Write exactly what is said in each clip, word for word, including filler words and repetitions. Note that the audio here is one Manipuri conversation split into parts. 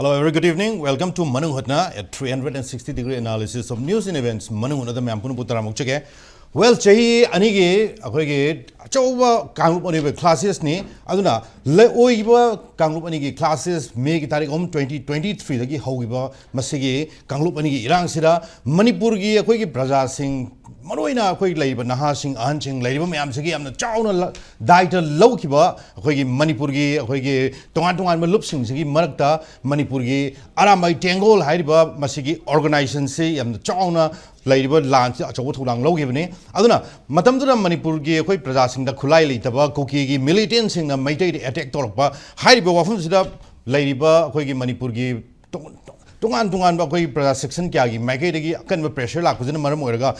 Hello, a very good evening. Welcome to Manung Hotna, a three hundred sixty degree analysis of news and events. ꯃꯅꯨꯡ ꯍꯨꯠꯅꯗ ꯃꯌꯥꯝ ꯄꯨꯝꯅꯃꯛꯄꯨ ꯇꯔꯥꯃꯨꯛ ꯆꯒꯦ꯫ Well, ꯆꯍꯤ ꯑꯅꯤꯒꯤ ꯑꯩꯈꯣꯏꯒꯤ ꯑꯆꯧꯕ ꯀꯥꯡꯂꯨꯞ ꯑꯅꯤꯒꯤ clashes ꯅꯤ꯫ ꯑꯗꯨꯅ ꯂ-, ꯑꯣꯏꯔꯤꯕ ꯀꯥꯡꯂꯨꯞ ꯑꯅꯤꯒꯤ clashes May ꯒꯤ ꯇꯥꯔꯤꯛ ꯑꯍꯨꯝ, twenty twenty three ꯗꯒꯤ ꯍꯧꯈꯤꯕ ꯃꯁꯤꯒꯤ ꯀꯥꯡꯂꯨꯞ ꯑꯅꯤꯒꯤ ꯏꯔꯥꯡꯁꯤꯗ ꯃꯅꯤꯄꯨꯔꯒꯤ ꯑꯩꯈꯣꯏꯒꯤ ꯄ꯭ꯔꯖꯥꯁꯤꯡ, ꯃꯔꯨꯑꯣꯏꯅ ꯑꯩꯈꯣꯏ ꯂꯩꯔꯤꯕ ꯅꯍꯥꯁꯤꯡ, ꯑꯍꯟꯁꯤꯡ, ꯂꯩꯔꯤꯕ ꯃꯌꯥꯝꯁꯤꯒꯤ ꯌꯥꯝꯅ ꯆꯥꯎꯅ ꯂ-, ꯗꯥꯏꯇ ꯂꯧꯈꯤꯕ ꯑꯩꯈꯣꯏꯒꯤ ꯃꯅꯤꯄꯨꯔꯒꯤ ꯑꯩꯈꯣꯏꯒꯤ ꯇꯣꯉꯥꯟ ꯇꯣꯉꯥꯟꯕ ꯂꯨꯞꯁꯤꯡꯁꯤꯒꯤ ꯃꯔꯛꯇ ꯃꯅꯤꯄꯨꯔꯒꯤ ꯑꯔꯥꯝꯕꯥꯏ ꯇꯦꯡꯒꯣꯜ ꯍꯥꯏꯔꯤꯕ ꯃꯁꯤꯒꯤ organization ꯁꯤ ꯌꯥꯝꯅ ꯆꯥꯎꯅ ꯂꯩꯔꯤꯕ ꯂꯥꯟꯁꯤ ꯑꯆꯧꯕ ꯊꯧꯗꯥꯡ ꯂꯧꯈꯤꯕꯅꯤ꯫ ꯑꯗꯨꯅ ꯃꯇꯝꯗꯨꯗ ꯃꯅꯤꯄꯨꯔꯒꯤ ꯑꯩꯈꯣꯏ ꯄ꯭ꯔꯖꯥꯁꯤꯡꯗ ꯈꯨꯠꯂꯥꯏ ꯂꯩꯇꯕ ꯀꯨꯀꯤꯒꯤ militant ꯁꯤꯡꯅ ꯃꯩꯇꯩꯗ attack ꯇꯧꯔꯛꯄ ꯍꯥꯏꯔꯤꯕ ꯋꯥꯐꯝꯁꯤꯗ ꯂꯩꯔꯤꯕ ꯑꯩꯈꯣꯏꯒꯤ ꯃꯅꯤꯄꯨꯔꯒꯤ ꯇꯣ-, ꯇꯣꯉꯥꯟ ꯇꯣꯉꯥꯟꯕ ꯑꯩꯈꯣꯏ ꯄ꯭ꯔꯖꯥ section ꯀꯌꯥꯒꯤ ꯃꯥꯏꯀꯩꯗꯒꯤ ꯑꯀꯟꯕ pressure ꯂꯥꯛꯄꯁꯤꯅ ꯃꯔꯝ ꯑꯣꯏꯔꯒ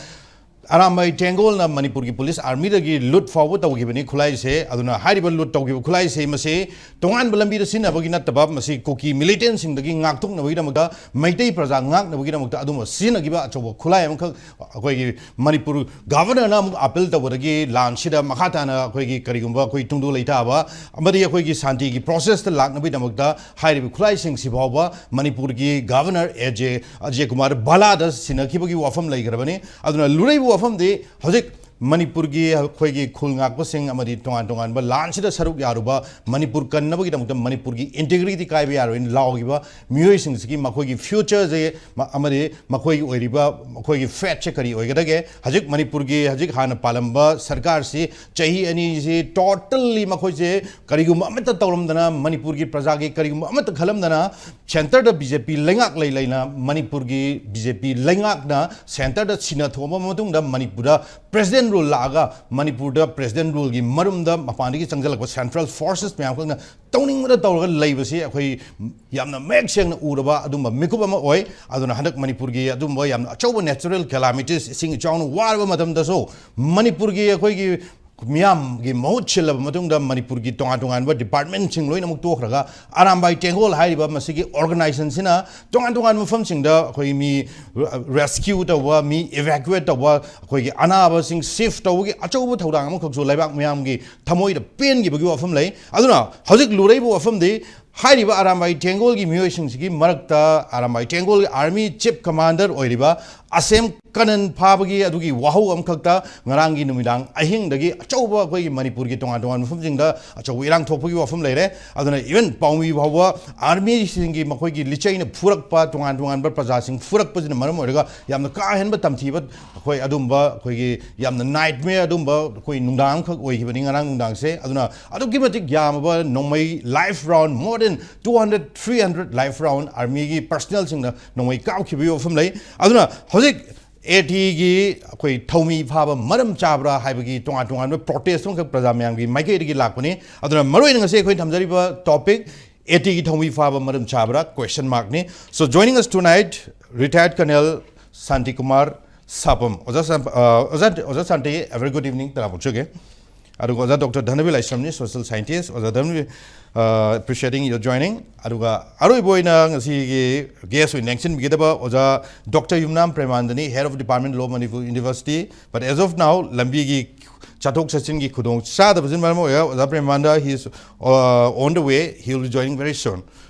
ꯑꯔꯥꯝꯕꯥꯏ ꯇꯦꯡꯒꯣꯜꯅ ꯃꯅꯤꯄꯨꯔꯒꯤ police army ꯗꯒꯤ loot ꯐꯥꯎꯕ ꯇꯧꯈꯤꯕꯅꯤ ꯈꯨꯠꯂꯥꯏꯁꯦ꯫ ꯑꯗꯨꯅ ꯍꯥꯏꯔꯤꯕ loot ꯇꯧꯈꯤꯕ ꯈꯨꯠꯂꯥꯏꯁꯦ ꯃꯁꯤ ꯇꯣꯉꯥꯟꯕ ꯂꯝꯕꯤꯗ ꯁꯤꯖꯤꯟꯅꯕꯒꯤ ꯅꯠꯇꯕ, ꯃꯁꯤ ꯀꯨꯀꯤ militant ꯁꯤꯡꯗꯒꯤ ꯉꯥꯛꯊꯣꯛꯅꯕꯒꯤꯗꯃꯛꯇ, ꯃꯩꯇꯩ ꯄ꯭ꯔꯖꯥ ꯉꯥꯛꯅꯕꯒꯤꯗꯃꯛꯇ ꯑꯗꯨꯝꯕ ꯁꯤꯖꯤꯟꯅꯈꯤꯕ ꯑꯆꯧꯕ ꯈꯨꯠꯂꯥꯏ ꯑꯃꯈꯛ ꯑꯩꯈꯣꯏꯒꯤ ꯃꯅꯤꯄꯨꯔ Governor ꯅ ꯑꯃꯨꯛ appeal ꯇꯧꯕꯗꯒꯤ ꯂꯥꯟꯁꯤꯗ ꯃꯈꯥ ꯇꯥꯅ ꯑꯩꯈꯣꯏꯒꯤ ꯀꯔꯤꯒꯨꯝꯕ ꯑꯩꯈꯣꯏ ꯇꯨꯡꯗꯨ ꯂꯩꯇꯥꯕ ꯑꯃꯗꯤ ꯑꯩꯈꯣꯏꯒꯤ ꯁꯥꯟꯇꯤꯒꯤ process ꯇ ꯂꯥꯛꯅꯕꯒꯤꯗꯃꯛꯇ ꯍꯥꯏꯔꯤꯕ ꯈꯨꯠꯂꯥꯏꯁꯤꯡꯁꯤ ꯐꯥꯎꯕ ꯃꯅꯤꯄꯨꯔꯒꯤ Governor ꯑꯦꯖꯦ, ꯑꯖꯦ ꯀꯨꯃꯥꯔ ꯚꯜꯂꯥꯗ ꯁꯤꯟꯅꯈꯤꯕꯒꯤ ꯋꯥꯐꯝ ꯂꯩꯈ꯭ꯔꯕꯅꯤ꯫ ꯑꯗꯨꯅ ꯂꯨꯔꯛꯏꯕ ꯋꯥꯐꯝꯗꯤ ꯍꯧꯖꯤꯛ ꯃꯅꯤꯄꯨꯔꯒꯤ ꯑꯩꯈꯣꯏꯒꯤ ꯈꯨꯜ ꯉꯥꯛꯄꯁꯤꯡ ꯑꯃꯗꯤ ꯇꯣꯉꯥꯟ ꯇꯣꯉꯥꯟꯕ ꯂꯥꯟꯁꯤꯗ ꯁꯔꯨꯛ ꯌꯥꯔꯨꯕ, ꯃꯅꯤꯄꯨꯔ ꯀꯟꯅꯕꯒꯤꯗꯃꯛꯇ ꯃꯅꯤꯄꯨꯔꯒꯤ integrity ꯀꯥꯏꯕ ꯌꯥꯔꯣꯏꯅ ꯂꯥꯎꯈꯤꯕ ꯃꯤꯑꯣꯏꯁꯤꯡꯁꯤꯒꯤ ꯃꯈꯣꯏꯒꯤ future ꯁꯦ ꯃ-, ꯑꯃꯗꯤ ꯃꯈꯣꯏꯒꯤ ꯑꯣꯏꯔꯤꯕ ꯃꯈꯣꯏꯒꯤ fate ꯁꯦ ꯀꯔꯤ ꯑꯣꯏꯒꯗꯒꯦ? ꯍꯧꯖꯤꯛ ꯃꯅꯤꯄꯨꯔꯒꯤ ꯍꯧꯖꯤꯛ ꯍꯥꯟꯅ ꯄꯥꯜꯂꯝꯕ ꯁꯔꯀꯥꯔꯁꯤ ꯆꯍꯤ ꯑꯅꯤꯁꯤ totally ꯃꯈꯣꯏꯁꯦ ꯀꯔꯤꯒꯨꯝꯕ ꯑꯃꯠꯇ ꯇꯧꯔꯝꯗꯅ, ꯃꯅꯤꯄꯨꯔꯒꯤ ꯄ꯭ꯔꯖꯥꯒꯤ ꯀꯔꯤꯒꯨꯝꯕ ꯑꯃꯠꯇ ꯈꯜꯂꯝꯗꯅ, centre ꯗ B J P ꯂꯩꯉꯥꯛ ꯂꯩ ꯂꯩꯅ ꯃꯅꯤꯄꯨꯔꯒꯤ B J P ꯂꯩꯉꯥꯛꯅ centre ꯗ ꯁꯤꯟꯅ ꯊꯣꯛꯑꯕ ꯃꯇꯨꯡꯗ ꯃꯅꯤꯄꯨꯔꯗ President rule ꯂꯥꯛꯑꯒ ꯃꯅꯤꯄꯨꯔꯗ President rule ꯒꯤ ꯃꯔꯨꯝꯗ ꯃꯄꯥꯟꯗꯒꯤ ꯆꯪꯁꯤꯜꯂꯛꯄ central forces ꯃꯌꯥꯝ ꯈꯛꯅ ꯇꯧꯅꯤꯡꯕꯗ ꯇꯧꯔꯒ ꯂꯩꯕꯁꯤ ꯑꯩꯈꯣꯏ ꯌꯥꯝꯅ ꯃꯌꯦꯛ ꯁꯦꯡꯅ ꯎꯔꯕ ꯑꯗꯨꯝꯕ ꯃꯤꯀꯨꯞ ꯑꯃ ꯑꯣꯏ꯫ ꯑꯗꯨꯅ ꯍꯟꯗꯛ ꯃꯅꯤꯄꯨꯔꯒꯤ ꯑꯗꯨꯝꯕ ꯌꯥꯝꯅ ꯑꯆꯧꯕ natural calamities, ꯏꯁꯤꯡ ꯏꯆꯥꯎꯅ ꯋꯥꯔꯕ ꯃꯇꯝꯗꯁꯨ ꯃꯅꯤꯄꯨꯔꯒꯤ ꯑꯩꯈꯣꯏꯒꯤ ꯃꯤꯌꯥꯝꯒꯤ ꯃꯍꯨꯠ ꯁꯤꯜꯂꯕ ꯃꯇꯨꯡꯗ ꯃꯅꯤꯄꯨꯔꯒꯤ ꯇꯣꯉꯥꯟ ꯇꯣꯉꯥꯟꯕ department ꯁꯤꯡ ꯂꯣꯏꯅꯃꯛ ꯇꯣꯛꯈ꯭ꯔꯒ ꯑꯔꯥꯝꯕꯥꯏ ꯇꯦꯡꯒꯣꯜ ꯍꯥꯏꯔꯤꯕ ꯃꯁꯤꯒꯤ organization ꯁꯤꯅ ꯇꯣꯉꯥꯟ ꯇꯣꯉꯥꯟꯕ ꯃꯐꯝꯁꯤꯡꯗ ꯑꯩꯈꯣꯏ ꯃꯤ rescue ꯇꯧꯕ, ꯃꯤ evacuate ꯇꯧꯕ, ꯑꯩꯈꯣꯏꯒꯤ ꯑꯅꯥꯕꯁꯤꯡ shift ꯇꯧꯕꯒꯤ ꯑꯆꯧꯕ ꯊꯧꯗꯥꯡ ꯑꯃꯈꯛꯁꯨ ꯂꯩꯕꯥꯛ ꯃꯤꯌꯥꯝꯒꯤ ꯊꯃꯣꯏꯗ ꯄꯦꯟꯈꯤꯕꯒꯤ ꯋꯥꯐꯝ ꯂꯩ꯫ ꯑꯗꯨꯅ ꯍꯧꯖꯤꯛ ꯂꯨꯔꯛꯏꯕ ꯋꯥꯐꯝꯗꯤ ꯍꯥꯏꯔꯤꯕ ꯑꯔꯥꯝꯕꯥꯏ ꯇꯦꯡꯒꯣꯜꯒꯤ ꯃꯤꯑꯣꯏꯁꯤꯡꯁꯤꯒꯤ ꯃꯔꯛꯇ ꯑꯔꯥꯝꯕꯥꯏ ꯇꯦꯡꯒꯣꯜꯒꯤ ꯑꯥꯔꯃꯤ ꯆꯤꯐ ꯀꯃꯥꯟꯗꯔ ꯑꯣꯏꯔꯤꯕ ꯑꯁꯦꯝ ꯀꯅꯟ ꯐꯥꯕꯒꯤ ꯑꯗꯨꯒꯤ ꯋꯥꯍꯧ ꯑꯃꯈꯛꯇ ꯉꯔꯥꯡꯒꯤ ꯅꯨꯃꯤꯗꯥꯡ ꯑꯍꯤꯡꯗꯒꯤ ꯑꯆꯧꯕ ꯑꯩꯈꯣꯏꯒꯤ ꯃꯅꯤꯄꯨꯔꯒꯤ ꯇꯣꯉꯥꯟ ꯇꯣꯉꯥꯟꯕ ꯃꯐꯝꯁꯤꯡꯗ ꯑꯆꯧꯕ ꯏꯔꯥꯡ ꯊꯣꯛꯄꯒꯤ ꯋꯥꯐꯝ ꯂꯩꯔꯦ꯫ ꯑꯗꯨꯅ even ꯄꯥꯎꯃꯤ ꯐꯥꯎꯕ ꯑꯥꯔꯃꯤꯁꯤꯡꯒꯤ ꯃꯈꯣꯏꯒꯤ ꯂꯤꯆꯩꯅ ꯐꯨꯔꯛꯄ, ꯇꯣꯉꯥꯟ ꯇꯣꯉꯥꯟꯕ ꯄ꯭ꯔꯖꯥꯁꯤꯡ ꯐꯨꯔꯛꯄꯁꯤꯅ ꯃꯔꯝ ꯑꯣꯏꯔꯒ ꯌꯥꯝꯅ ꯀꯥ ꯍꯦꯟꯕ ꯇꯝꯊꯤꯕ ꯑꯩꯈꯣꯏ ꯑꯗꯨꯝꯕ ꯑꯩꯈꯣꯏꯒꯤ ꯌꯥꯝꯅ nightmare ꯑꯗꯨꯝꯕ ꯑꯩꯈꯣꯏ ꯅꯨꯡꯗꯥꯡ ꯑꯃꯈꯛ ꯑꯣꯏꯈꯤꯕꯅꯤ ꯉꯔꯥꯡ ꯅꯨꯡꯗꯥꯡꯁꯦ꯫ ꯑꯗꯨꯅ ꯑꯗꯨꯛꯀꯤ ꯃꯇꯤꯛ ꯌꯥꯝꯃꯕ ꯅꯣꯡꯃꯩ live round more than two hundred, three hundred live round ꯑꯥꯔꯃꯤꯒꯤ ꯄꯔꯁꯅꯦꯜꯁꯤꯡꯅ ꯅꯣꯡꯃꯩ ꯀꯥꯞꯈꯤꯕꯒꯤ ꯋꯥꯐꯝ ꯂꯩ꯫ ꯑꯗꯨꯅ ꯍꯧꯖꯤꯛ ꯑꯦ ꯇꯤꯒꯤ ꯑꯩꯈꯣꯏ ꯊꯧꯃꯤ ꯐꯥꯕ ꯃꯔꯝ ꯆꯥꯕ꯭ꯔꯥ ꯍꯥꯏꯕꯒꯤ ꯇꯣꯉꯥꯟ ꯇꯣꯉꯥꯟꯕ ꯄ꯭ꯔꯣꯇꯦꯁ ꯑꯃꯈꯛ ꯄ꯭ꯔꯖꯥ ꯃꯌꯥꯝꯒꯤ ꯃꯥꯏꯀꯩꯗꯒꯤ ꯂꯥꯛꯄꯅꯤ꯫ ꯑꯗꯨꯅ ꯃꯔꯨꯑꯣꯏꯅ ꯉꯁꯤ ꯑꯩꯈꯣꯏ ꯊꯝꯖꯔꯤꯕ ꯇꯣꯄꯤꯛ ꯑꯦ ꯇꯤꯒꯤ ꯊꯧꯃꯤ ꯐꯥꯕ ꯃꯔꯝ ꯆꯥꯕ꯭ꯔꯥ question ꯃꯥꯔꯛꯅꯤ꯫ So joining us tonight, retired Colonel Santi Kumar Sapam. ꯑꯣꯖꯥ ꯁꯝ-, ꯑ, ꯑꯣꯖꯥ, ꯑꯣꯖꯥ ꯁꯥꯟꯇꯤ, a very good evening ꯇꯔꯥꯃꯨꯛ ꯆꯨꯒꯦ꯫ ꯑꯗꯨꯒ ꯑꯣꯖꯥ ꯗꯣꯛꯇꯔ ꯙꯅꯕꯤꯔ ꯂꯥꯏꯁ꯭ꯔꯝꯅꯤ, social scientist. ꯑꯣꯖꯥ ꯙꯅꯕꯤꯔ, uh, appreciating your joining. ꯑꯗꯨꯒ ꯑꯔꯣꯏꯕ ꯑꯣꯏꯅ ꯉꯁꯤꯒꯤ ꯒꯦꯁ ꯑꯣꯏꯅ ꯂꯦꯡꯁꯤꯟꯕꯤꯒꯗꯕ ꯑꯣꯖꯥ ꯗꯣꯛꯇꯔ ꯌꯨꯝꯅꯥꯝ ꯄ꯭ꯔꯦꯃꯥꯅꯟꯗꯅꯤ, head of department law Manipur University. But as of now, ꯂꯝꯕꯤꯒꯤ ꯆꯠꯊꯣꯛ ꯆꯠꯁꯤꯟꯒꯤ ꯈꯨꯗꯣꯡ ꯆꯥꯗꯕꯁꯤꯅ ꯃꯔꯝ ꯑꯣꯏꯔꯒ ꯑꯣꯖꯥ ꯄ꯭ꯔꯦꯃꯥꯅꯟꯗ, he is, uh, on the way, he will be joining very soon.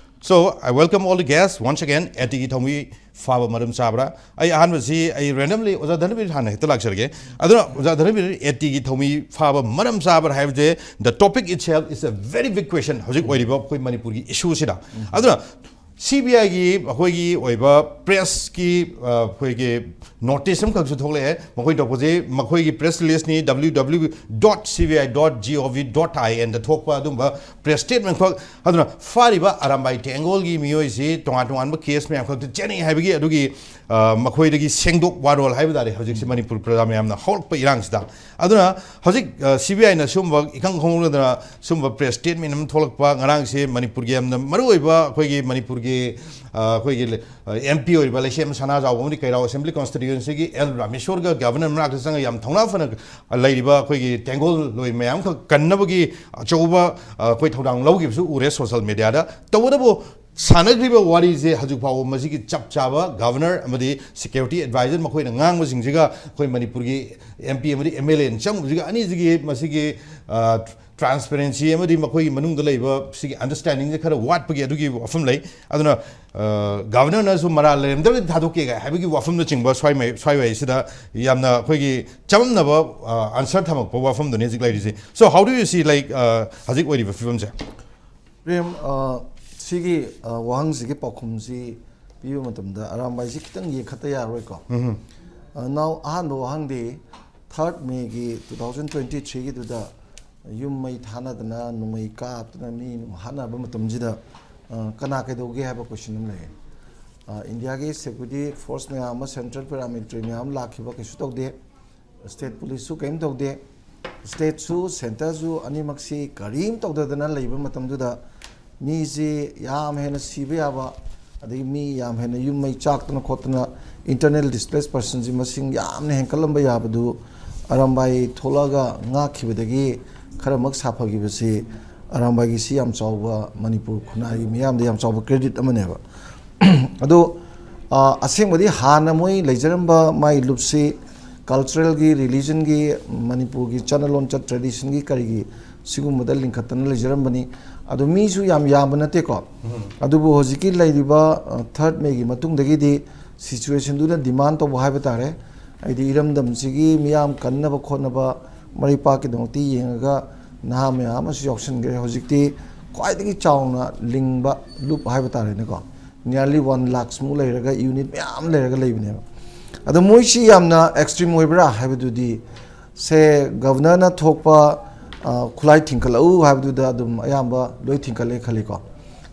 So I welcome all the guests once again꯫ ꯑꯦ ꯇꯤꯒꯤ ꯊꯧꯃꯤ ꯐꯥꯕ ꯃꯔꯝ ꯆꯥꯕ꯭ꯔꯥ? ꯑꯩ ꯑꯍꯥꯟꯕꯁꯤ ꯑꯩ randomly ꯑꯣꯖꯥ ꯙꯅꯕꯤꯔ ꯍꯥꯟꯅ ꯍꯦꯛꯇ ꯂꯥꯛꯆꯔꯒꯦ꯫ ꯑꯗꯨꯅ ꯑꯣꯖꯥ ꯙꯅꯕꯤꯔ, ꯑꯦ ꯇꯤꯒꯤ ꯊꯧꯃꯤ ꯐꯥꯕ ꯃꯔꯝ ꯆꯥꯕ꯭ꯔꯥ ꯍꯥꯏꯕꯁꯦ, the topic itself is a very big question ꯍꯧꯖꯤꯛ ꯑꯣꯏꯔꯤꯕ ꯑꯩꯈꯣꯏ ꯃꯅꯤꯄꯨꯔꯒꯤ ꯏꯁꯨꯁꯤꯗ꯫ ꯑꯗꯨꯅ ꯁꯤ ꯕꯤ ꯑꯥꯏꯒꯤ ꯑꯩꯈꯣꯏꯒꯤ ꯑꯣꯏꯕ ꯄ꯭ꯔꯦꯁꯀꯤ, ꯑ, ꯑꯩꯈꯣꯏꯒꯤ ꯅꯣꯇꯤꯁ ꯑꯃꯈꯛꯁꯨ ꯊꯣꯛꯂꯛꯑꯦ꯫ ꯃꯈꯣꯏ ꯇꯧꯕꯁꯦ ꯃꯈꯣꯏꯒꯤ press ꯔꯤꯂꯤꯁꯅꯤ, W W W dot C B I dot G O V dot I N ꯗ ꯊꯣꯛꯄ ꯑꯗꯨꯝꯕ ꯄ꯭ꯔꯦꯁ ꯁ꯭ꯇꯦꯠꯃꯦꯟ ꯈꯛ꯫ ꯑꯗꯨꯅ ꯐꯥꯔꯤꯕ ꯑꯔꯥꯝꯕꯥꯏ ꯇꯦꯡꯒꯣꯜꯒꯤ ꯃꯤꯑꯣꯏꯁꯤ ꯇꯣꯉꯥꯟ ꯇꯣꯉꯥꯟꯕ ꯀꯦꯁ ꯃꯌꯥꯝ ꯈꯛꯇ ꯆꯦꯟꯅꯩ ꯍꯥꯏꯕꯒꯤ ꯑꯗꯨꯒꯤ, ꯑ, ꯃꯈꯣꯏꯗꯒꯤ ꯁꯦꯡꯗꯣꯛ ꯋꯥꯔꯣꯜ ꯍꯥꯏꯕ ꯇꯥꯔꯦ ꯍꯧꯖꯤꯛꯁꯤ ꯃꯅꯤꯄꯨꯔ ꯄ꯭ꯔꯖꯥ ꯃꯌꯥꯝꯅ ꯍꯧꯔꯛꯄ ꯏꯔꯥꯡꯁꯤꯗ꯫ ꯑꯗꯨꯅ ꯍꯧꯖꯤꯛ, ꯑ, ꯁꯤ ꯕꯤ ꯑꯥꯏꯅ ꯁꯤꯒꯨꯝꯕ ꯏꯈꯪ ꯈꯪꯍꯧꯗꯅ ꯁꯤꯒꯨꯝꯕ ꯄ꯭ꯔꯦꯁ ꯁ꯭ꯇꯦꯠꯃꯦꯟ ꯑꯃ ꯊꯣꯛꯂꯛꯄ, ꯉꯔꯥꯡꯁꯦ ꯃꯅꯤꯄꯨꯔꯒꯤ ꯌꯥꯝꯅ ꯃꯔꯨꯑꯣꯏꯕ ꯑꯩꯈꯣꯏꯒꯤ ꯃꯅꯤꯄꯨꯔꯒꯤ, ꯑ, ꯑꯩꯈꯣꯏꯒꯤ, ꯑ, M P ꯑꯣꯏꯔꯤꯕ ꯂꯩꯁꯦꯝ ꯁꯅꯥꯖꯥꯎꯕꯝ ꯑꯃꯗꯤ ꯀꯩꯔꯥꯎ assembly constituencyꯒꯤ ꯑꯦꯜ ꯔꯥꯃꯦꯁꯣꯔꯒ governor ꯃꯅꯥꯛꯇ ꯆꯪꯉꯒ ꯌꯥꯝ ꯊꯧꯅꯥ ꯐꯅ ꯂꯩꯔꯤꯕ ꯑꯩꯈꯣꯏꯒꯤ ꯇꯦꯡꯒꯣꯜ ꯂꯣꯏ ꯃꯌꯥꯝꯈꯛ ꯀꯟꯅꯕꯒꯤ ꯑꯆꯧꯕ, ꯑ, ꯑꯩꯈꯣꯏ ꯊꯧꯗꯥꯡ ꯂꯧꯈꯤꯕꯁꯨ ꯎꯔꯦ social mediaꯗ꯫ ꯇꯧꯕꯇꯕꯨ ꯁꯥꯟꯅꯈ꯭ꯔꯤꯕ ꯋꯥꯔꯤꯁꯦ ꯍꯧꯖꯤꯛ ꯐꯥꯎꯕ ꯃꯁꯤꯒꯤ ꯆꯞ ꯆꯥꯕ ꯒꯚꯔꯅꯔ ꯑꯃꯗꯤ ꯁꯦꯀ꯭ꯌꯨꯔꯤꯇꯤ ꯑꯦꯗꯚꯥꯏꯖꯔ ꯃꯈꯣꯏꯅ ꯉꯥꯡꯕꯁꯤꯡꯁꯤꯒ ꯑꯩꯈꯣꯏ ꯃꯅꯤꯄꯨꯔꯒꯤ ꯑꯦꯝ ꯄꯤ ꯑꯃꯗꯤ ꯑꯦꯝ ꯑꯦꯜ ꯑꯦꯅ ꯆꯪꯕꯁꯤꯒ ꯑꯅꯤꯁꯤꯒꯤ ꯃꯁꯤꯒꯤ ꯇ꯭ꯔꯥꯟꯁꯄꯦꯔꯦꯟꯁꯤ ꯑꯃꯗꯤ ꯃꯈꯣꯏꯒꯤ ꯃꯅꯨꯡꯗ ꯂꯩꯕ ꯁꯤꯒꯤ ꯑꯟꯗꯔꯁ꯭ꯇꯦꯟꯗꯤꯡꯁꯦ ꯈꯔ ꯋꯥꯠꯄꯒꯤ ꯑꯗꯨꯒꯤ ꯋꯥꯐꯝ ꯂꯩ꯫ ꯑꯗꯨꯅ ꯒꯚꯔꯅꯔꯅꯁꯨ ꯃꯔꯥꯜ ꯂꯩꯔꯝꯗ꯭ꯔꯒꯗꯤ ꯊꯥꯗꯣꯛꯀꯦ ꯍꯥꯏꯕꯒꯤ ꯋꯥꯐꯝꯅꯆꯤꯡꯕ ꯁ꯭ꯋꯥꯏ ꯁ꯭ꯋꯥꯏꯋꯥꯏꯁꯤꯗ ꯌꯥꯝꯅ ꯑꯩꯈꯣꯏꯒꯤ ꯆꯃꯝꯅꯕ ꯑꯟꯁꯔ ꯊꯝꯃꯛꯄ ꯋꯥꯐꯝꯗꯨꯅꯤ ꯍꯧꯖꯤꯛ ꯂꯩꯔꯤꯁꯤ꯫ So how do you see, like, ꯍꯧꯖꯤꯛ ꯑꯣꯏꯔꯤꯕ ꯐꯤꯕꯝꯁꯦ? ꯄ꯭ꯔꯦꯝ, ꯑ, ꯁꯤꯒꯤ, ꯑ, ꯋꯥꯍꯪꯁꯤꯒꯤ ꯄꯥꯎꯈꯨꯝꯁꯤ ꯄꯤꯕ ꯃꯇꯝꯗ ꯑꯔꯥꯝꯕꯥꯏꯁꯤ ꯈꯤꯇꯪ ꯌꯦꯡꯈꯠꯇ ꯌꯥꯔꯣꯏꯀꯣ꯫ ꯑ, ꯅꯥꯎ, ꯑꯍꯥꯟꯕ ꯋꯥꯍꯪꯗꯤ, ꯊꯥꯔꯠ ꯃꯦꯒꯤ ꯇꯨ ꯊꯥꯎꯖꯟ ꯇ꯭ꯋꯦꯟꯇꯤ ꯊ꯭ꯔꯤꯒꯤꯗꯨꯗ ꯌꯨꯝ ꯃꯩ ꯊꯥꯅꯗꯅ, ꯅꯣꯡꯃꯩ ꯀꯥꯞꯇꯅ, ꯃꯤ ꯅꯨꯡ ꯍꯥꯠꯅꯕ ꯃꯇꯝꯁꯤꯗ, ꯑ, ꯀꯅꯥ ꯀꯩꯗꯧꯒꯦ ꯍꯥꯏꯕ ꯀꯣꯏꯁꯟ ꯑꯃ ꯂꯩꯌꯦ꯫ ꯑ, ꯏꯟꯗꯤꯌꯥꯒꯤ ꯁꯦꯀ꯭ꯌꯨꯔꯤꯇꯤ ꯐꯣꯔꯁ ꯃꯌꯥꯝ ꯑꯃ, ꯁꯦꯟꯇ꯭ꯔꯦꯜ ꯄꯦꯔꯥꯃꯤꯂꯤꯇꯔꯤ ꯃꯌꯥꯝ ꯂꯥꯛꯈꯤꯕ, ꯀꯩꯁꯨ ꯇꯧꯗꯦ꯫ ꯁ꯭ꯇꯦꯠ ꯄꯨꯂꯤꯁꯁꯨ ꯀꯔꯤꯝ ꯇꯧꯗꯦ꯫ ꯁ꯭ꯇꯦꯠꯁꯨ, ꯁꯦꯟꯇꯔꯁꯨ ꯑꯅꯤꯃꯛꯁꯤ ꯀꯔꯤꯝ ꯇꯧꯗꯗꯅ ꯂꯩꯕ ꯃꯇꯝꯗꯨꯗ, ꯃꯤꯁꯤ ꯌꯥꯝ ꯍꯦꯟꯅ ꯁꯤꯕ ꯌꯥꯕ, ꯑꯗꯒꯤ ꯃꯤ ꯌꯥꯝ ꯍꯦꯟꯅ ꯌꯨꯝ ꯃꯩ ꯆꯥꯛꯇꯅ ꯈꯣꯠꯇꯅ, ꯏꯟꯇꯔꯅꯦꯜ ꯗꯤꯁꯄ꯭ꯂꯦꯁ ꯄꯔꯁꯟꯁꯤ ꯃꯁꯤꯡ ꯌꯥꯝꯅ ꯍꯦꯟꯀꯠꯂꯝꯕ ꯌꯥꯕꯗꯨ, ꯑꯔꯥꯝꯕꯥꯏ ꯊꯣꯛꯂꯛꯑꯒ ꯉꯥꯛꯈꯤꯕꯗꯒꯤ ꯈꯔꯃꯛ ꯁꯥꯐꯈꯤꯕꯁꯤ, ꯑꯔꯥꯝꯕꯥꯏꯒꯤꯁꯤ ꯌꯥꯝ ꯆꯥꯎꯕ, ꯃꯅꯤꯄꯨꯔ ꯈꯨꯟꯅꯥꯏꯒꯤ ꯃꯤꯌꯥꯝꯗ ꯌꯥꯝ ꯆꯥꯎꯕ ꯀ꯭ꯔꯦꯗꯤꯠ ꯑꯃꯅꯦꯕ꯫ ꯑꯗꯣ, ꯑ, ꯑꯁꯦꯡꯕꯗꯤ ꯍꯥꯟꯅ ꯃꯣꯏ ꯂꯩꯖꯔꯝꯕ ꯃꯥꯏ ꯂꯨꯞꯁꯤ ꯀꯜꯆꯔꯦꯜꯒꯤ, ꯔꯤꯂꯤꯖꯟꯒꯤ, ꯃꯅꯤꯄꯨꯔꯒꯤ ꯆꯠꯅ ꯂꯣꯟꯆꯠ, ꯇ꯭ꯔꯦꯗꯤꯁꯟꯒꯤ, ꯀꯔꯤꯒꯤ, ꯁꯤꯒꯨꯝꯕꯗ ꯂꯤꯡꯈꯠꯇꯅ ꯂꯩꯖꯔꯝꯕꯅꯤ꯫ ꯑꯗꯣ ꯃꯤꯁꯨ ꯌꯥꯝ ꯌꯥꯝꯕ ꯅꯠꯇꯦꯀꯣ꯫ ꯑꯗꯨꯕꯨ ꯍꯧꯖꯤꯛꯀꯤ ꯂꯩꯔꯤꯕ, ꯑ, ꯊꯥꯔꯠ ꯃꯦꯒꯤ ꯃꯇꯨꯡꯗꯒꯤꯗꯤ ꯁꯤꯆꯨꯋꯦꯁꯟꯗꯨꯅ ꯗꯤꯃꯥꯟ ꯇꯧꯕ ꯍꯥꯏꯕ ꯇꯥꯔꯦ꯫ ꯍꯥꯏꯗꯤ ꯏꯔꯝꯗꯝꯁꯤꯒꯤ ꯃꯤꯌꯥꯝ ꯀꯟꯅꯕ ꯈꯣꯠꯅꯕ, ꯃꯔꯩ ꯄꯥꯛꯀꯤꯗꯃꯛꯇ ꯌꯦꯡꯉꯒ ꯅꯍꯥ ꯃꯌꯥꯝ ꯑꯃꯁꯨ ꯌꯥꯎꯁꯟꯈ꯭ꯔꯦ꯫ ꯍꯧꯖꯤꯛꯇꯤ ꯈ꯭ꯋꯥꯏꯗꯒꯤ ꯆꯥꯎꯅ ꯂꯤꯡꯕ ꯂꯨꯞ ꯍꯥꯏꯕ ꯇꯥꯔꯦꯅꯦꯀꯣ꯫ Nearly one lakhs ꯃꯨꯛ ꯂꯩꯔꯒ, ꯌꯨꯅꯤꯠ ꯃꯌꯥꯝ ꯂꯩꯔꯒ ꯂꯩꯕꯅꯦꯕ꯫ ꯑꯗꯣ ꯃꯣꯏꯁꯤ ꯌꯥꯝꯅ ꯑꯦꯛꯁꯇ꯭ꯔꯤꯝ ꯑꯣꯏꯕ꯭ꯔꯥ ꯍꯥꯏꯕꯗꯨꯗꯤ, ꯁꯦ, ꯒꯚꯔꯅꯔꯅ ꯊꯣꯛꯄ, ꯑ, ꯈꯨꯠꯂꯥꯏ ꯊꯤꯡꯀꯠꯂꯛꯎ ꯍꯥꯏꯕꯗꯨꯗ ꯑꯗꯨꯝ ꯑꯌꯥꯝꯕ ꯂꯣꯏ ꯊꯤꯡꯀꯠꯂꯦ ꯈꯜꯂꯤꯀꯣ꯫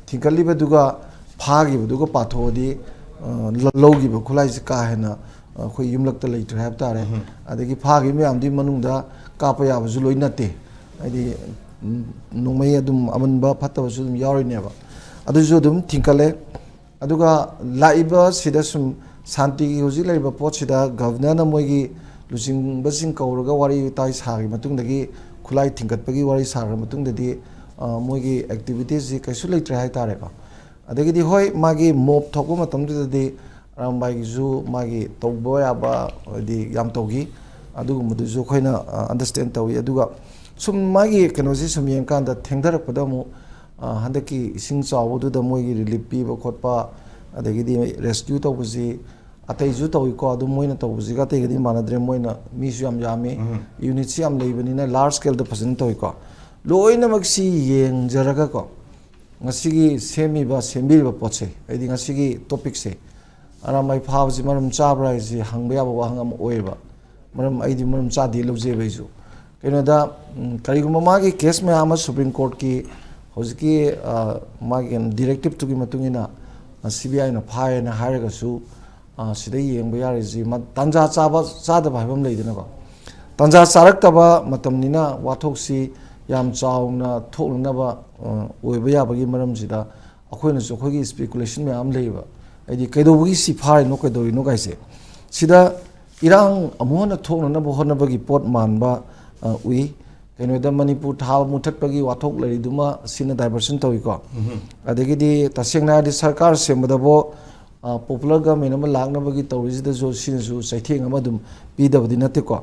ꯊꯤꯡꯀꯠꯂꯤꯕꯗꯨꯒ ꯐꯥꯈꯤꯕꯗꯨꯒ ꯄꯥꯊꯣꯛꯑꯗꯤ, ꯑ, ꯂ-, ꯂꯧꯈꯤꯕ ꯈꯨꯠꯂꯥꯏꯁꯤ ꯀꯥ ꯍꯦꯟꯅ, ꯑ, ꯑꯩꯈꯣꯏ ꯌꯨꯝꯂꯛꯇ ꯂꯩꯇ꯭ꯔꯦ ꯍꯥꯏꯕ ꯇꯥꯔꯦ꯫ ꯑꯗꯒꯤ ꯐꯥꯈꯤꯕ ꯃꯌꯥꯝꯗꯨꯒꯤ ꯃꯅꯨꯡꯗ ꯀꯥꯞꯄ ꯌꯥꯕꯁꯨ ꯂꯣꯏ ꯅꯠꯇꯦ꯫ ꯍꯥꯏꯗꯤ, ꯎꯝ, ꯅꯣꯡꯃꯩ ꯑꯗꯨꯝ ꯑꯃꯟꯕ ꯐꯠꯇꯕꯁꯨ ꯑꯗꯨꯝ ꯌꯥꯎꯔꯤꯅꯦꯕ꯫ ꯑꯗꯨꯁꯨ ꯑꯗꯨꯝ ꯊꯤꯡꯀꯠꯂꯦ꯫ ꯑꯗꯨꯒ ꯂꯥꯛꯏꯕ ꯁꯤꯗ ꯁꯨꯝ ꯁꯥꯟꯇꯤꯒꯤ ꯍꯧꯖꯤꯛ ꯂꯩꯔꯤꯕ ꯄꯣꯠꯁꯤꯗ ꯒꯚꯔꯅꯔꯅ ꯃꯣꯏꯒꯤ ꯂꯨꯆꯤꯡꯕꯁꯤꯡ ꯀꯧꯔꯒ ꯋꯥꯔꯤ ꯋꯥꯇꯥꯏ ꯁꯥꯈ꯭ꯔ ꯃꯇꯨꯡꯗꯒꯤ, ꯈꯨꯠꯂꯥꯏ ꯊꯤꯡꯒꯠꯄꯒꯤ ꯋꯥꯔꯤ ꯁꯥꯈ꯭ꯔ ꯃꯇꯨꯡꯗꯗꯤ, ꯑ, ꯃꯣꯏꯒꯤ ꯑꯦꯛꯇꯤꯚꯤꯇꯤꯁꯁꯤ ꯀꯩꯁꯨ ꯂꯩꯇ꯭ꯔꯦ ꯍꯥꯏꯇꯥꯔꯦꯀꯣ꯫ ꯑꯗꯒꯤꯗꯤ ꯍꯣꯏ, ꯃꯥꯒꯤ ꯃꯣꯞ ꯊꯣꯛꯄ ꯃꯇꯝꯗꯨꯗꯗꯤ ꯑꯔꯥꯝꯕꯥꯏꯒꯤꯁꯨ ꯃꯥꯒꯤ ꯇꯧꯕ ꯌꯥꯕ ꯍꯥꯏꯗꯤ ꯌꯥꯝ ꯇꯧꯈꯤ꯫ ꯑꯗꯨꯒꯨꯝꯕꯗꯨꯁꯨ ꯑꯩꯈꯣꯏꯅ ꯑꯟꯗꯔꯁꯇꯦꯟ ꯇꯧꯏ꯫ ꯑꯗꯨꯒ ꯁꯨꯝ ꯃꯥꯒꯤ ꯀꯩꯅꯣꯁꯤ ꯁꯨꯝ ꯌꯦꯡꯀꯥꯟꯗ ꯊꯦꯡꯊꯔꯛꯄꯗ ꯑꯃꯨꯛ ꯍꯟꯗꯛꯀꯤ ꯏꯁꯤꯡ ꯆꯥꯎꯕꯗꯨꯗ ꯃꯣꯏꯒꯤ ꯔꯤꯂꯤꯞ ꯄꯤꯕ ꯈꯣꯠꯄ, ꯑꯗꯒꯤꯗꯤ ꯔꯦꯁꯀ꯭ꯌꯨ ꯇꯧꯕꯁꯤ ꯑꯇꯩꯁꯨ ꯇꯧꯏꯀꯣ꯫ ꯑꯗꯨ ꯃꯣꯏꯅ ꯇꯧꯕꯁꯤꯒ ꯑꯇꯩꯒꯗꯤ ꯃꯥꯟꯅꯗ꯭ꯔꯦ꯫ ꯃꯣꯏꯅ ꯃꯤꯁꯨ ꯌꯥꯝ ꯌꯥꯝꯃꯤ, ꯌꯨꯅꯤꯠꯁꯤ ꯌꯥꯝ ꯂꯩꯕꯅꯤꯅ ꯂꯥꯔꯖ ꯁ꯭ꯀꯦꯜꯗ ꯐꯖꯅ ꯇꯧꯏꯀꯣ꯫ ꯂꯣꯏꯅꯃꯛꯁꯤ ꯌꯦꯡꯖꯔꯒꯀꯣ, ꯉꯁꯤꯒꯤ ꯁꯦꯝꯃꯤꯕ ꯁꯦꯝꯕꯤꯔꯤꯕ ꯄꯣꯠꯁꯦ, ꯍꯥꯏꯗꯤ ꯉꯁꯤꯒꯤ ꯇꯣꯄꯤꯛꯁꯦ, ꯑꯔꯥꯝꯕꯥꯏ ꯐꯥꯕꯁꯤ ꯃꯔꯝ ꯆꯥꯕ꯭ꯔꯥ ꯍꯥꯏꯁꯤ ꯍꯪꯕ ꯌꯥꯕ ꯋꯥꯍꯪ ꯑꯃ ꯑꯣꯏꯌꯦꯕ꯫ ꯃꯔꯝ ꯑꯩꯗꯤ ꯃꯔꯝ ꯆꯥꯗꯦ ꯂꯧꯖꯩꯕ ꯑꯩꯁꯨ꯫ ꯀꯩꯅꯣꯗ, ꯎꯝ, ꯀꯔꯤꯒꯨꯝꯕ ꯃꯥꯒꯤ ꯀꯦꯁ ꯃꯌꯥꯝ ꯑꯃ ꯁꯨꯄ꯭ꯔꯤꯝ ꯀꯣꯔꯠꯀꯤ ꯍꯧꯖꯤꯛꯀꯤ, ꯑ, ꯃꯥꯒꯤ ꯗꯤꯔꯦꯛꯇꯤꯞꯇꯨꯒꯤ ꯃꯇꯨꯡ ꯏꯟꯅ, ꯑ, ꯁꯤ ꯕꯤ ꯑꯥꯏꯅ ꯐꯥꯏꯌꯦꯅ ꯍꯥꯏꯔꯒꯁꯨ, ꯑ, ꯁꯤꯗ ꯌꯦꯡꯕ ꯌꯥꯔꯤꯁꯤ ꯃ-, ꯇꯥꯟꯖꯥ ꯆꯥꯕ ꯆꯥꯗꯕ ꯍꯥꯏꯕ ꯑꯃ ꯂꯩꯗꯅꯀꯣ꯫ ꯇꯥꯟꯖꯥ ꯆꯥꯔꯛꯇꯕ ꯃꯇꯝꯅꯤꯅ ꯋꯥꯊꯣꯛꯁꯤ ꯌꯥꯝ ꯆꯥꯎꯅ ꯊꯣꯛꯅꯅꯕ, ꯑ, ꯑꯣꯏꯕ ꯌꯥꯕꯒꯤ ꯃꯔꯝꯁꯤꯗ ꯑꯩꯈꯣꯏꯅꯁꯨ ꯑꯩꯈꯣꯏꯒꯤ ꯏꯁꯄꯦꯀꯨꯂꯦꯁꯟ ꯃꯌꯥꯝ ꯑꯃ ꯂꯩꯌꯦꯕ꯫ ꯍꯥꯏꯗꯤ ꯀꯩꯗꯧꯕꯒꯤ ꯁꯤ ꯐꯥꯔꯤꯅꯣ, ꯀꯩꯗꯧꯔꯤꯅꯣ ꯀꯥꯏꯁꯦ꯫ ꯁꯤꯗ ꯏꯔꯥꯡ ꯑꯃꯨꯛ ꯍꯟꯅ ꯊꯣꯛꯅꯅꯕ ꯍꯣꯠꯅꯕꯒꯤ ꯄꯣꯠ ꯃꯥꯟꯕ, ꯑ, ꯎꯏ꯫ ꯀꯩꯅꯣꯗ ꯃꯅꯤꯄꯨꯔ ꯊꯥꯕ ꯃꯨꯊꯠꯄꯒꯤ ꯋꯥꯊꯣꯛ ꯂꯩꯔꯤꯗꯨꯃ ꯁꯤꯅ ꯗꯥꯏꯚꯔꯁꯟ ꯇꯧꯏꯀꯣ꯫ ꯑꯗꯒꯤꯗꯤ ꯇꯁꯦꯡꯅ ꯍꯥꯏꯔꯗꯤ ꯁꯔꯀꯥꯔ ꯁꯦꯝꯕꯗꯕꯨ, ꯑ, ꯄꯣꯄꯨꯂꯔ ꯒꯃꯦꯟ ꯑꯃ ꯂꯥꯛꯅꯕꯒꯤ ꯇꯧꯔꯤꯁꯤꯗꯁꯨ ꯁꯤꯅꯁꯨ ꯆꯩꯊꯦꯡ ꯑꯃ ꯑꯗꯨꯝ ꯄꯤꯗꯕꯗꯤ ꯅꯠꯇꯦꯀꯣ꯫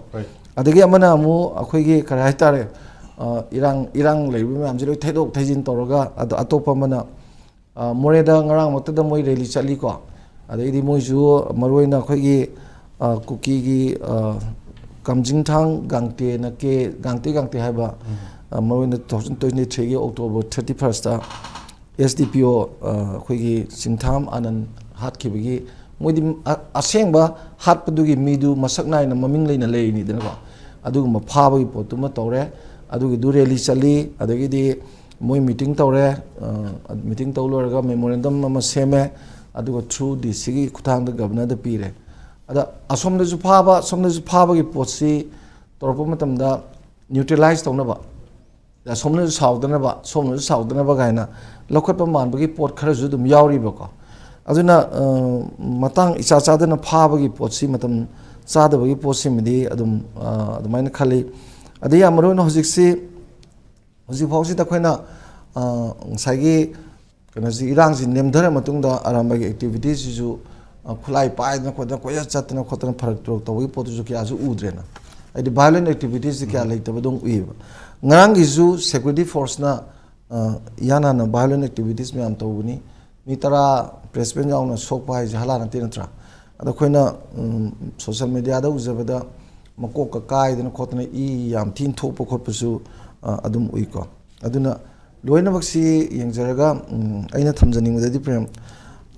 ꯑꯗꯒꯤ ꯑꯃꯅ ꯑꯃꯨꯛ ꯑꯩꯈꯣꯏꯒꯤ ꯀꯔꯤ ꯍꯥꯏꯇꯥꯔꯦ, ꯑ, ꯏꯔꯥꯡ, ꯏꯔꯥꯡ ꯂꯩꯔꯤꯕ ꯃꯌꯥꯝꯁꯦ ꯂꯣꯏ ꯊꯩꯗꯣꯛ ꯊꯩꯖꯤꯟ ꯇꯧꯔꯒ, ꯑꯗ ꯑꯇꯣꯞꯄ ꯑꯃꯅ, ꯑ, ꯃꯣꯔꯦꯗ ꯉꯔꯥꯡꯃꯛꯇꯗ ꯃꯣꯏ ꯔꯦꯂꯤ ꯆꯠꯂꯤꯀꯣ꯫ ꯑꯗꯩꯗꯤ ꯃꯣꯏꯁꯨ ꯃꯔꯨꯑꯣꯏꯅ ꯑꯩꯈꯣꯏꯒꯤ, ꯑ, ꯀꯨꯀꯤꯒꯤ, ꯑ, ꯀꯝꯖꯤꯡꯊꯥꯡ ꯒꯥꯡꯇꯦꯅ ꯀꯦ, ꯒꯥꯡꯇꯦ ꯒꯥꯡꯇꯦ ꯍꯥꯏꯕ, ꯑ, ꯃꯔꯨꯑꯣꯏꯅ two thousand twenty three ꯒꯤ October thirty first ꯇ ꯑꯦꯁ ꯗꯤ ꯄꯤ ꯑꯣ, ꯑ, ꯑꯩꯈꯣꯏꯒꯤ ꯆꯤꯡꯊꯥꯝ ꯑꯥꯅꯟ ꯍꯥꯠꯈꯤꯕꯒꯤ, ꯃꯣꯏꯗꯤ ꯑ-, ꯑꯁꯦꯡꯕ ꯍꯥꯠꯄꯗꯨꯒꯤ ꯃꯤꯗꯨ ꯃꯁꯛ ꯅꯥꯏꯅ ꯃꯃꯤꯡ ꯂꯩꯅ ꯂꯩꯔꯤꯅꯤꯗꯅꯀꯣ꯫ ꯑꯗꯨꯒꯨꯝꯕ ꯐꯥꯕꯒꯤ ꯄꯣꯠꯇꯨꯃ ꯇꯧꯔꯦ꯫ ꯑꯗꯨꯒꯤꯗꯨ ꯔꯦꯂꯤ ꯆꯠꯂꯤ꯫ ꯑꯗꯒꯤꯗꯤ ꯃꯣꯏ ꯃꯤꯇꯤꯡ ꯇꯧꯔꯦ꯫ ꯑ, ꯃꯤꯇꯤꯡ ꯇꯧ ꯂꯣꯏꯔꯒ ꯃꯦꯃꯣꯔꯦꯟꯗꯝ ꯑꯃ ꯁꯦꯝꯃꯦ꯫ ꯑꯗꯨꯒ through ꯗꯤ ꯁꯤꯒꯤ ꯈꯨꯠꯊꯥꯡꯗ ꯒꯕꯔꯅꯔꯗ ꯄꯤꯔꯦ꯫ ꯑꯗ ꯑꯁꯣꯝꯗꯁꯨ ꯐꯥꯕ, ꯁꯣꯝꯗꯁꯨ ꯐꯥꯕꯒꯤ ꯄꯣꯠꯁꯤ ꯇꯧꯔꯛꯄ ꯃꯇꯝꯗ ꯅ꯭ꯌꯨꯇ꯭ꯔꯦꯂꯥꯏꯁ ꯇꯧꯅꯕ, ꯑꯁꯣꯝꯅꯁꯨ ꯁꯥꯎꯗꯅꯕ, ꯁꯣꯝꯅꯁꯨ ꯁꯥꯎꯗꯅꯕ ꯀꯥꯏꯅ ꯂꯧꯈꯠꯄ ꯃꯥꯟꯕꯒꯤ ꯄꯣꯠ ꯈꯔꯁꯨ ꯑꯗꯨꯝ ꯌꯥꯎꯔꯤꯕꯀꯣ꯫ ꯑꯗꯨꯅ, ꯑ, ꯃꯇꯥꯡ ꯏꯆꯥ ꯆꯥꯗꯅ ꯐꯥꯕꯒꯤ ꯄꯣꯠꯁꯤ ꯃꯇꯝ ꯆꯥꯗꯕꯒꯤ ꯄꯣꯠꯁꯤꯃꯗꯤ ꯑꯗꯨꯝ, ꯑ, ꯑꯗꯨꯃꯥꯏꯅ ꯈꯜꯂꯤ꯫ ꯑꯗꯩ ꯌꯥꯝ ꯃꯔꯨ ꯑꯣꯏꯅ ꯍꯧꯖꯤꯛꯁꯤ, ꯍꯧꯖꯤꯛ ꯐꯥꯎꯁꯤꯗ ꯑꯩꯈꯣꯏꯅ, ꯑ, ꯉꯁꯥꯏꯒꯤ ꯀꯩꯅꯣꯁꯤ, ꯏꯔꯥꯡꯁꯤ ꯅꯦꯝꯊꯔ ꯃꯇꯨꯡꯗ ꯑꯔꯥꯝꯕꯥꯏꯒꯤ ꯑꯦꯛꯇꯤꯚꯤꯇꯤꯁꯁꯤꯁꯨ, ꯑ, ꯈꯨꯠꯂꯥꯏ ꯄꯥꯏꯗꯅ ꯈꯣꯠꯇꯅ, ꯀꯣꯏꯆꯠ ꯆꯠꯇꯅ ꯈꯣꯠꯇꯅ ꯐꯔꯛ ꯇꯨꯔꯛ ꯇꯧꯕꯒꯤ ꯄꯣꯠꯇꯨꯁꯨ ꯀꯌꯥꯁꯨ ꯎꯗ꯭ꯔꯦꯅ꯫ ꯍꯥꯏꯗꯤ violent activitiesꯁꯤ ꯀꯌꯥ ꯂꯩꯇꯕꯗꯧꯅ ꯎꯏꯌꯦꯕ꯫ ꯉꯔꯥꯡꯒꯤꯁꯨ security forceꯅ, ꯑ, ꯏꯍꯥꯟ ꯍꯥꯟꯅ violent activities ꯃꯌꯥꯝ ꯇꯧꯕꯅꯤ꯫ ꯃꯤ ꯇꯔꯥ, participant ꯌꯥꯎꯅ ꯁꯣꯛꯄ ꯍꯥꯏꯁꯦ ꯍꯂꯥ ꯅꯠꯇꯦ, ꯅꯠꯇ꯭ꯔꯥ? ꯑꯗꯣ ꯑꯩꯈꯣꯏꯅ, ꯎꯝ, social mediaꯗ ꯎꯖꯕꯗ ꯃꯀꯣꯛꯀ ꯀꯥꯏꯗꯅ ꯈꯣꯠꯇꯅ ꯏ ꯌꯥꯝ ꯊꯤꯅ ꯊꯣꯛꯄ ꯈꯣꯠꯄꯁꯨ, ꯑ, ꯑꯗꯨꯝ ꯎꯏꯀꯣ꯫ ꯑꯗꯨꯅ ꯂꯣꯏꯅꯃꯛꯁꯤ ꯌꯦꯡꯖꯔꯒ, ꯎꯝ, ꯑꯩꯅ ꯊꯝꯖꯅꯤꯡꯕꯗꯗꯤ, ꯄ꯭ꯔꯦꯝ,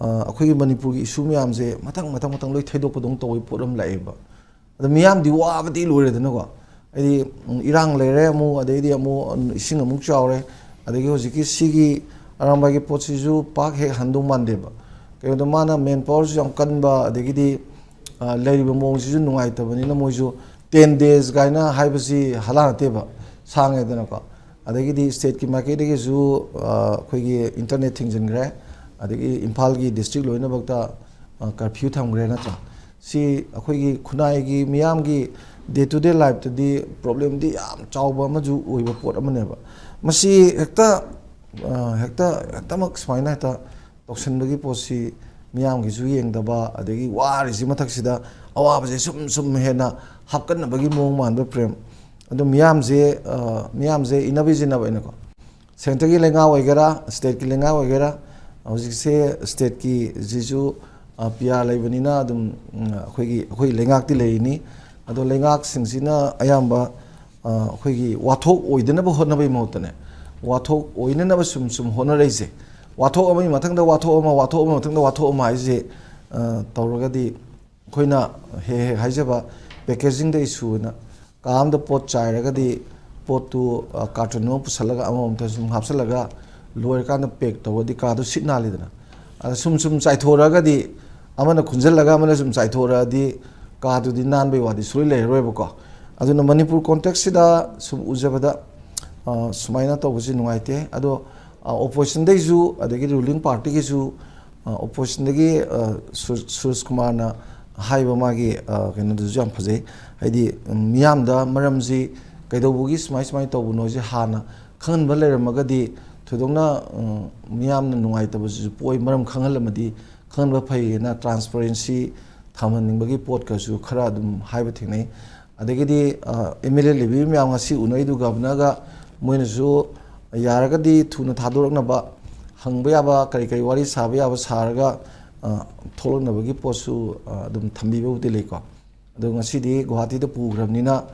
ꯑ, ꯑꯩꯈꯣꯏꯒꯤ ꯃꯅꯤꯄꯨꯔꯒꯤ issue ꯃꯌꯥꯝꯁꯦ ꯃꯊꯪ, ꯃꯊꯪ, ꯃꯊꯪ ꯂꯣꯏ ꯊꯩꯗꯣꯛꯄꯗꯧꯅ ꯇꯧꯕꯒꯤ ꯄꯣꯠ ꯑꯃ ꯂꯥꯛꯑꯦꯕ꯫ ꯑꯗꯣ ꯃꯤꯌꯥꯝꯗꯤ ꯋꯥꯕꯗꯤ ꯂꯣꯏꯔꯦꯗꯅꯀꯣ꯫ ꯍꯥꯏꯗꯤ, ꯎꯝ, ꯏꯔꯥꯡ ꯂꯩꯔꯦ ꯑꯃꯨꯛ, ꯑꯗꯩꯗꯤ ꯑꯃꯨꯛ, ꯎꯝ, ꯏꯁꯤꯡ ꯑꯃꯨꯛ ꯆꯥꯎꯔꯦ, ꯑꯗꯒꯤ ꯍꯧꯖꯤꯛꯀꯤ ꯁꯤꯒꯤ ꯑꯔꯥꯝꯕꯥꯏꯒꯤ ꯄꯣꯠꯁꯤꯁꯨ ꯄꯥꯛ ꯍꯦꯛ ꯍꯟꯗꯧ ꯃꯥꯟꯗꯦꯕ꯫ ꯀꯩꯒꯤꯅꯣꯗ ꯃꯥꯅ manpowerꯁꯨ ꯌꯥꯝ ꯀꯟꯕ, ꯑꯗꯒꯤꯗꯤ, ꯑ, ꯂꯩꯔꯤꯕ ꯃꯑꯣꯡꯁꯤꯁꯨ ꯅꯨꯡꯉꯥꯏꯇꯕꯅꯤꯅ ꯃꯣꯏꯁꯨ ten days ꯀꯥꯏꯅ ꯍꯥꯏꯕꯁꯤ ꯍꯂꯥ ꯅꯠꯇꯦꯕ, ꯁꯥꯡꯉꯦꯗꯅꯀꯣ꯫ ꯑꯗꯒꯤꯗꯤ stateꯀꯤ ꯃꯥꯏꯀꯩꯗꯒꯤꯁꯨ, ꯑ, ꯑꯩꯈꯣꯏꯒꯤ internet ꯊꯤꯡꯖꯤꯟꯈ꯭ꯔꯦ, ꯑꯗꯒꯤ ꯏꯝꯐꯥꯜꯒꯤ district ꯂꯣꯏꯅꯃꯛꯇ, ꯑ, curfew ꯊꯝꯈ꯭ꯔꯦ, ꯅꯠꯇ꯭ꯔꯥ? ꯁꯤ ꯑꯩꯈꯣꯏꯒꯤ ꯈꯨꯟꯅꯥꯏꯒꯤ ꯃꯤꯌꯥꯝꯒꯤ day to day lifeꯇꯗꯤ problemꯗꯤ ꯌꯥꯝ ꯆꯥꯎꯕ ꯑꯃꯁꯨ ꯑꯣꯏꯕ ꯄꯣꯠ ꯑꯃꯅꯦꯕ꯫ ꯃꯁꯤ ꯍꯦꯛꯇ, ꯑ, ꯍꯦꯛꯇ, ꯍꯦꯛꯇꯃꯛ ꯁꯨꯃꯥꯏꯅ ꯍꯦꯛꯇ ꯇꯧꯁꯤꯟꯕꯒꯤ ꯄꯣꯠꯁꯤ ꯃꯤꯌꯥꯝꯒꯤꯁꯨ ꯌꯦꯡꯗꯕ, ꯑꯗꯒꯤ ꯋꯥꯔꯤꯁꯤ ꯃꯊꯛꯁꯤꯗ ꯑꯋꯥꯕꯁꯦ ꯁꯨꯝ ꯁꯨꯝ ꯍꯦꯟꯅ ꯍꯥꯞꯀꯠꯅꯕꯒꯤ ꯃꯑꯣꯡ ꯃꯥꯟꯕ, ꯄ꯭ꯔꯦꯝ꯫ ꯑꯗꯣ ꯃꯤꯌꯥꯝꯁꯦ, ꯑ, ꯃꯤꯌꯥꯝꯁꯦ ꯏꯟꯅꯕ ꯏꯟꯅꯕ ꯑꯩꯅꯀꯣ, centreꯒꯤ ꯂꯩꯉꯥꯛ ꯑꯣꯏꯒꯦꯔꯥ, stateꯀꯤ ꯂꯩꯉꯥꯛ ꯑꯣꯏꯒꯦꯔꯥ, ꯍꯧꯖꯤꯛꯁꯦ stateꯀꯤꯁꯤꯁꯨ, ꯑ, PR ꯂꯩꯕꯅꯤꯅ ꯑꯗꯨꯝ, ꯎꯝ, ꯑꯩꯈꯣꯏꯒꯤ, ꯑꯩꯈꯣꯏ ꯂꯩꯉꯥꯛꯇꯤ ꯂꯩꯔꯤꯅꯤ꯫ ꯑꯗꯣ ꯂꯩꯉꯥꯛꯁꯤꯡꯁꯤꯅ ꯑꯌꯥꯝꯕ, ꯑ, ꯑꯩꯈꯣꯏꯒꯤ ꯋꯥꯊꯣꯛ ꯑꯣꯏꯗꯅꯕ ꯍꯣꯠꯅꯕꯒꯤ ꯃꯍꯨꯠꯇꯅꯦ, ꯋꯥꯊꯣꯛ ꯑꯣꯏꯅꯅꯕ ꯁꯨꯝ ꯁꯨꯝ ꯍꯣꯠꯅꯔꯛꯏꯁꯦ, ꯋꯥꯊꯣꯛ ꯑꯃꯒꯤ ꯃꯊꯪꯗ ꯋꯥꯊꯣꯛ ꯑꯃ, ꯋꯥꯊꯣꯛ ꯑꯃꯒꯤ ꯃꯊꯪꯗ ꯋꯥꯊꯣꯛ ꯑꯃ ꯍꯥꯏꯁꯦ, ꯑ, ꯇꯧꯔꯒꯗꯤ ꯑꯩꯈꯣꯏꯅ ꯍꯦꯛ ꯍꯦꯛ ꯍꯥꯏꯖꯕ packagingꯗ issue ꯑꯣꯏꯅ ꯀꯥ ꯑꯃꯗ ꯄꯣꯠ ꯆꯥꯏꯔꯒꯗꯤ ꯄꯣꯠꯇꯨ, ꯑ, carton ꯑꯃ ꯄꯨꯁꯜꯂꯒ ꯑꯃꯃꯝꯇ ꯁꯨꯝ ꯍꯥꯞꯆꯜꯂꯒ ꯂꯣꯏꯔꯀꯥꯟꯗ pack ꯇꯧꯔꯗꯤ ꯀꯥꯗꯨ ꯁꯤꯠ ꯅꯥꯜꯂꯤꯗꯅ꯫ ꯑꯗ ꯁꯨꯝ ꯁꯨꯝ ꯆꯥꯏꯊꯣꯔꯛꯑꯒꯗꯤ, ꯑꯃꯅ ꯈꯨꯟꯖꯜꯂꯒ ꯑꯃꯅ ꯁꯨꯝ ꯆꯥꯏꯊꯣꯔꯛꯑꯗꯤ ꯀꯥꯗꯨꯗꯤ ꯅꯥꯟꯕꯩ ꯋꯥꯗꯤ ꯁꯨꯡꯂꯩ ꯂꯩꯔꯔꯣꯏꯕꯀꯣ꯫ ꯑꯗꯨꯅ ꯃꯅꯤꯄꯨꯔ contextꯁꯤꯗ ꯁꯨꯝ ꯎꯖꯕꯗ, ꯑ, ꯁꯨꯃꯥꯏꯅ ꯇꯧꯕꯁꯤ ꯅꯨꯡꯉꯥꯏꯇꯦ꯫ ꯑꯗꯣ, ꯑ, oppositionꯗꯩꯁꯨ, ꯑꯗꯒꯤ ruling partyꯒꯤꯁꯨ, ꯑ, oppositionꯗꯒꯤ, ꯑ, ꯁꯨ-, ꯁꯨꯔꯖ ꯀꯨꯃꯥꯔꯅ ꯍꯥꯏꯕ ꯃꯥꯒꯤ, ꯑ, ꯀꯩꯅꯣꯗꯨꯁꯨ ꯌꯥꯝ ꯐꯖꯩ꯫ ꯍꯥꯏꯗꯤ, ꯎꯝ, ꯃꯤꯌꯥꯝꯗ ꯃꯔꯝꯁꯤ ꯀꯩꯗꯧꯕꯒꯤ ꯁꯨꯃꯥꯏ ꯁꯨꯃꯥꯏꯅ ꯇꯧꯕꯅꯣꯁꯦ ꯍꯥꯟꯅ ꯈꯪꯍꯟꯕ ꯂꯩꯔꯝꯃꯒꯗꯤ ꯊꯣꯏꯗꯣꯛꯅ ꯃꯤꯌꯥꯝꯅ ꯅꯨꯡꯉꯥꯏꯇꯕꯁꯤꯁꯨ ꯄꯣꯛꯏ꯫ ꯃꯔꯝ ꯈꯪꯍꯜꯂꯝꯃꯗꯤ, ꯈꯪꯍꯟꯕ ꯐꯩꯌꯦꯅ transparency ꯊꯝꯍꯟꯅꯤꯡꯕꯒꯤ ꯄꯣꯠꯀꯁꯨ ꯈꯔ ꯑꯗꯨꯝ ꯍꯥꯏꯕ ꯊꯦꯡꯅꯩ꯫ ꯑꯗꯒꯤꯗꯤ ꯑꯦꯝ ꯑꯦꯜ ꯑꯦ ꯂꯩꯕꯤꯔꯤꯕ ꯃꯌꯥꯝ ꯉꯁꯤ ꯎꯅꯔꯤꯗꯨ ꯒꯕꯅꯔꯒ ꯃꯣꯏꯅꯁꯨ ꯌꯥꯔꯒꯗꯤ ꯊꯨꯅ ꯊꯥꯗꯣꯔꯛꯅꯕ, ꯍꯪꯕ ꯌꯥꯕ ꯀꯔꯤ ꯀꯔꯤ ꯋꯥꯔꯤ ꯁꯥꯕ ꯌꯥꯕ ꯁꯥꯔꯒ ꯊꯣꯛꯂꯛꯅꯕꯒꯤ ꯄꯣꯠꯁꯨ ꯑꯗꯨꯝ ꯊꯝꯕꯤꯕꯕꯨꯗꯤ ꯂꯩꯀꯣ꯫ ꯑꯗꯣ ꯉꯁꯤꯗꯤ ꯒꯨꯋꯥꯍꯥꯇꯤꯗ ꯄꯨꯈ꯭ꯔꯕꯅꯤꯅ,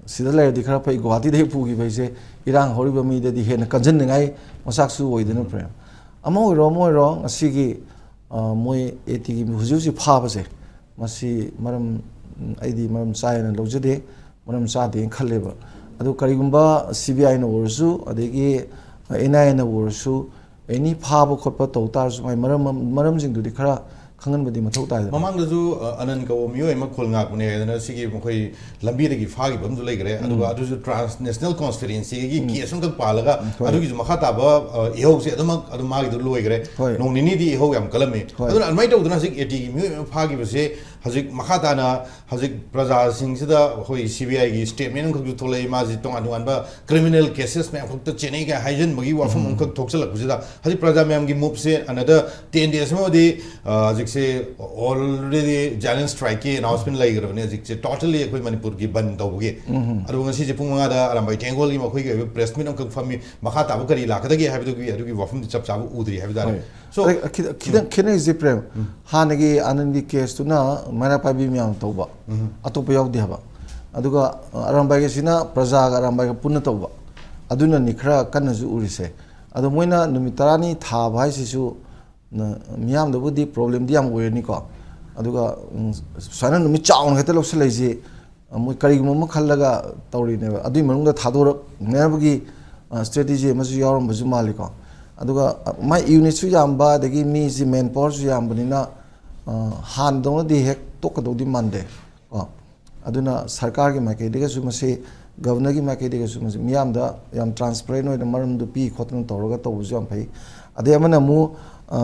ꯁꯤꯗ ꯂꯩꯔꯗꯤ ꯈꯔ ꯐꯩ꯫ ꯒꯨꯋꯥꯍꯥꯇꯤꯗꯒꯤ ꯄꯨꯈꯤꯕ ꯍꯥꯏꯁꯦ ꯏꯔꯥꯡ ꯍꯧꯔꯤꯕ ꯃꯤꯗꯗꯤ ꯍꯦꯟꯅ ꯀꯟꯖꯟꯅꯤꯡꯉꯥꯏ ꯃꯆꯥꯛꯁꯨ ꯑꯣꯏꯗꯅ, ꯄ꯭ꯔꯦꯝ꯫ ꯑꯃ ꯑꯣꯏꯔꯣ ꯑꯃ ꯑꯣꯏꯔꯣ, ꯉꯁꯤꯒꯤ ꯃꯣꯏ ꯑꯦ ꯇꯤꯒꯤ ꯍꯧꯖꯤꯛ ꯍꯧꯖꯤꯛ ꯐꯥꯕꯁꯦ, ꯃꯁꯤ ꯃꯔꯝ, ꯑꯩꯗꯤ ꯃꯔꯝ ꯆꯥꯏꯅ ꯂꯧꯖꯗꯦ, ꯃꯔꯝ ꯆꯥꯗꯦꯅ ꯈꯜꯂꯦꯕ꯫ ꯑꯗꯨ ꯀꯔꯤꯒꯨꯝꯕ ꯁꯤ ꯕꯤ ꯑꯥꯏꯅ ꯑꯣꯏꯔꯁꯨ, ꯑꯗꯒꯤ ꯑꯦꯟ ꯑꯥꯏ ꯑꯦꯅ ꯑꯣꯏꯔꯁꯨ, ꯑꯦꯅꯤ ꯐꯥꯕ ꯈꯣꯠꯄ ꯇꯧ ꯇꯥꯔꯁꯨ, ꯃꯥꯏ ꯃꯔꯝ, ꯃꯔꯝꯁꯤꯡꯗꯨꯗꯤ ꯈꯔ ꯈꯪꯍꯟꯕꯗꯤ ꯃꯊꯧ ꯇꯥꯏꯗꯅ꯫ ꯃꯃꯥꯡꯗꯁꯨ, ꯑ, ꯑꯅꯟ ꯀꯧꯕ ꯃꯤꯑꯣꯏ ꯑꯃ ꯈꯨꯜ ꯉꯥꯛꯄꯅꯦ ꯍꯥꯏꯗꯅ ꯁꯤꯒꯤ ꯃꯈꯣꯏ ꯂꯝꯕꯤꯗꯒꯤ ꯐꯥꯈꯤꯕ ꯑꯃꯁꯨ ꯂꯩꯈ꯭ꯔꯦ꯫ ꯑꯗꯨꯒ ꯑꯗꯨꯁꯨ transnational conspiracyꯒꯤ case ꯑꯃꯈꯛ ꯄꯥꯜꯂꯒ, ꯍꯣꯏ꯫ ꯑꯗꯨꯒꯤꯁꯨ ꯃꯈꯥ ꯇꯥꯕ, ꯑ, ꯏꯍꯧꯁꯦ ꯑꯗꯨꯃꯛ ꯑꯗꯨꯝ ꯃꯥꯒꯤꯗꯣ ꯂꯣꯏꯈ꯭ꯔꯦ꯫ ꯍꯣꯏ꯫ ꯅꯣꯡ ꯅꯤꯅꯤꯗꯤ ꯏꯍꯧ ꯌꯥꯝ ꯀꯜꯂꯝꯃꯤ꯫ ꯍꯣꯏ꯫ ꯑꯗꯨꯅ ꯑꯗꯨꯃꯥꯏꯅ ꯇꯧꯗꯅ ꯍꯧꯖꯤꯛ ꯑꯦ ꯇꯤꯒꯤ ꯃꯤꯑꯣꯏ ꯑꯃ ꯐꯥꯈꯤꯕꯁꯦ ꯍꯧꯖꯤꯛ ꯃꯈꯥ ꯇꯥꯅ ꯍꯧꯖꯤꯛ ꯄ꯭ꯔꯖꯥꯁꯤꯡꯁꯤꯗ ꯑꯩꯈꯣꯏ ꯁꯤ ꯕꯤ ꯑꯥꯏꯒꯤ statement ꯑꯃꯈꯛꯁꯨ ꯊꯣꯛꯂꯛꯏ, ꯃꯥꯁꯤ ꯇꯣꯉꯥꯟ ꯇꯣꯉꯥꯟꯕ criminal cases ꯃꯌꯥꯝ ꯈꯛꯇ ꯆꯦꯟꯅꯩ ꯀꯥꯏ ꯍꯥꯏꯖꯟꯕꯒꯤ ꯋꯥꯐꯝ ꯑꯃꯈꯛ ꯊꯣꯛꯆꯜꯂꯛꯄꯁꯤꯗ, ꯍꯧꯖꯤꯛ ꯄ꯭ꯔꯖꯥ ꯃꯌꯥꯝꯒꯤ moveꯁꯦ another ten days ꯑꯃꯗꯤ, ꯑ, ꯍꯧꯖꯤꯛꯁꯦ already silent strikeꯀꯤ announcement ꯂꯩꯈ꯭ꯔꯕꯅꯦ꯫ ꯍꯧꯖꯤꯛꯁꯦ totally ꯑꯩꯈꯣꯏ ꯃꯅꯤꯄꯨꯔꯒꯤ ꯕꯟ ꯇꯧꯕꯒꯤ꯫ ꯑꯗꯨꯒ ꯉꯁꯤꯁꯦ ꯄꯨꯡ ꯃꯉꯥꯗ ꯑꯔꯥꯝꯕꯥꯏ ꯊꯦꯡꯒꯣꯜꯒꯤ ꯃꯈꯣꯏꯒꯤ ꯑꯣꯏꯕ press meet ꯑꯃꯈꯛ ꯐꯝꯃꯤ꯫ ꯃꯈꯥ ꯇꯥꯕ ꯀꯔꯤ ꯂꯥꯛꯀꯗꯒꯦ ꯍꯥꯏꯕꯗꯨꯒꯤ, ꯑꯗꯨꯒꯤ ꯋꯥꯐꯝꯗꯤ ꯆꯞ ꯆꯥꯕ ꯎꯗ꯭ꯔꯤ ꯍꯥꯏꯕ ꯇꯥꯔꯦ꯫ ꯍꯣꯏ꯫ So, ꯑꯗ ꯈꯤꯇꯪ, ꯈꯤꯇꯪ ꯈꯦꯠꯅꯔꯤꯁꯦ, ꯄ꯭ꯔꯦꯝ, ꯍꯥꯟꯅꯒꯤ ꯑꯅꯟꯒꯤ caseꯇꯨꯅ ꯃꯩꯔꯥ ꯄꯥꯏꯕꯤ ꯃꯌꯥꯝ ꯇꯧꯕ, ꯑꯇꯣꯞꯄ ꯌꯥꯎꯗꯦ ꯍꯥꯏꯕ꯫ ꯑꯗꯨꯒ, ꯑ, ꯑꯔꯥꯝꯕꯥꯏꯒꯤꯁꯤꯅ ꯄ꯭ꯔꯖꯥꯒ ꯑꯔꯥꯝꯕꯥꯏꯒ ꯄꯨꯟꯅ ꯇꯧꯕ, ꯑꯗꯨꯅꯅꯤ ꯈꯔ ꯀꯟꯅꯁꯨ ꯎꯔꯤꯁꯦ꯫ ꯑꯗꯣ ꯃꯣꯏꯅ ꯅꯨꯃꯤꯠ ꯇꯔꯥꯅꯤ ꯊꯥꯕ ꯍꯥꯏꯁꯤꯁꯨ, ꯅ-, ꯃꯤꯌꯥꯝꯗꯕꯨꯗꯤ problemꯗꯤ ꯌꯥꯝ ꯑꯣꯏꯔꯅꯤꯀꯣ꯫ ꯑꯗꯨꯒ, ꯎꯝ, ꯁꯨꯃꯥꯏꯅ ꯅꯨꯃꯤꯠ ꯆꯥꯎꯅ ꯍꯦꯛꯇ ꯂꯧꯁꯤꯜꯂꯛꯏꯁꯤ, ꯑ, ꯃꯣꯏ ꯀꯔꯤꯒꯨꯝꯕ ꯑꯃ ꯈꯜꯂꯒ ꯇꯧꯔꯤꯅꯦꯕ꯫ ꯑꯗꯨꯒꯤ ꯃꯅꯨꯡꯗ ꯊꯥꯗꯣꯔꯛꯅꯕꯒꯤ, ꯑ, strategy ꯑꯃꯁꯨ ꯌꯥꯎꯔꯝꯕꯁꯨ ꯃꯥꯜꯂꯤꯀꯣ꯫ ꯑꯗꯨꯒ, ꯑ, ꯃꯥꯏ unitꯁꯨ ꯌꯥꯝꯕ, ꯑꯗꯒꯤ ꯃꯤꯁꯤ manpowerꯁꯨ ꯌꯥꯝꯕꯅꯤꯅ, ꯑ, ꯍꯥꯟꯅꯗꯧꯅꯗꯤ ꯍꯦꯛ ꯇꯣꯛꯀꯗꯧꯗꯤ ꯃꯥꯟꯗꯦ ꯀꯣ꯫ ꯑꯗꯨꯅ ꯁꯔꯀꯥꯔꯒꯤ ꯃꯥꯏꯀꯩꯗꯒꯤꯁꯨ ꯃꯁꯤ, governorꯒꯤ ꯃꯥꯏꯀꯩꯗꯒꯤꯁꯨ ꯃꯁꯤ ꯃꯤꯌꯥꯝꯗ ꯌꯥꯝ transparent ꯑꯣꯏꯅ ꯃꯔꯝꯗꯨ ꯄꯤ ꯈꯣꯠꯇꯅ ꯇꯧꯔꯒ ꯇꯧꯕꯁꯨ ꯌꯥꯝ ꯐꯩ꯫ ꯑꯗꯩ ꯑꯃꯅ ꯑꯃꯨꯛ, ꯑ,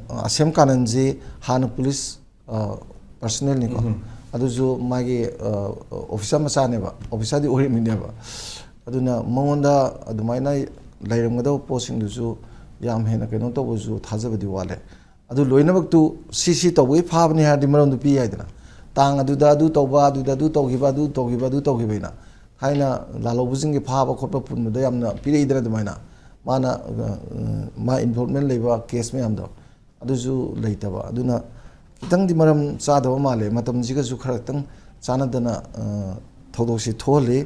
ꯑ, ꯑꯁꯦꯝ ꯀꯥꯅꯟꯁꯤ ꯍꯥꯟꯅ police, ꯑ, personnelꯅꯤꯀꯣ꯫ ꯑꯗꯨꯁꯨ ꯃꯥꯒꯤ, ꯑ, officer ꯃꯆꯥꯅꯦꯕ, officerꯗꯤ ꯑꯣꯏꯔꯤꯃꯤꯅꯦꯕ꯫ ꯑꯗꯨꯅ ꯃꯉꯣꯟꯗ ꯑꯗꯨꯃꯥꯏꯅ ꯂꯩꯔꯝꯒꯗꯕ ꯄꯣꯠꯁꯤꯡꯗꯨꯁꯨ ꯌꯥꯝ ꯍꯦꯟꯅ ꯀꯩꯅꯣ ꯇꯧꯕꯁꯨ ꯊꯥꯖꯕꯗꯤ ꯋꯥꯠꯂꯦ꯫ ꯑꯗꯨ ꯂꯣꯏꯅꯃꯛꯇꯨ ꯁꯤ ꯁꯤ ꯇꯧꯕꯒꯤ ꯐꯥꯕꯅꯤ ꯍꯥꯏꯔꯗꯤ ꯃꯔꯝꯗꯨ ꯄꯤ ꯌꯥꯏꯗꯅ, ꯇꯥꯡ ꯑꯗꯨꯗ ꯑꯗꯨ ꯇꯧꯕ, ꯑꯗꯨꯗ ꯑꯗꯨ ꯇꯧꯈꯤꯕ, ꯑꯗꯨ ꯇꯧꯈꯤꯕ, ꯑꯗꯨ ꯇꯧꯈꯤꯕ ꯍꯥꯏꯅ ꯊꯥꯏꯅ ꯂꯥꯜꯍꯧꯕꯁꯤꯡꯒꯤ ꯐꯥꯕ ꯈꯣꯠꯄ ꯄꯨꯟꯕꯗ ꯌꯥꯝꯅ ꯄꯤꯔꯛꯏꯗꯅ, ꯑꯗꯨꯃꯥꯏꯅ ꯃꯥꯅ, ꯑ, ꯃꯥ involvement ꯂꯩꯕ case ꯃꯌꯥꯝꯗꯣ꯫ ꯑꯗꯨꯁꯨ ꯂꯩꯇꯕ꯫ ꯑꯗꯨꯅ ꯈꯤꯇꯪꯗꯤ ꯃꯔꯝ ꯆꯥꯗꯕ ꯃꯥꯜꯂꯦ꯫ ꯃꯇꯝꯁꯤꯒꯁꯨ ꯈꯔ ꯈꯤꯇꯪ ꯆꯥꯟꯅꯗꯅ, ꯑ, ꯊꯧꯗꯣꯛꯁꯤ ꯊꯣꯛꯍꯜꯂꯤ꯫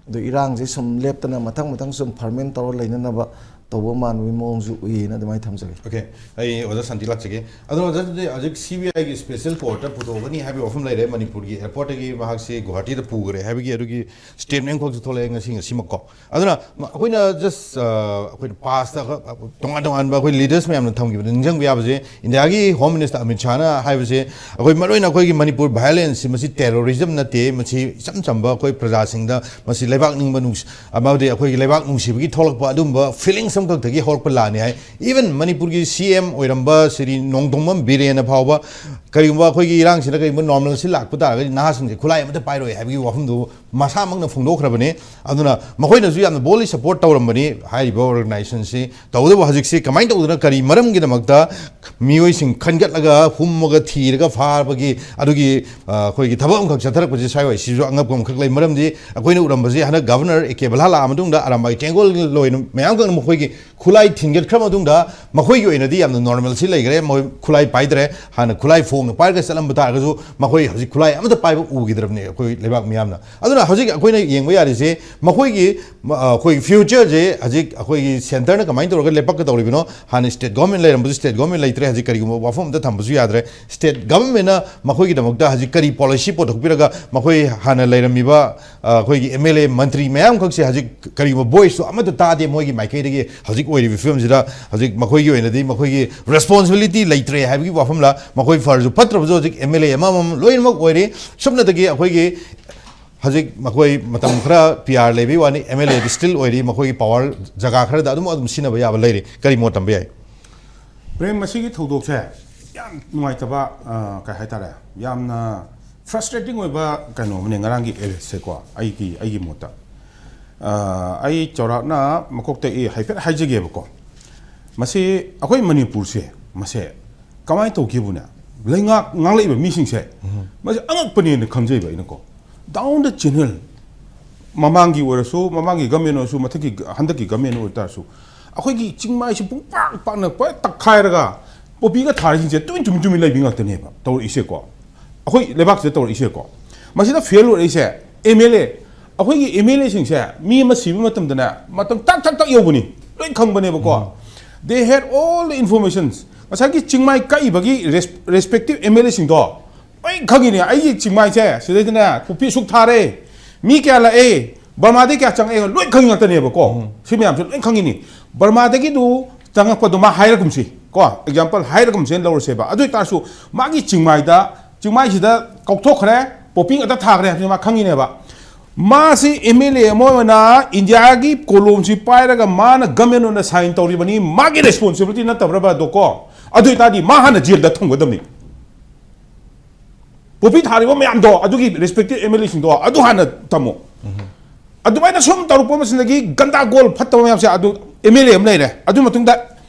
ꯑꯗꯨ ꯏꯔꯥꯡꯁꯦ ꯁꯨꯝ ꯂꯦꯞꯇꯅ ꯃꯊꯪ ꯃꯊꯪ ꯁꯨꯝ ferment ꯇꯧꯔ ꯂꯩꯅꯅꯕ ꯇꯧꯕ ꯃꯥꯟꯕꯒꯤ ꯃꯑꯣꯡꯁꯨ ꯎꯏꯌꯦꯅ ꯑꯗꯨꯃꯥꯏꯅ ꯊꯝꯖꯒꯦ꯫ ꯑꯣꯀꯦ, ꯑꯩ ꯑꯣꯖꯥ ꯁꯥꯟꯇꯤ ꯂꯥꯛꯆꯒꯦ꯫ ꯑꯗꯣ ꯑꯣꯖꯥ, ꯑꯗꯨꯗꯤ ꯍꯧꯖꯤꯛ ꯁꯤ ꯕꯤ ꯑꯥꯏꯒꯤ special courtꯇ ꯄꯨꯊꯣꯛꯀꯅꯤ ꯍꯥꯏꯕꯒꯤ ꯋꯥꯐꯝ ꯂꯩꯔꯦ꯫ ꯃꯅꯤꯄꯨꯔꯒꯤ airportꯇꯒꯤ ꯃꯍꯥꯛꯁꯤ ꯒꯨꯋꯥꯍꯥꯇꯤꯗ ꯄꯨꯈ꯭ꯔꯦ ꯍꯥꯏꯕꯒꯤ ꯑꯗꯨꯒꯤ statement ꯑꯃꯈꯛꯁꯨ ꯊꯣꯛꯂꯛꯑꯦ ꯉꯁꯤ, ꯉꯁꯤꯃꯛꯀꯣ꯫ ꯑꯗꯨꯅ ꯑꯩꯈꯣꯏꯅ just, ꯑ, ꯑꯩꯈꯣꯏꯅ pastꯇ ꯇꯣꯉꯥꯟ ꯇꯣꯉꯥꯟꯕ ꯑꯩꯈꯣꯏ leaders ꯃꯌꯥꯝꯅ ꯊꯝꯈꯤꯕꯗ ꯅꯤꯡꯁꯤꯡꯕ ꯌꯥꯕꯁꯦ, ꯏꯟꯗꯤꯌꯥꯒꯤ Home Minister ꯑꯃꯤꯠ ꯁꯥꯍꯅ ꯍꯥꯏꯕꯁꯦ, ꯑꯩꯈꯣꯏ ꯃꯔꯨꯑꯣꯏꯅ ꯑꯩꯈꯣꯏꯒꯤ ꯃꯅꯤꯄꯨꯔ violenceꯁꯤ ꯃꯁꯤ terrorism ꯅꯠꯇꯦ, ꯃꯁꯤ ꯏꯆꯝ ꯆꯝꯕ ꯑꯩꯈꯣꯏ ꯄ꯭ꯔꯖꯥꯁꯤꯡꯗ ꯃꯁꯤ ꯂꯩꯕꯥꯛ ꯅꯤꯡꯕ ꯅꯨꯡꯁꯤ-, ꯑꯃꯗꯤ ꯑꯩꯈꯣꯏꯒꯤ ꯂꯩꯕꯥꯛ ꯅꯨꯡꯁꯤꯕꯒꯤ ꯊꯣꯛꯂꯛꯄ ꯑꯗꯨꯝꯕ feelings ꯑꯃꯈꯛꯇꯒꯤ ꯍꯧꯔꯛꯄ ꯂꯥꯟꯅꯤ ꯍꯥꯏ꯫ Even ꯃꯅꯤꯄꯨꯔꯒꯤ ꯁꯤ ꯑꯦꯝ ꯑꯣꯏꯔꯝꯕ ꯁ꯭ꯔꯤ ꯅꯣꯡꯗꯣꯝꯕꯝ ꯕꯤꯔꯦꯟꯅ ꯐꯥꯎꯕ ꯀꯔꯤꯒꯨꯝꯕ ꯑꯩꯈꯣꯏꯒꯤ ꯏꯔꯥꯡꯁꯤꯗ ꯀꯔꯤꯒꯨꯝꯕ normalcy ꯂꯥꯛꯄ ꯇꯥꯔꯒꯗꯤ ꯅꯍꯥꯁꯤꯡꯁꯦ ꯈꯨꯠꯂꯥꯏ ꯑꯃꯠꯇ ꯄꯥꯏꯔꯣꯏ ꯍꯥꯏꯕꯒꯤ ꯋꯥꯐꯝꯗꯨ ꯃꯁꯥꯃꯛꯅ ꯐꯣꯡꯗꯣꯛꯈ꯭ꯔꯕꯅꯤ꯫ ꯑꯗꯨꯅ ꯃꯈꯣꯏꯅꯁꯨ ꯌꯥꯝꯅ boldly support ꯇꯧꯔꯝꯕꯅꯤ ꯍꯥꯏꯔꯤꯕ organisationꯁꯤ꯫ ꯇꯧꯕꯇꯕꯨ ꯍꯧꯖꯤꯛꯁꯤ ꯀꯃꯥꯏꯅ ꯇꯧꯗꯅ, ꯀꯔꯤ ꯃꯔꯝꯒꯤꯗꯃꯛꯇ ꯃꯤꯑꯣꯏꯁꯤꯡ ꯈꯟꯒꯠꯂꯒ ꯍꯨꯝꯃꯒ ꯊꯤꯔꯒ ꯐꯥꯕꯒꯤ ꯑꯗꯨꯒꯤ, ꯑ, ꯑꯩꯈꯣꯏꯒꯤ ꯊꯕꯛ ꯑꯃꯈꯛ ꯆꯠꯊꯔꯛꯄꯁꯤ ꯁ꯭ꯋꯥꯏ ꯁꯤꯁꯨ ꯑꯉꯛꯄ ꯑꯃꯈꯛ ꯂꯩ꯫ ꯃꯔꯝꯗꯤ ꯑꯩꯈꯣꯏꯅ ꯎꯔꯝꯕꯁꯤ ꯍꯟꯗꯛ Governor ꯑꯦ ꯀꯦ ꯕꯂꯥ ꯂꯥꯛꯑ ꯃꯇꯨꯡꯗ ꯑꯔꯥꯝꯕꯥꯏ ꯇꯦꯡꯒꯣꯜ ꯂꯣꯏꯅ ꯃꯌꯥꯝ ꯈꯛꯅ ꯃꯈꯣꯏꯒꯤ ꯈꯨꯠꯂꯥꯏ ꯊꯤꯟꯒꯠꯈ꯭ꯔ ꯃꯇꯨꯡꯗ ꯃꯈꯣꯏꯒꯤ ꯑꯣꯏꯅꯗꯤ ꯌꯥꯝꯅ normalꯁꯤ ꯂꯩꯈ꯭ꯔꯦ꯫ ꯃꯈꯣꯏ ꯈꯨꯠꯂꯥꯏ ꯄꯥꯏꯗ꯭ꯔꯦ꯫ ꯍꯥꯟꯅ ꯈꯨꯠꯂꯥꯏ ꯐꯣꯡꯅ ꯄꯥꯏꯔꯒ ꯆꯠꯂꯝꯕ ꯇꯥꯔꯒꯁꯨ ꯃꯈꯣꯏ ꯍꯧꯖꯤꯛ ꯈꯨꯠꯂꯥꯏ ꯑꯃꯠꯇ ꯄꯥꯏꯕ ꯎꯈꯤꯗ꯭ꯔꯕꯅꯦ ꯑꯩꯈꯣꯏ ꯂꯩꯕꯥꯛ ꯃꯤꯌꯥꯝꯅ꯫ ꯑꯗꯨꯅ ꯍꯧꯖꯤꯛ ꯑꯩꯈꯣꯏꯅ ꯌꯦꯡꯕ ꯌꯥꯔꯤꯁꯦ ꯃꯈꯣꯏꯒꯤ, ꯑ, ꯑꯩꯈꯣꯏꯒꯤ futureꯁꯦ ꯍꯧꯖꯤꯛ ꯑꯩꯈꯣꯏꯒꯤ centreꯅ ꯀꯃꯥꯏꯅ ꯇꯧꯔꯒ ꯂꯦꯞꯄꯛꯀꯗꯧꯔꯤꯕꯅꯣ? ꯍꯥꯟꯅ state government ꯂꯩꯔꯝꯕꯗꯨ state government ꯂꯩꯇ꯭ꯔꯦ, ꯍꯧꯖꯤꯛ ꯀꯔꯤꯒꯨꯝꯕ ꯋꯥꯐꯝ ꯑꯃꯗ ꯊꯝꯕꯁꯨ ꯌꯥꯗ꯭ꯔꯦ꯫ State governmentꯅ ꯃꯈꯣꯏꯒꯤꯗꯃꯛꯇ ꯍꯧꯖꯤꯛ ꯀꯔꯤ policy ꯄꯨꯊꯣꯛꯄꯤꯔꯒ ꯃꯈꯣꯏ ꯍꯥꯟꯅ ꯂꯩꯔꯝꯃꯤꯕ, ꯑ, ꯑꯩꯈꯣꯏꯒꯤ ꯑꯦꯝ ꯑꯦꯜ ꯑꯦ, ꯃꯟꯇ꯭ꯔꯤ ꯃꯌꯥꯝꯈꯛꯁꯦ ꯍꯧꯖꯤꯛ ꯀꯔꯤꯒꯨꯝꯕ voiceꯇꯣ ꯑꯃꯠꯇ ꯇꯥꯗꯦ ꯃꯣꯏꯒꯤ ꯃꯥꯏꯀꯩꯗꯒꯤ꯫ ꯍꯧꯖꯤꯛ ꯑꯣꯏꯔꯤꯕ ꯐꯤꯕꯝꯁꯤꯗ ꯍꯧꯖꯤꯛ ꯃꯈꯣꯏꯒꯤ ꯑꯣꯏꯅꯗꯤ ꯃꯈꯣꯏꯒꯤ responsibility ꯂꯩꯇ꯭ꯔꯦ ꯍꯥꯏꯕꯒꯤ ꯋꯥꯐꯝꯂ, ꯃꯈꯣꯏ ꯐꯔꯁꯨ ꯐꯠꯇ꯭ꯔꯕꯁꯨ ꯍꯧꯖꯤꯛ ꯑꯦꯝ ꯑꯦꯜ ꯑꯦ ꯑꯃꯃꯝ ꯂꯣꯏꯅꯃꯛ ꯑꯣꯏꯔꯤ꯫ ꯁꯨꯞꯅꯇꯒꯤ ꯑꯩꯈꯣꯏꯒꯤ ꯍꯧꯖꯤꯛ ꯃꯈꯣꯏ ꯃꯇꯝ ꯈꯔ ꯄꯤ ꯑꯥꯔ ꯂꯩꯕꯒꯤ ꯋꯥꯅꯤ, ꯑꯦꯝ ꯑꯦꯜ ꯑꯦꯗꯤ still ꯑꯣꯏꯔꯤ, ꯃꯈꯣꯏꯒꯤ power ꯖꯒꯥ ꯈꯔꯗ ꯑꯗꯨꯝ, ꯑꯗꯨꯝ ꯁꯤꯖꯤꯟꯅꯕ ꯌꯥꯕ ꯂꯩꯔꯤ꯫ ꯀꯔꯤ ꯃꯣꯠ ꯊꯝꯕ ꯌꯥꯏ? ꯄ꯭ꯔꯦꯝ, ꯃꯁꯤꯒꯤ ꯊꯧꯗꯣꯛꯁꯦ ꯌꯥꯝ ꯅꯨꯡꯉꯥꯏꯇꯕ, ꯑ, ꯀꯩ ꯍꯥꯏꯇꯥꯔꯦ, ꯌꯥꯝꯅ frustrating ꯑꯣꯏꯕ ꯀꯩꯅꯣ ꯑꯃꯅꯦ ꯉꯔꯥꯡꯒꯤ arrestꯁꯦꯀꯣ꯫ ꯑꯩꯒꯤ, ꯑꯩꯒꯤ ꯃꯣꯠꯇ ꯑ, ꯑꯩ ꯆꯥꯎꯔꯥꯛꯅ ꯃꯀꯣꯛꯇ ꯑꯩ ꯍꯥꯏꯐꯦꯠ ꯍꯥꯏꯖꯒꯦꯕꯀꯣ꯫ ꯃꯁꯤ ꯑꯩꯈꯣꯏ ꯃꯅꯤꯄꯨꯔꯁꯦ, ꯃꯁꯦ ꯀꯃꯥꯏꯅ ꯇꯧꯒꯦꯕꯨꯅꯦ, ꯂꯩꯉꯥꯛ ꯉꯥꯡꯂꯛꯏꯕ ꯃꯤꯁꯤꯡꯁꯦ, ꯃꯁꯤ ꯑꯉꯛꯄꯅꯦꯅ ꯈꯟꯖꯩꯕ ꯑꯩꯅꯀꯣ꯫ Down the channel, ꯃꯃꯥꯡꯒꯤ ꯑꯣꯏꯔꯁꯨ, ꯃꯃꯥꯡꯒꯤ ꯒꯃꯦꯟ ꯑꯣꯏꯔꯁꯨ, ꯃꯊꯛꯀꯤ, ꯍꯟꯗꯛꯀꯤ ꯒꯃꯦꯟ ꯑꯣꯏꯇꯥꯔꯁꯨ, ꯑꯩꯈꯣꯏꯒꯤ ꯆꯤꯡꯃꯥꯏꯁꯤ ꯄꯨꯡꯄꯥꯛ ꯄꯥꯛꯅ ꯄꯨꯔꯥ ꯇꯛꯈꯥꯏꯔꯒ ꯄꯣꯄꯤꯒ ꯊꯥꯔꯤꯁꯤꯡꯁꯦ ꯇꯨꯃꯤꯟ ꯇꯨꯃꯤꯟ ꯇꯨꯃꯤꯟ ꯂꯩꯕꯤ ꯉꯥꯛꯇꯅꯦꯕ ꯇꯧꯔꯛꯏꯁꯦꯀꯣ꯫ ꯑꯩꯈꯣꯏ ꯂꯩꯕꯥꯛꯁꯤꯗ ꯇꯧꯔꯛꯏꯁꯦꯀꯣ꯫ ꯃꯁꯤꯗ ꯐꯦꯜ ꯑꯣꯏꯔꯛꯏꯁꯦ ꯑꯦꯝ ꯑꯦꯜ ꯑꯦ, ꯑꯩꯈꯣꯏꯒꯤ ꯑꯦꯝ ꯑꯦꯜ ꯑꯦꯁꯤꯡꯁꯦ ꯃꯤ ꯑꯃ ꯁꯤꯕ ꯃꯇꯝꯗꯅꯦ, ꯃꯇꯝ ꯇꯛ ꯇꯛ ꯇꯛ ꯌꯧꯕꯅꯤ, ꯂꯣꯏ ꯈꯪꯕꯅꯦꯕꯀꯣ꯫ They had all the informations. ꯉꯁꯥꯏꯒꯤ ꯆꯤꯡꯃꯥꯏ ꯀꯛꯏꯕꯒꯤ ꯔꯦꯁ-, ꯔꯦꯁꯄꯦꯛꯇꯤꯞ ꯑꯦꯝ ꯑꯦꯜ ꯑꯦꯁꯤꯡꯗꯣ ꯂꯣꯏ ꯈꯪꯉꯤꯅꯦ꯫ ꯑꯩꯒꯤ ꯆꯤꯡꯃꯥꯏꯁꯦ ꯁꯤꯗꯩꯗꯅꯦ ꯄꯣꯄꯤ ꯁꯨꯛ ꯊꯥꯔꯦ, ꯃꯤ ꯀꯌꯥ ꯂꯥꯛꯑꯦ, ꯕꯔꯃꯥꯗꯩ ꯀꯌꯥ ꯆꯪꯉꯛꯑꯦ, ꯂꯣꯏ ꯈꯪꯉꯤ ꯉꯥꯛꯇꯅꯦꯕꯀꯣ꯫ ꯁꯤ ꯃꯌꯥꯝꯁꯦ ꯂꯣꯏ ꯈꯪꯉꯤꯅꯤ꯫ ꯕꯔꯃꯥꯗꯒꯤꯗꯨ ꯆꯪꯉꯛꯄꯗꯣ ꯃꯥ ꯍꯥꯏꯔꯒꯨꯝꯁꯤ ꯀꯣ, ꯑꯦꯛꯖꯥꯝꯄꯜ ꯍꯥꯏꯔꯒꯨꯝꯁꯦꯅ ꯂꯧꯔꯁꯦꯕ꯫ ꯑꯗꯨ ꯑꯣꯏꯇꯥꯔꯁꯨ ꯃꯥꯒꯤ ꯆꯤꯡꯃꯥꯏꯗ, ꯆꯤꯡꯃꯥꯏꯁꯤꯗ ꯀꯧꯊꯣꯛꯈ꯭ꯔꯦ, ꯄꯣꯄꯤ ꯉꯥꯛꯇ ꯊꯥꯈ꯭ꯔꯦ ꯍꯥꯏꯕꯁꯤ ꯃꯥ ꯈꯪꯉꯤꯅꯦꯕ꯫ ꯃꯥꯁꯤ ꯑꯦꯝ ꯑꯦꯜ ꯑꯦ ꯑꯃ ꯑꯣꯏꯅ ꯏꯟꯗꯤꯌꯥꯒꯤ ꯀꯣꯂꯣꯝꯁꯤ ꯄꯥꯏꯔꯒ ꯃꯥꯅ ꯒꯃꯦꯟ ꯑꯣꯏꯅ ꯁꯥꯏꯟ ꯇꯧꯔꯤꯕꯅꯤ, ꯃꯥꯒꯤ ꯔꯦꯁꯄꯣꯟꯁꯤꯕꯤꯂꯤꯇꯤ ꯅꯠꯇꯕ꯭ꯔꯕ ꯑꯗꯣ ꯀꯣ? ꯑꯗꯨ ꯑꯣꯏꯇꯥꯔꯗꯤ ꯃꯥ ꯍꯥꯟꯅ ꯖꯦꯜꯗ ꯊꯝꯒꯗꯕꯅꯤ꯫ ꯄꯣꯄꯤ ꯊꯥꯔꯤꯕ ꯃꯌꯥꯝꯗꯣ, ꯑꯗꯨꯒꯤ ꯔꯦꯁꯄꯦꯛꯇꯤꯞ ꯑꯦꯝ ꯑꯦꯜ ꯑꯦꯁꯤꯡꯗꯣ ꯑꯗꯨ ꯍꯥꯟꯅ ꯊꯝꯃꯣ꯫ ꯑꯗꯨꯃꯥꯏꯅ ꯁꯨꯝ ꯇꯧꯔꯛꯄ ꯃꯁꯤꯗꯒꯤ ꯒꯟꯗꯥꯒꯣꯜ ꯐꯠꯇꯕ ꯃꯌꯥꯝꯁꯦ, ꯑꯗꯨ ꯑꯦꯝ ꯑꯦꯜ ꯑꯦ ꯑꯃ ꯂꯩꯔꯦ, ꯑꯗꯨꯒꯤ ꯃꯇꯨꯡꯗ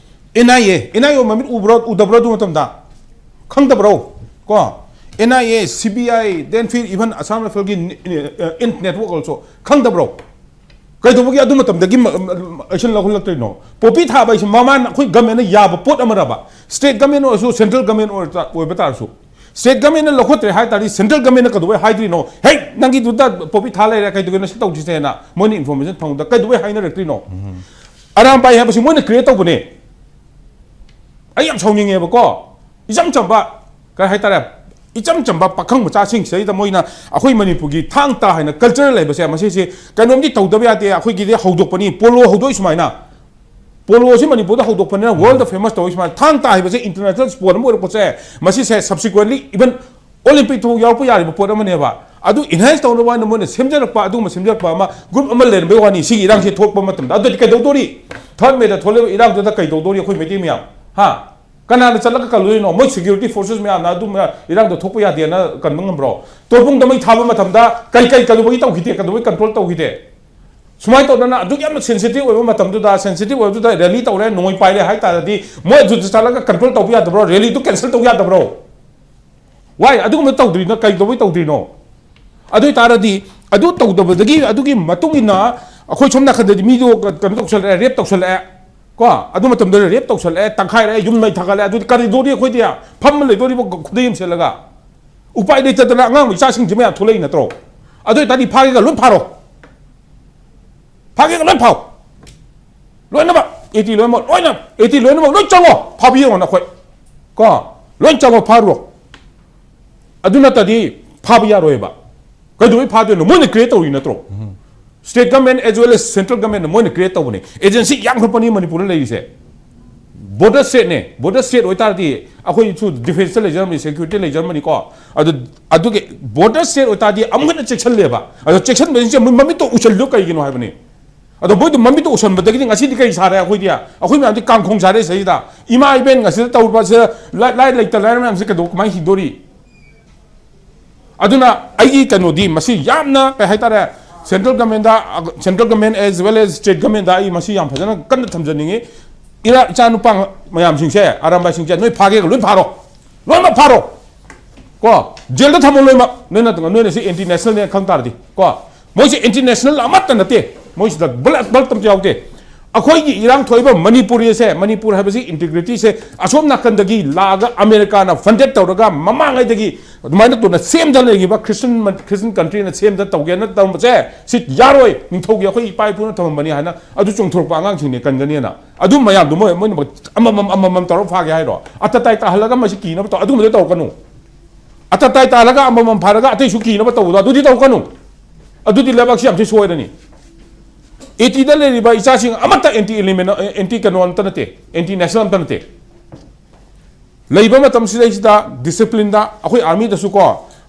and I A, and I ꯑꯦ ꯃꯃꯤꯠ ꯎꯕ꯭ꯔꯣ, ꯎꯗꯕ꯭ꯔꯣ ꯑꯗꯨ ꯃꯇꯝꯗ? ꯈꯪꯗꯕ꯭ꯔꯣ? ꯀꯣ, and I A, C B I, then ꯐꯤꯔ even Assam Rifle ꯒꯤ ꯅꯤ-, ꯅꯤ-, ꯑ, ꯏꯟ ꯅꯦꯠꯋꯔꯛ ꯑꯣꯜꯁꯣ ꯈꯪꯗꯕ꯭ꯔꯣ? ꯀꯩꯗꯧꯕꯒꯤ ꯑꯗꯨ ꯃꯇꯝꯗꯒꯤ ꯃ-, ꯃ-, action ꯂꯧꯈꯠꯂꯛꯇ꯭ꯔꯤꯅꯣ? ꯄꯣꯄꯤ ꯊꯥꯕ ꯍꯥꯏꯁꯦ ꯃꯃꯥꯟ ꯑꯩꯈꯣꯏ ꯒꯃꯦꯟꯅ ꯌꯥꯕ ꯄꯣꯠ ꯑꯃꯔꯕ? ꯁ꯭ꯇꯦꯠ ꯒꯃꯦꯟ ꯑꯣꯏꯔꯁꯨ, ꯁꯦꯟꯇ꯭ꯔꯦꯜ ꯒꯃꯦꯟ ꯑꯣꯏꯔ-, ꯑꯣꯏꯕ ꯇꯥꯔꯁꯨ, ꯁ꯭ꯇꯦꯠ ꯒꯃꯦꯟꯅ ꯂꯧꯈꯠꯇ꯭ꯔꯦ ꯍꯥꯏ ꯇꯥꯔꯗꯤ, ꯁꯦꯟꯇ꯭ꯔꯦꯜ ꯒꯃꯦꯟꯅ ꯀꯩꯗꯧꯕꯩ ꯍꯥꯏꯗ꯭ꯔꯤꯅꯣ? "ꯍꯦ, ꯅꯪꯒꯤꯗꯨꯗ ꯄꯣꯄꯤ ꯊꯥ ꯂꯩꯔꯦ, ꯀꯩꯗꯧꯒꯦꯅꯣ ꯁꯤ ꯇꯧꯁꯤꯁꯦꯅ?" ꯃꯣꯏꯅ ꯏꯟꯐꯣꯔꯃꯦꯁꯟ ꯐꯪꯕꯗ ꯀꯩꯗꯧꯕꯩ ꯍꯥꯏꯅꯔꯛꯇ꯭ꯔꯤꯅꯣ? ꯑꯔꯥꯝꯕꯥꯏ ꯍꯥꯏꯕꯁꯤ ꯃꯣꯏꯅ ꯀ꯭ꯔꯤꯌꯦꯠ ꯇꯧꯕꯅꯦ꯫ ꯑꯩ ꯌꯥꯝ ꯁꯥꯎꯅꯤꯡꯉꯦꯕꯀꯣ꯫ ꯏꯆꯝ ꯆꯝꯕ, ꯀꯩ ꯍꯥꯏꯇꯥꯔꯦ, ꯏꯆꯝ ꯆꯝꯕ ꯄꯥꯈꯪ ꯃꯆꯥꯁꯤꯡꯁꯤꯗꯩꯗ ꯃꯣꯏꯅ ꯑꯩꯈꯣꯏ ꯃꯅꯤꯄꯨꯔꯒꯤ ꯊꯥꯡ ꯇꯥ ꯍꯥꯏꯅ ꯀꯜꯆꯔꯦꯜ ꯂꯩꯕꯁꯦ, ꯃꯁꯤꯁꯦ ꯀꯩꯅꯣꯝꯗꯤ ꯇꯧꯗꯕ ꯌꯥꯗꯦ, ꯑꯩꯈꯣꯏꯒꯤꯗꯤ ꯍꯧꯗꯣꯛꯄꯅꯤ, ꯄꯣꯂꯣ ꯍꯧꯗꯣꯛꯏ ꯁꯨꯃꯥꯏꯅ꯫ ꯄꯣꯂꯣꯁꯤ ꯃꯅꯤꯄꯨꯔꯗ ꯍꯧꯗꯣꯛꯄꯅꯤꯅ ꯋꯥꯔꯜꯗ ꯐꯦꯃꯁ ꯇꯧꯏ ꯁꯨꯃꯥꯏꯅ꯫ ꯊꯥꯡ ꯇꯥ ꯍꯥꯏꯕꯁꯦ ꯏꯟꯇꯔꯅꯦꯁꯅꯦꯜ ꯁ꯭ꯄꯣꯔꯠ ꯑꯃ ꯑꯣꯏꯔꯛꯄꯁꯦ, ꯃꯁꯤꯁꯦ subsequently even ꯑꯣꯂꯤꯝꯄꯤꯛ ꯐꯥꯎ ꯌꯥꯎꯔꯛꯄ ꯌꯥꯔꯤꯕ ꯄꯣꯠ ꯑꯃꯅꯦꯕ꯫ ꯑꯗꯨ ꯏꯟꯍꯦꯟꯁ ꯇꯧꯅꯕ ꯍꯥꯏꯅ ꯃꯣꯏꯅ ꯁꯦꯝꯖꯔꯛꯄ, ꯑꯗꯨꯒꯨꯝꯕ ꯁꯦꯝꯖꯔꯛꯄ ꯑꯃ, ꯒ꯭ꯔꯨꯞ ꯑꯃ ꯂꯩꯔꯝꯕꯩ ꯋꯥꯅꯤ꯫ ꯁꯤꯒꯤ ꯏꯔꯥꯡꯁꯦ ꯊꯣꯛꯄ ꯃꯇꯝꯗ, ꯑꯗꯨꯗꯤ ꯀꯩꯗꯧꯗꯣꯔꯤ? ꯊꯥꯔꯠ ꯃꯦꯗ ꯊꯣꯛꯂꯛꯏꯕ ꯏꯔꯥꯡꯗꯨꯗ ꯀꯩꯗꯧꯗꯣꯔꯤ ꯑꯩꯈꯣꯏ ꯃꯩꯇꯩ ꯃꯌꯥꯝ? ꯍꯥ? ꯀꯅꯥꯅ ꯆꯠꯂꯒ ꯀꯜꯂꯨꯗꯣꯏꯅꯣ? ꯃꯣꯏ ꯁꯦꯀ꯭ꯌꯨꯔꯤꯇꯤ ꯐꯣꯔꯁꯦꯁ ꯃꯌꯥꯝꯅ ꯑꯗꯨꯝꯕ ꯏꯔꯥꯡꯗꯣ ꯊꯣꯛꯄ ꯌꯥꯗꯦꯅ ꯀꯟꯕ ꯉꯝꯕ꯭ꯔꯣ? ꯇꯣꯔꯕꯨꯡꯗ ꯃꯩ ꯊꯥꯕ ꯃꯇꯝꯗ ꯀꯩ, ꯀꯩ ꯀꯩꯗꯧꯕꯒꯤ ꯇꯧꯈꯤꯗꯦ? ꯀꯩꯗꯧꯕꯒꯤ ꯀꯟꯇ꯭ꯔꯣꯜ ꯇꯧꯈꯤꯗꯦ? ꯁꯨꯃꯥꯏꯅ ꯇꯧꯗꯅ ꯑꯗꯨꯛ ꯌꯥꯝꯅ ꯁꯦꯟꯁꯤꯇꯤꯚ ꯑꯣꯏꯕ ꯃꯇꯝꯗꯨꯗ, ꯁꯦꯟꯁꯤꯇꯤꯚ ꯑꯣꯏꯕꯗꯨꯗ ꯔꯦꯂꯤ ꯇꯧꯔꯦ, ꯅꯣꯡꯃꯩ ꯄꯥꯏꯔꯦ ꯍꯥꯏ ꯇꯥꯔꯗꯤ, ꯃꯣꯏ ꯑꯗꯨꯗ ꯆꯠꯂꯒ ꯀꯟꯇ꯭ꯔꯣꯜ ꯇꯧꯕ ꯌꯥꯗꯕ꯭ꯔꯣ? ꯔꯦꯂꯤꯗꯨ ꯀꯦꯟꯁꯦꯜ ꯇꯧꯕ ꯌꯥꯗꯕ꯭ꯔꯣ? ꯋꯥꯏ ꯑꯗꯨꯒꯨꯝꯕ ꯇꯧꯗ꯭ꯔꯤꯅꯣ? ꯀꯩꯗꯧꯕꯩ ꯇꯧꯗ꯭ꯔꯤꯅꯣ? ꯑꯗꯨ ꯑꯣꯏ ꯇꯥꯔꯗꯤ, ꯑꯗꯨ ꯇꯧꯗꯕꯗꯒꯤ, ꯑꯗꯨꯒꯤ ꯃꯇꯨꯡ ꯏꯟꯅ ꯑꯩꯈꯣꯏ ꯁꯣꯝ ꯅꯥꯀꯟꯗꯗꯤ ꯃꯤꯗꯣ ꯀꯩꯅꯣ ꯇꯧꯁꯜꯂꯛꯑꯦ, ꯔꯦꯞ ꯇꯧꯁꯜꯂꯛꯑꯦ꯫ ꯀꯣ, ꯑꯗꯨ ꯃꯇꯝꯗ ꯔꯦꯞ ꯇꯧꯁꯜꯂꯛꯑꯦ, ꯇꯪꯈꯥꯏꯔꯛꯑꯦ, ꯌꯨꯝ ꯃꯩ ꯊꯥꯒꯠꯂꯦ, ꯑꯗꯨꯗꯤ ꯀꯔꯤꯗꯣꯔꯤ ꯑꯩꯈꯣꯏꯗꯤ? ꯐꯝꯃ ꯂꯩꯗꯣꯔꯤꯕ ꯈꯨꯗꯩ ꯑꯃ ꯁꯦꯠꯂꯒ? ꯎꯄꯥꯏ ꯂꯩꯇꯗꯅ ꯑꯉꯥꯡ ꯏꯆꯥꯁꯤꯡꯁꯦ ꯃꯌꯥꯝ ꯊꯣꯛꯂꯛꯏ ꯅꯠꯇ꯭ꯔꯣ? ꯑꯗꯨ ꯑꯣꯏ ꯇꯥꯔꯗꯤ ꯐꯥꯒꯦꯒ ꯂꯣꯏ ꯐꯥꯔꯣ꯫ ꯐꯥꯒꯦꯒ ꯂꯣꯏ ꯐꯥꯎ꯫ ꯂꯣꯏꯅꯃꯛ, ꯑꯦꯇꯤ ꯂꯣꯏꯅꯃꯛ, ꯂꯣꯏꯅ, ꯑꯦꯇꯤ ꯂꯣꯏꯅꯃꯛ ꯂꯣꯏ ꯆꯪꯉꯣ꯫ ꯐꯥꯕ ꯌꯦꯡꯉꯣ ꯅꯈꯣꯏ꯫ ꯀꯣ? ꯂꯣꯏ ꯆꯪꯉꯣ, ꯐꯥꯔꯨꯔꯣ꯫ ꯑꯗꯨ ꯅꯠꯇꯗꯤ ꯐꯥꯕ ꯌꯥꯔꯣꯏꯕ꯫ ꯀꯩꯗꯧꯕꯩ ꯐꯥꯗꯣꯏꯅꯣ? ꯃꯣꯏꯅ ꯀ꯭ꯔꯤꯌꯦꯠ ꯇꯧꯔꯤ ꯅꯠꯇ꯭ꯔꯣ? State government as well as central government ꯃꯣꯏꯅ ꯀ꯭ꯔꯤꯌꯦꯠ ꯇꯧꯕꯅꯦ꯫ ꯑꯦꯖꯦꯟꯁꯤ ꯌꯥꯝꯈ꯭ꯔꯕꯅꯤ ꯃꯅꯤꯄꯨꯔꯗ ꯂꯩꯔꯤꯁꯦ꯫ ꯕꯣꯔꯗꯔ ꯁ꯭ꯇꯦꯠꯅꯦ꯫ ꯕꯣꯔꯗꯔ ꯁ꯭ꯇꯦꯠ ꯑꯣꯏꯇꯥꯔꯗꯤ ꯑꯩꯈꯣꯏꯁꯨ ꯗꯤꯐꯦꯟꯁꯇ ꯂꯩꯖꯔꯝꯕꯅꯤ, ꯁꯦꯀ꯭ꯌꯨꯔꯤꯇꯤ ꯂꯩꯖꯔꯝꯕꯅꯤꯀꯣ꯫ ꯑꯗꯨ, ꯑꯗꯨꯒꯤ ꯕꯣꯔꯗꯔ ꯁ꯭ꯇꯦꯠ ꯑꯣꯏꯇꯥꯔꯗꯤ ꯑꯃꯨꯛ ꯍꯦꯟꯅ ꯆꯦꯛꯁꯤꯜꯂꯦꯕ꯫ ꯑꯗꯣ ꯆꯦꯛꯁꯤꯟꯕꯁꯤꯡꯁꯦ ꯃꯃꯤꯠꯇꯣ ꯎꯁꯜꯂꯤꯗꯣ ꯀꯩꯒꯤꯅꯣ ꯍꯥꯏꯕꯅꯤ꯫ ꯑꯗꯣ ꯃꯣꯏꯗꯣ ꯃꯃꯤꯠꯇꯣ ꯎꯁꯟꯕꯗꯒꯤꯗꯤ ꯉꯁꯤꯗꯤ ꯀꯔꯤ ꯁꯥꯔꯦ ꯑꯩꯈꯣꯏꯗꯤ? ꯑꯩꯈꯣꯏ ꯃꯌꯥꯝꯗꯤ ꯀꯥꯡꯈꯣꯡ ꯁꯥꯔꯦ ꯁꯤꯗꯩꯁꯤꯗ꯫ ꯏꯃꯥ ꯏꯕꯦꯟ ꯉꯁꯤꯗ ꯇꯧꯔꯤꯕꯁꯤꯗ ꯂꯥꯏ-, ꯂꯥꯏꯔ ꯂꯩꯇ ꯂꯥꯏꯔ ꯃꯌꯥꯝꯁꯦ ꯀꯩꯗꯧ-, ꯀꯃꯥꯏꯅ ꯍꯤꯡꯗꯣꯔꯤ? ꯑꯗꯨꯅ ꯑꯩꯒꯤ ꯀꯩꯅꯣꯗꯤ ꯃꯁꯤ ꯌꯥꯝꯅ ꯀꯩ ꯍꯥꯏꯇꯥꯔꯦ, central governmentꯗ, central government as well as state governmentꯗ ꯑꯩ ꯃꯁꯤ ꯌꯥꯝ ꯐꯖꯅ ꯀꯟꯅ ꯊꯝꯖꯅꯤꯡꯉꯤ꯫ ꯏꯔꯥ ꯏꯆꯥ ꯅꯨꯄꯥ ꯃꯌꯥꯝꯁꯤꯡꯁꯦ, ꯑꯔꯥꯝꯕꯥꯏꯁꯤꯡꯁꯦ ꯅꯣꯏ ꯐꯥꯒꯦꯒ ꯂꯣꯏ ꯐꯥꯔꯣ, ꯂꯣꯏꯅꯃꯛ ꯐꯥꯔꯣ꯫ ꯀꯣ, ꯖꯦꯜꯗ ꯊꯝꯃꯣ ꯂꯣꯏꯅꯃꯛ꯫ ꯅꯣꯏꯅ, ꯅꯣꯏꯅ ꯁꯤ ꯑꯦꯟꯇꯤ ꯅꯦꯁꯅꯦꯜꯅꯦ ꯈꯪ ꯇꯥꯔꯗꯤ꯫ ꯀꯣ, ꯃꯣꯏꯁꯦ ꯑꯦꯟꯇꯤ ꯅꯦꯁꯅꯦꯜ ꯑꯃꯠꯇ ꯅꯠꯇꯦ꯫ ꯃꯣꯏꯁꯤꯗ ꯕ꯭ꯂꯠ, ꯕ꯭ꯂꯠ ꯑꯝꯇ ꯌꯥꯎꯗꯦ꯫ ꯑꯩꯈꯣꯏꯒꯤ ꯏꯔꯥꯡ ꯊꯣꯛꯏꯕ ꯃꯅꯤꯄꯨꯔ ꯑꯁꯦ, ꯃꯅꯤꯄꯨꯔ ꯍꯥꯏꯕꯁꯤ ꯏꯟꯇꯤꯒ꯭ꯔꯤꯇꯤꯁꯦ ꯑꯁꯣꯝ ꯅꯥꯀꯟꯗꯒꯤ ꯂꯥꯛꯑꯒ, ꯑꯃꯦꯔꯤꯀꯥꯅ ꯐꯟꯗꯦꯠ ꯇꯧꯔꯒ ꯃꯃꯥꯡꯉꯩꯗꯒꯤ ꯑꯗꯨꯃꯥꯏꯅ ꯇꯧꯅ ꯁꯦꯝꯗꯅ ꯂꯩꯈꯤꯕ ꯈ꯭ꯔꯤꯁꯇꯟ, ꯈ꯭ꯔꯤꯁꯇꯟ ꯀꯟꯇ꯭ꯔꯤꯅ ꯁꯦꯝꯗꯅ ꯇꯧꯒꯦꯅ ꯇꯧꯔꯝꯕꯁꯦ ꯁꯤ ꯌꯥꯔꯣꯏ꯫ ꯅꯤꯡꯊꯧꯒꯤ ꯑꯩꯈꯣꯏ ꯏꯄꯥ ꯏꯄꯨꯅ ꯊꯝꯃꯝꯕꯅꯤ ꯍꯥꯏꯅ ꯑꯗꯨ ꯆꯣꯡꯊꯣꯔꯛꯄ ꯑꯉꯥꯡꯁꯤꯡꯅꯦ ꯀꯟꯒꯅꯤꯅ꯫ ꯑꯗꯨ ꯃꯌꯥꯝꯗꯣ ꯃꯣꯏ, ꯃꯣꯏꯅ ꯑꯃꯃꯝ, ꯑꯃꯃꯝ ꯇꯧꯔ ꯐꯥꯒꯦ ꯍꯥꯏꯔꯣ? ꯑꯇꯇꯥꯏ ꯇꯥꯍꯜꯂꯒ ꯃꯁꯤ ꯀꯤꯅꯕ ꯇꯧ, ꯑꯗꯨꯒꯨꯝꯕꯗꯣ ꯇꯧꯔꯛꯀꯅꯨ꯫ ꯑꯇꯇꯥꯏ ꯇꯥꯍꯜꯂꯒ ꯑꯃꯃꯝ ꯐꯥꯔꯒ ꯑꯇꯩꯁꯨ ꯀꯤꯅꯕ ꯇꯧꯕꯗꯣ ꯑꯗꯨꯗꯤ ꯇꯧꯔꯛꯀꯅꯨ꯫ ꯑꯗꯨꯗꯤ ꯂꯩꯕꯥꯛꯁꯤ ꯌꯥꯝ ꯊꯤ ꯁꯣꯏꯔꯅꯤ꯫ ꯑꯦꯇꯤꯗ ꯂꯩꯔꯤꯕ ꯏꯆꯥꯁꯤꯡ ꯑꯃꯠꯇ ꯑꯦꯟꯇꯤ ꯑꯦꯂꯤꯃꯦꯟ, ꯑꯦꯟꯇꯤ ꯀꯩꯅꯣ ꯑꯝꯇ ꯅꯠꯇꯦ, ꯑꯦꯟꯇꯤ ꯅꯦꯁꯅꯦꯜ ꯑꯝꯇ ꯅꯠꯇꯦ꯫ ꯂꯩꯕ ꯃꯇꯝꯁꯤꯗꯩꯁꯤꯗ ꯗꯤꯁꯤꯄ꯭ꯂꯤꯟꯗ ꯑꯩꯈꯣꯏ ꯑꯥꯔꯃꯤꯗꯁꯨ ꯀꯣ,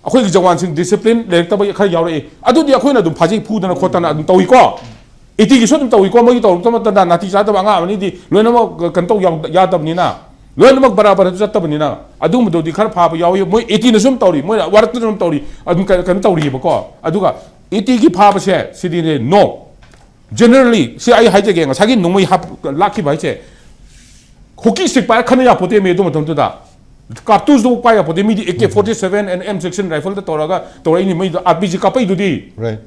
ꯑꯩꯈꯣꯏꯒꯤ ꯖꯋꯥꯟꯁꯤꯡ ꯗꯤꯁꯤꯄ꯭ꯂꯤꯟ ꯂꯩꯔꯛꯇꯕ ꯈꯔ ꯌꯥꯎꯔꯛꯏ꯫ ꯑꯗꯨꯗꯤ ꯑꯩꯈꯣꯏꯅ ꯑꯗꯨꯝ ꯐꯥꯖꯩ ꯐꯨꯗꯅ ꯈꯣꯠꯇꯅ ꯑꯗꯨꯝ ꯇꯧꯏꯀꯣ꯫ ꯑꯦꯇꯤꯒꯤꯁꯨ ꯑꯗꯨꯝ ꯇꯧꯏꯀꯣ, ꯃꯣꯏꯒꯤ ꯇꯧꯔꯛꯇꯕ ꯃꯇꯝꯗ ꯅꯥꯇꯤ ꯆꯥꯗꯕ ꯑꯉꯥꯡ ꯑꯃꯅꯤꯗꯤ ꯂꯣꯏꯅꯃꯛ ꯀꯩꯅꯣ ꯇꯧ ꯌꯥꯎ-, ꯌꯥꯗꯕꯅꯤꯅ, ꯂꯣꯏꯅꯃꯛ ꯕꯔꯥꯕꯔ ꯆꯠꯇꯕꯅꯤꯅ꯫ ꯑꯗꯨꯒꯨꯝꯕꯗꯨꯗꯤ ꯈꯔ ꯐꯥꯕ ꯌꯥꯎꯏ꯫ ꯃꯣꯏ ꯑꯦꯇꯤꯅꯁꯨ ꯑꯗꯨꯝ ꯇꯧꯔꯤ, ꯃꯣꯏꯅ ꯋꯥꯔꯛꯇꯁꯨ ꯑꯗꯨꯝ ꯇꯧꯔꯤ, ꯑꯗꯨꯝ ꯀ-, ꯀꯩꯅꯣ ꯇꯧꯔꯤꯑꯕꯀꯣ꯫ ꯑꯗꯨꯒ ꯑꯦꯇꯤꯒꯤ ꯐꯥꯕꯁꯦ ꯁꯤꯗꯤꯅꯦ, no꯫ Generally, ꯁꯤ ꯑꯩ ꯍꯥꯏꯖꯒꯦ, ꯉꯁꯥꯏꯒꯤ ꯅꯣꯡꯃꯩ ꯍꯥꯞ ꯂꯥꯛꯈꯤꯕ ꯍꯥꯏꯁꯦ, ꯍꯣꯀꯤ ꯁ꯭ꯇꯤꯛ ꯄꯥꯏꯔ ꯈꯟꯅ ꯌꯥꯄꯣꯠꯇꯦ ꯃꯤ ꯑꯗꯨ ꯃꯇꯝꯗꯨꯗ꯫ ꯀꯥꯔꯇꯨꯁꯇꯨ ꯄꯥꯏ ꯌꯥꯄꯣꯠꯇꯦ, ꯃꯤꯗꯤ A K forty seven N M sixteen ꯔꯥꯏꯐꯜꯗ ꯇꯧꯔꯒ ꯇꯧꯔꯛꯏꯅꯤ, ꯃꯩꯗꯣ ꯑꯥꯔ ꯄꯤ ꯖꯤ ꯀꯥꯞꯄꯛꯏꯗꯨꯗꯤ꯫ Right.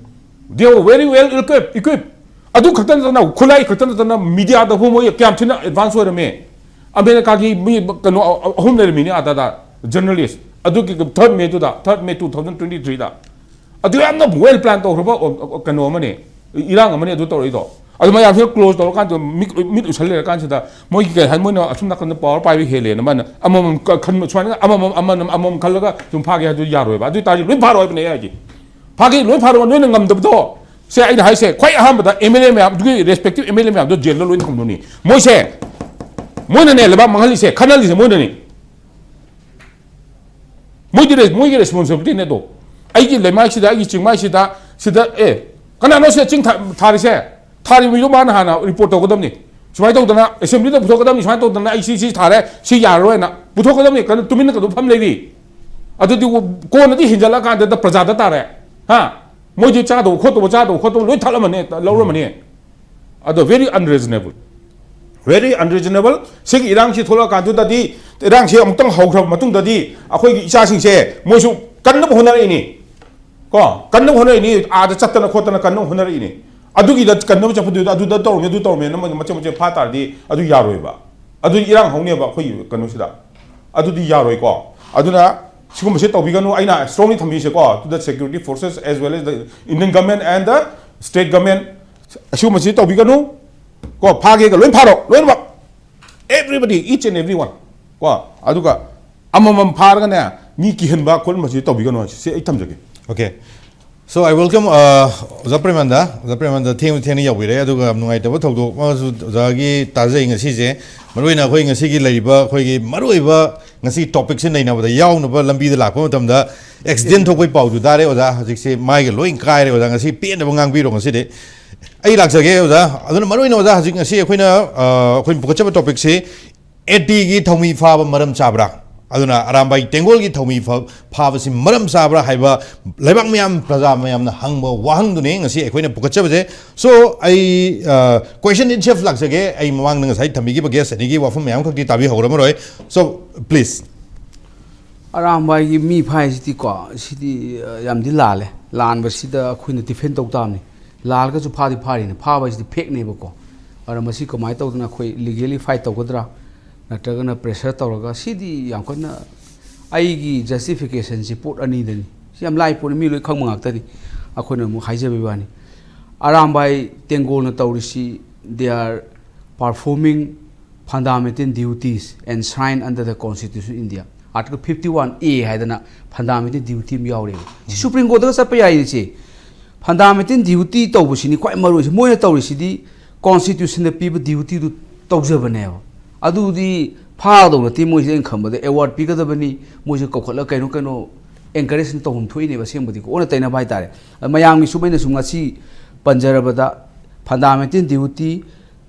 They were very well equipped, equipped. ꯑꯗꯨ ꯈꯛꯇ ꯅꯠꯇꯅ, ꯈꯨꯠꯂꯥꯏ ꯈꯛꯇ ꯅꯠꯇꯅ, ꯃꯤꯗꯤꯌꯥꯗ ꯐꯥꯎ ꯃꯣꯏ ꯀꯌꯥꯝ ꯊꯤꯅ ꯑꯦꯗꯚꯥꯟꯁ ꯑꯣꯏꯔꯝꯃꯦ꯫ ꯑꯃꯦꯔꯤꯀꯥꯒꯤ ꯃꯤ ꯀꯩꯅꯣ ꯑꯍꯨꯝ ꯂꯩꯔꯝꯃꯤꯅꯤ ꯑꯥꯗ, ꯖꯔꯅꯦꯂꯤꯁ꯫ ꯑꯗꯨꯒꯤ ꯊꯥꯔꯠ ꯃꯦꯗꯨꯗ, ꯊꯥꯔꯠ ꯃꯦ ꯇꯨ ꯊꯥꯎꯖꯟ ꯇ꯭ꯋꯦꯟꯇꯤ ꯊ꯭ꯔꯤꯗ꯫ ꯑꯗꯨ ꯌꯥꯝꯅ ꯋꯦꯜ ꯄ꯭ꯂꯥꯟ ꯇꯧꯈ꯭ꯔꯕ ꯀꯩꯅꯣ ꯑꯃꯅꯤ, ꯏꯔꯥꯡ ꯑꯃꯅꯤ ꯑꯗꯨ ꯇꯧꯔꯛꯏꯗꯣ꯫ ꯑꯗꯨ ꯃꯌꯥꯝꯁꯤꯅ ꯀ꯭ꯂꯣꯖ ꯇꯧꯔꯀꯥꯟꯗ ꯃꯤꯠ ꯃꯤꯠ ꯎꯏꯁꯜ ꯂꯩꯔꯀꯥꯟꯁꯤꯗ, ꯃꯣꯏꯒꯤ ꯀꯩ ꯍꯥꯏ, ꯃꯣꯏꯅ ꯑꯁꯨꯝ ꯅꯥꯀꯟꯗ ꯄꯋꯥꯔ ꯄꯥꯏꯕ ꯍꯦꯜꯂꯦꯅ ꯃꯥꯅ ꯑꯃꯃꯝ ꯈꯟꯕ, ꯁꯨꯃꯥꯏꯅ ꯑꯃꯃꯝ ꯑꯃꯃꯝ ꯑꯃꯃꯝ ꯈꯜꯂꯒ ꯁꯨꯝ ꯐꯥꯒꯦ ꯍꯥꯏꯗꯨ ꯌꯥꯔꯣꯏꯕ꯫ ꯑꯗꯨ ꯑꯣꯏꯇꯥꯔꯗꯤ ꯂꯣꯏ ꯐꯥꯔꯣ ꯍꯥꯏꯕꯅꯦ ꯑꯩ ꯍꯥꯏꯁꯦ꯫ ꯐꯥꯒꯦ, ꯂꯣꯏ ꯐꯥꯔꯣ, ꯅꯣꯏꯅ ꯉꯝꯗꯕꯗꯣ꯫ ꯁꯦ, ꯑꯩꯅ ꯍꯥꯏꯁꯦ, ꯈ꯭ꯋꯥꯏ ꯑꯍꯥꯟꯕꯗ ꯑꯦꯝ ꯑꯦꯜ ꯑꯦ ꯃꯌꯥꯝ, ꯑꯗꯨꯒꯤ ꯔꯦꯁꯄꯦꯛꯇꯤꯚ ꯑꯦꯝ ꯑꯦꯜ ꯑꯦ ꯃꯌꯥꯝꯗꯣ ꯖꯦꯜꯗ ꯂꯣꯏꯅ ꯊꯝꯗꯣꯏꯅꯤ꯫ ꯃꯣꯏꯁꯦ, ꯃꯣꯏꯅꯅꯦ ꯂꯩꯕꯥꯛ ꯃꯥꯡꯍꯜꯂꯤꯁꯦ, ꯈꯠꯅꯍꯜꯂꯤꯁꯦ ꯃꯣꯏꯅꯅꯤ꯫ ꯃꯣꯏꯗꯤ ꯔꯦ- ꯃꯣꯏꯒꯤ ꯔꯦꯁꯄꯣꯟꯁꯤꯕꯤꯂꯤꯇꯤꯅꯦ ꯑꯗꯣ꯫ ꯑꯩꯒꯤ ꯂꯩꯃꯥꯏꯁꯤꯗ, ꯑꯩꯒꯤ ꯆꯤꯡꯃꯥꯏꯁꯤꯗ, ꯁꯤꯗ, ꯑꯦ, ꯀꯅꯥꯅꯣ ꯁꯤꯗ ꯆꯤꯡ ꯊꯥ- ꯊꯥꯔꯤꯁꯦ? ꯊꯥꯔꯤꯕ ꯃꯤꯗꯣ ꯃꯥꯅ ꯍꯥꯟꯅ ꯔꯤꯄꯣꯔꯠ ꯇꯧꯒꯗꯕꯅꯤ꯫ ꯁꯨꯃꯥꯏꯅ ꯇꯧꯗꯅ ꯑꯦꯁꯦꯝꯕ꯭ꯂꯤꯗ ꯄꯨꯊꯣꯛꯀꯗꯕꯅꯤ, ꯁꯨꯃꯥꯏꯅ ꯇꯧꯗꯅ ꯑꯩ ꯁꯤ ꯁꯤ ꯊꯥꯔꯦ, ꯁꯤ ꯌꯥꯔꯔꯣꯏꯅ ꯄꯨꯊꯣꯛꯀꯗꯕꯅꯤ꯫ ꯀꯩꯅꯣ ꯇꯨꯃꯤꯟꯅ ꯀꯩꯗꯧ ꯐꯝ ꯂꯩꯔꯤ? ꯑꯗꯨꯗꯤ ꯀꯣꯟꯅꯗꯤ ꯍꯦꯟꯖꯜꯂꯛꯑꯀꯥꯟꯗ ꯄ꯭ꯔꯖꯥꯗ ꯇꯥꯔꯦ꯫ ꯍꯥ? ꯃꯣꯏꯗꯤ ꯆꯥꯗꯧꯕ ꯈꯣꯠꯇꯧꯕ, ꯆꯥꯗꯧꯕ ꯈꯣꯠꯇꯧꯕ ꯂꯣꯏ ꯊꯠꯂꯝꯃꯅꯤ, ꯂꯧꯔꯝꯃꯅꯤ꯫ ꯑꯗꯣ very unreasonable, very unreasonable꯫ ꯁꯤꯒꯤ ꯏꯔꯥꯡꯁꯤ ꯊꯣꯛꯂꯛꯑꯀꯥꯟꯗꯨꯗꯗꯤ, ꯏꯔꯥꯡꯁꯤ ꯑꯃꯨꯛꯇꯪ ꯍꯧꯈ꯭ꯔꯕ ꯃꯇꯨꯡꯗꯗꯤ ꯑꯩꯈꯣꯏꯒꯤ ꯏꯆꯥꯁꯤꯡꯁꯦ ꯃꯣꯏꯁꯨ ꯀꯟꯅꯕ ꯍꯣꯠꯅꯔꯛꯏꯅꯤ꯫ ꯀꯣ, ꯀꯟꯅꯕ ꯍꯣꯠꯅꯔꯛꯏꯅꯤ, ꯑꯥꯗ ꯆꯠꯇꯅ ꯈꯣꯠꯇꯅ ꯀꯟꯅꯕ ꯍꯣꯠꯅꯔꯛꯏꯅꯤ꯫ ꯑꯗꯨꯒꯤꯗ ꯀꯟꯅꯕ ꯆꯠꯄꯗꯨꯗ ꯑꯗꯨꯗ ꯇꯧꯔꯝꯃꯦ, ꯑꯗꯨ ꯇꯧꯔꯝꯃꯦꯅ ꯃꯣꯏꯅ ꯃꯆꯦꯠ ꯃꯆꯦꯠ ꯐꯥ ꯇꯥꯔꯗꯤ ꯑꯗꯨ ꯌꯥꯔꯣꯏꯕ꯫ ꯑꯗꯨ ꯏꯔꯥꯡ ꯍꯧꯅꯦꯕ ꯑꯩꯈꯣꯏꯒꯤ ꯀꯩꯅꯣꯁꯤꯗ꯫ ꯑꯗꯨꯗꯤ ꯌꯥꯔꯣꯏꯀꯣ꯫ ꯑꯗꯨꯅ ꯁꯤꯒꯨꯝꯕꯁꯦ ꯇꯧꯕꯤꯒꯅꯨ, ꯑꯩꯅ strongly ꯊꯝꯕꯤꯁꯦꯀꯣ, to the security forces as well as the Indian government and the state government, ꯑꯁꯤꯒꯨꯝꯕꯁꯤ ꯇꯧꯕꯤꯒꯅꯨ꯫ ꯀꯣ, ꯐꯥꯒꯦꯒ ꯂꯣꯏ ꯐꯥꯔꯣ, ꯂꯣꯏꯅꯃꯛ, everybody, each and every one꯫ ꯀꯣ, ꯑꯗꯨꯒ ꯑꯃꯃꯝ ꯐꯥꯔꯒꯅꯦ, ꯃꯤ ꯀꯤꯍꯟꯕ ꯈꯣꯠꯍꯟꯕꯁꯤ ꯇꯧꯕꯤꯒꯅꯨ ꯍꯥꯏꯁꯦ, ꯁꯤ ꯑꯩ ꯊꯝꯖꯒꯦ꯫ Okay. So I welcome, uh, ꯑꯣꯖꯥ ꯄ꯭ꯔꯦꯃꯥꯅꯟꯗ꯫ ꯑꯣꯖꯥ ꯄ꯭ꯔꯦꯃꯥꯅꯟꯗ ꯊꯦꯡꯅ ꯊꯦꯡꯅ ꯌꯧꯕꯤꯔꯛꯑꯦ, ꯑꯗꯨꯒ ꯌꯥꯝ ꯅꯨꯡꯉꯥꯏꯇꯕ ꯊꯧꯗꯣꯛ ꯑꯃꯁꯨ ꯑꯣꯖꯥꯒꯤ ꯇꯥꯖꯩ ꯉꯁꯤꯁꯦ꯫ ꯃꯔꯨꯑꯣꯏꯅ ꯑꯩꯈꯣꯏ ꯉꯁꯤꯒꯤ ꯂꯩꯔꯤꯕ ꯑꯩꯈꯣꯏꯒꯤ ꯃꯔꯨꯑꯣꯏꯕ ꯉꯁꯤ ꯇꯣꯄꯤꯛꯁꯦ ꯅꯩꯅꯕꯗ ꯌꯥꯎꯅꯕ ꯂꯝꯕꯤꯗ ꯂꯥꯛꯄ ꯃꯇꯝꯗ ꯑꯦꯛꯁꯤꯗꯦꯟ ꯊꯣꯛꯄꯒꯤ ꯄꯥꯎꯁꯨ ꯇꯥꯔꯦ ꯑꯣꯖꯥ꯫ ꯍꯧꯖꯤꯛꯁꯦ ꯃꯥꯏꯒ ꯂꯣꯏ ꯀꯥꯏꯔꯦ ꯑꯣꯖꯥ꯫ ꯉꯁꯤ ꯄꯦꯟꯗꯕ ꯉꯥꯡꯕꯤꯔꯣ ꯉꯁꯤꯗꯤ꯫ ꯑꯩ ꯂꯥꯛꯆꯒꯦ ꯑꯣꯖꯥ꯫ ꯑꯗꯨꯅ ꯃꯔꯨꯑꯣꯏꯅ ꯑꯣꯖꯥ, ꯍꯧꯖꯤꯛ ꯉꯁꯤ ꯑꯩꯈꯣꯏꯅ, ꯑ, ꯑꯩꯈꯣꯏꯅ ꯄꯨꯈꯠꯆꯕ ꯇꯣꯄꯤꯛꯁꯤ ꯑꯦ ꯇꯤꯒꯤ ꯊꯧꯃꯤ ꯐꯥꯕ ꯃꯔꯝ ꯆꯥꯕ꯭ꯔꯥ? ꯑꯗꯨꯅ ꯑꯔꯥꯝꯕꯥꯏ ꯇꯦꯡꯒꯣꯜꯒꯤ ꯊꯧꯃꯤ ꯐ- ꯐꯥꯕꯁꯤ ꯃꯔꯝ ꯆꯥꯕ꯭ꯔꯥ ꯍꯥꯏꯕ ꯂꯩꯕꯥꯛ ꯃꯌꯥꯝ, ꯄ꯭ꯔꯖꯥ ꯃꯌꯥꯝꯅ ꯍꯪꯕ ꯋꯥꯍꯪꯗꯨꯅꯤ ꯉꯁꯤ ꯑꯩꯈꯣꯏꯅ ꯄꯨꯈꯠꯆꯕꯁꯦ꯫ So, ꯑꯩ question itself ꯂꯥꯛꯆꯒꯦ꯫ ꯑꯩ ꯃꯃꯥꯡꯗ ꯉꯁꯥꯏ ꯊꯝꯕꯤꯈꯤꯕ guest ꯑꯅꯤꯒꯤ ꯋꯥꯐꯝ ꯃꯌꯥꯝ ꯈꯛꯇꯤ ꯇꯥꯕꯤꯍꯧꯔꯝꯃꯔꯣꯏ꯫ So, please꯫ ꯑꯔꯥꯝꯕꯥꯏꯒꯤ ꯃꯤ ꯐꯥꯏꯁꯤꯗꯤꯀꯣ, ꯁꯤꯗꯤ ꯑ, ꯌꯥꯝꯗꯤ ꯂꯥꯜꯂꯦ꯫ ꯂꯥꯟꯕꯁꯤꯗ ꯑꯩꯈꯣꯏꯅ defend ꯇꯧ ꯇꯥꯕꯅꯤ꯫ ꯂꯥꯜꯂꯒꯁꯨ ꯐꯥꯗꯤ ꯐꯥꯔꯤꯅꯤ, ꯐꯥꯕ ꯍꯥꯏꯁꯤꯗꯤ fact ꯅꯦꯕꯀꯣ꯫ ꯑꯗꯨꯅ ꯃꯁꯤ ꯀꯃꯥꯏꯅ ꯇꯧꯗꯅ ꯑꯩꯈꯣꯏ legally fight ꯇꯧꯒꯗ꯭ꯔꯥ, ꯅꯠꯇ꯭ꯔꯒꯅ pressure ꯇꯧꯔꯒ, ꯁꯤꯗꯤ ꯌꯥꯝ ꯀꯟꯅ ꯑꯩꯒꯤ justification ꯁꯤ ꯄꯣꯠ ꯑꯅꯤꯗꯅꯤ꯫ ꯁꯤ ꯌꯥꯝ ꯂꯥꯏ ꯄꯣꯠꯅꯤ, ꯃꯤ ꯂꯣꯏ ꯈꯪꯕ ꯉꯥꯛꯇꯅꯤ꯫ ꯑꯩꯈꯣꯏꯅ ꯑꯃꯨꯛ ꯍꯥꯏꯖꯕꯩ ꯋꯥꯅꯤ꯫ ꯑꯔꯥꯝꯕꯥꯏ ꯇꯦꯡꯒꯣꯜꯅ ꯇꯧꯔꯤꯁꯤ, they are performing fundamental duties enshrined under the Constitution of India, Article fifty one A ꯍꯥꯏꯗꯅ fundamental duty ꯑꯃ ꯌꯥꯎꯔꯦꯕ꯫ ꯁꯤ Supreme Court ꯇꯒ ꯆꯠꯄ ꯌꯥꯏ꯫ ꯁꯤ fundamental duty ꯇꯧꯕꯁꯤꯅꯤ ꯈ꯭ꯋꯥꯏ ꯃꯔꯨ ꯑꯣꯏꯁꯦ꯫ ꯃꯣꯏꯅ ꯇꯧꯔꯤꯁꯤꯗꯤ Constitution ꯗ ꯄꯤꯕ duty ꯗꯨ ꯇꯧꯖꯕꯅꯦꯕ꯫ ꯑꯗꯨꯗꯤ ꯐꯥꯒꯗꯧ ꯅꯠꯇꯦ꯫ ꯃꯣꯏꯁꯦ ꯑꯩꯅ ꯈꯟꯕꯗ award ꯄꯤꯒꯗꯕꯅꯤ꯫ ꯃꯣꯏꯁꯦ ꯀꯧꯈꯠꯂꯒ ꯀꯩꯅꯣ ꯀꯩꯅꯣ encourage ꯇꯧꯐꯝ ꯊꯣꯛꯏꯅꯦꯕ꯫ ꯑꯁꯦꯡꯕꯗꯤꯀꯣ, ꯑꯣꯟꯅ ꯇꯩꯅꯕ ꯍꯥꯏꯇꯥꯔꯦ꯫ ꯃꯌꯥꯝꯒꯤ ꯁꯨꯝ ꯑꯩꯅ ꯁꯨꯝ ꯉꯁꯤ ꯄꯟꯖꯔꯕꯗ fundamental duty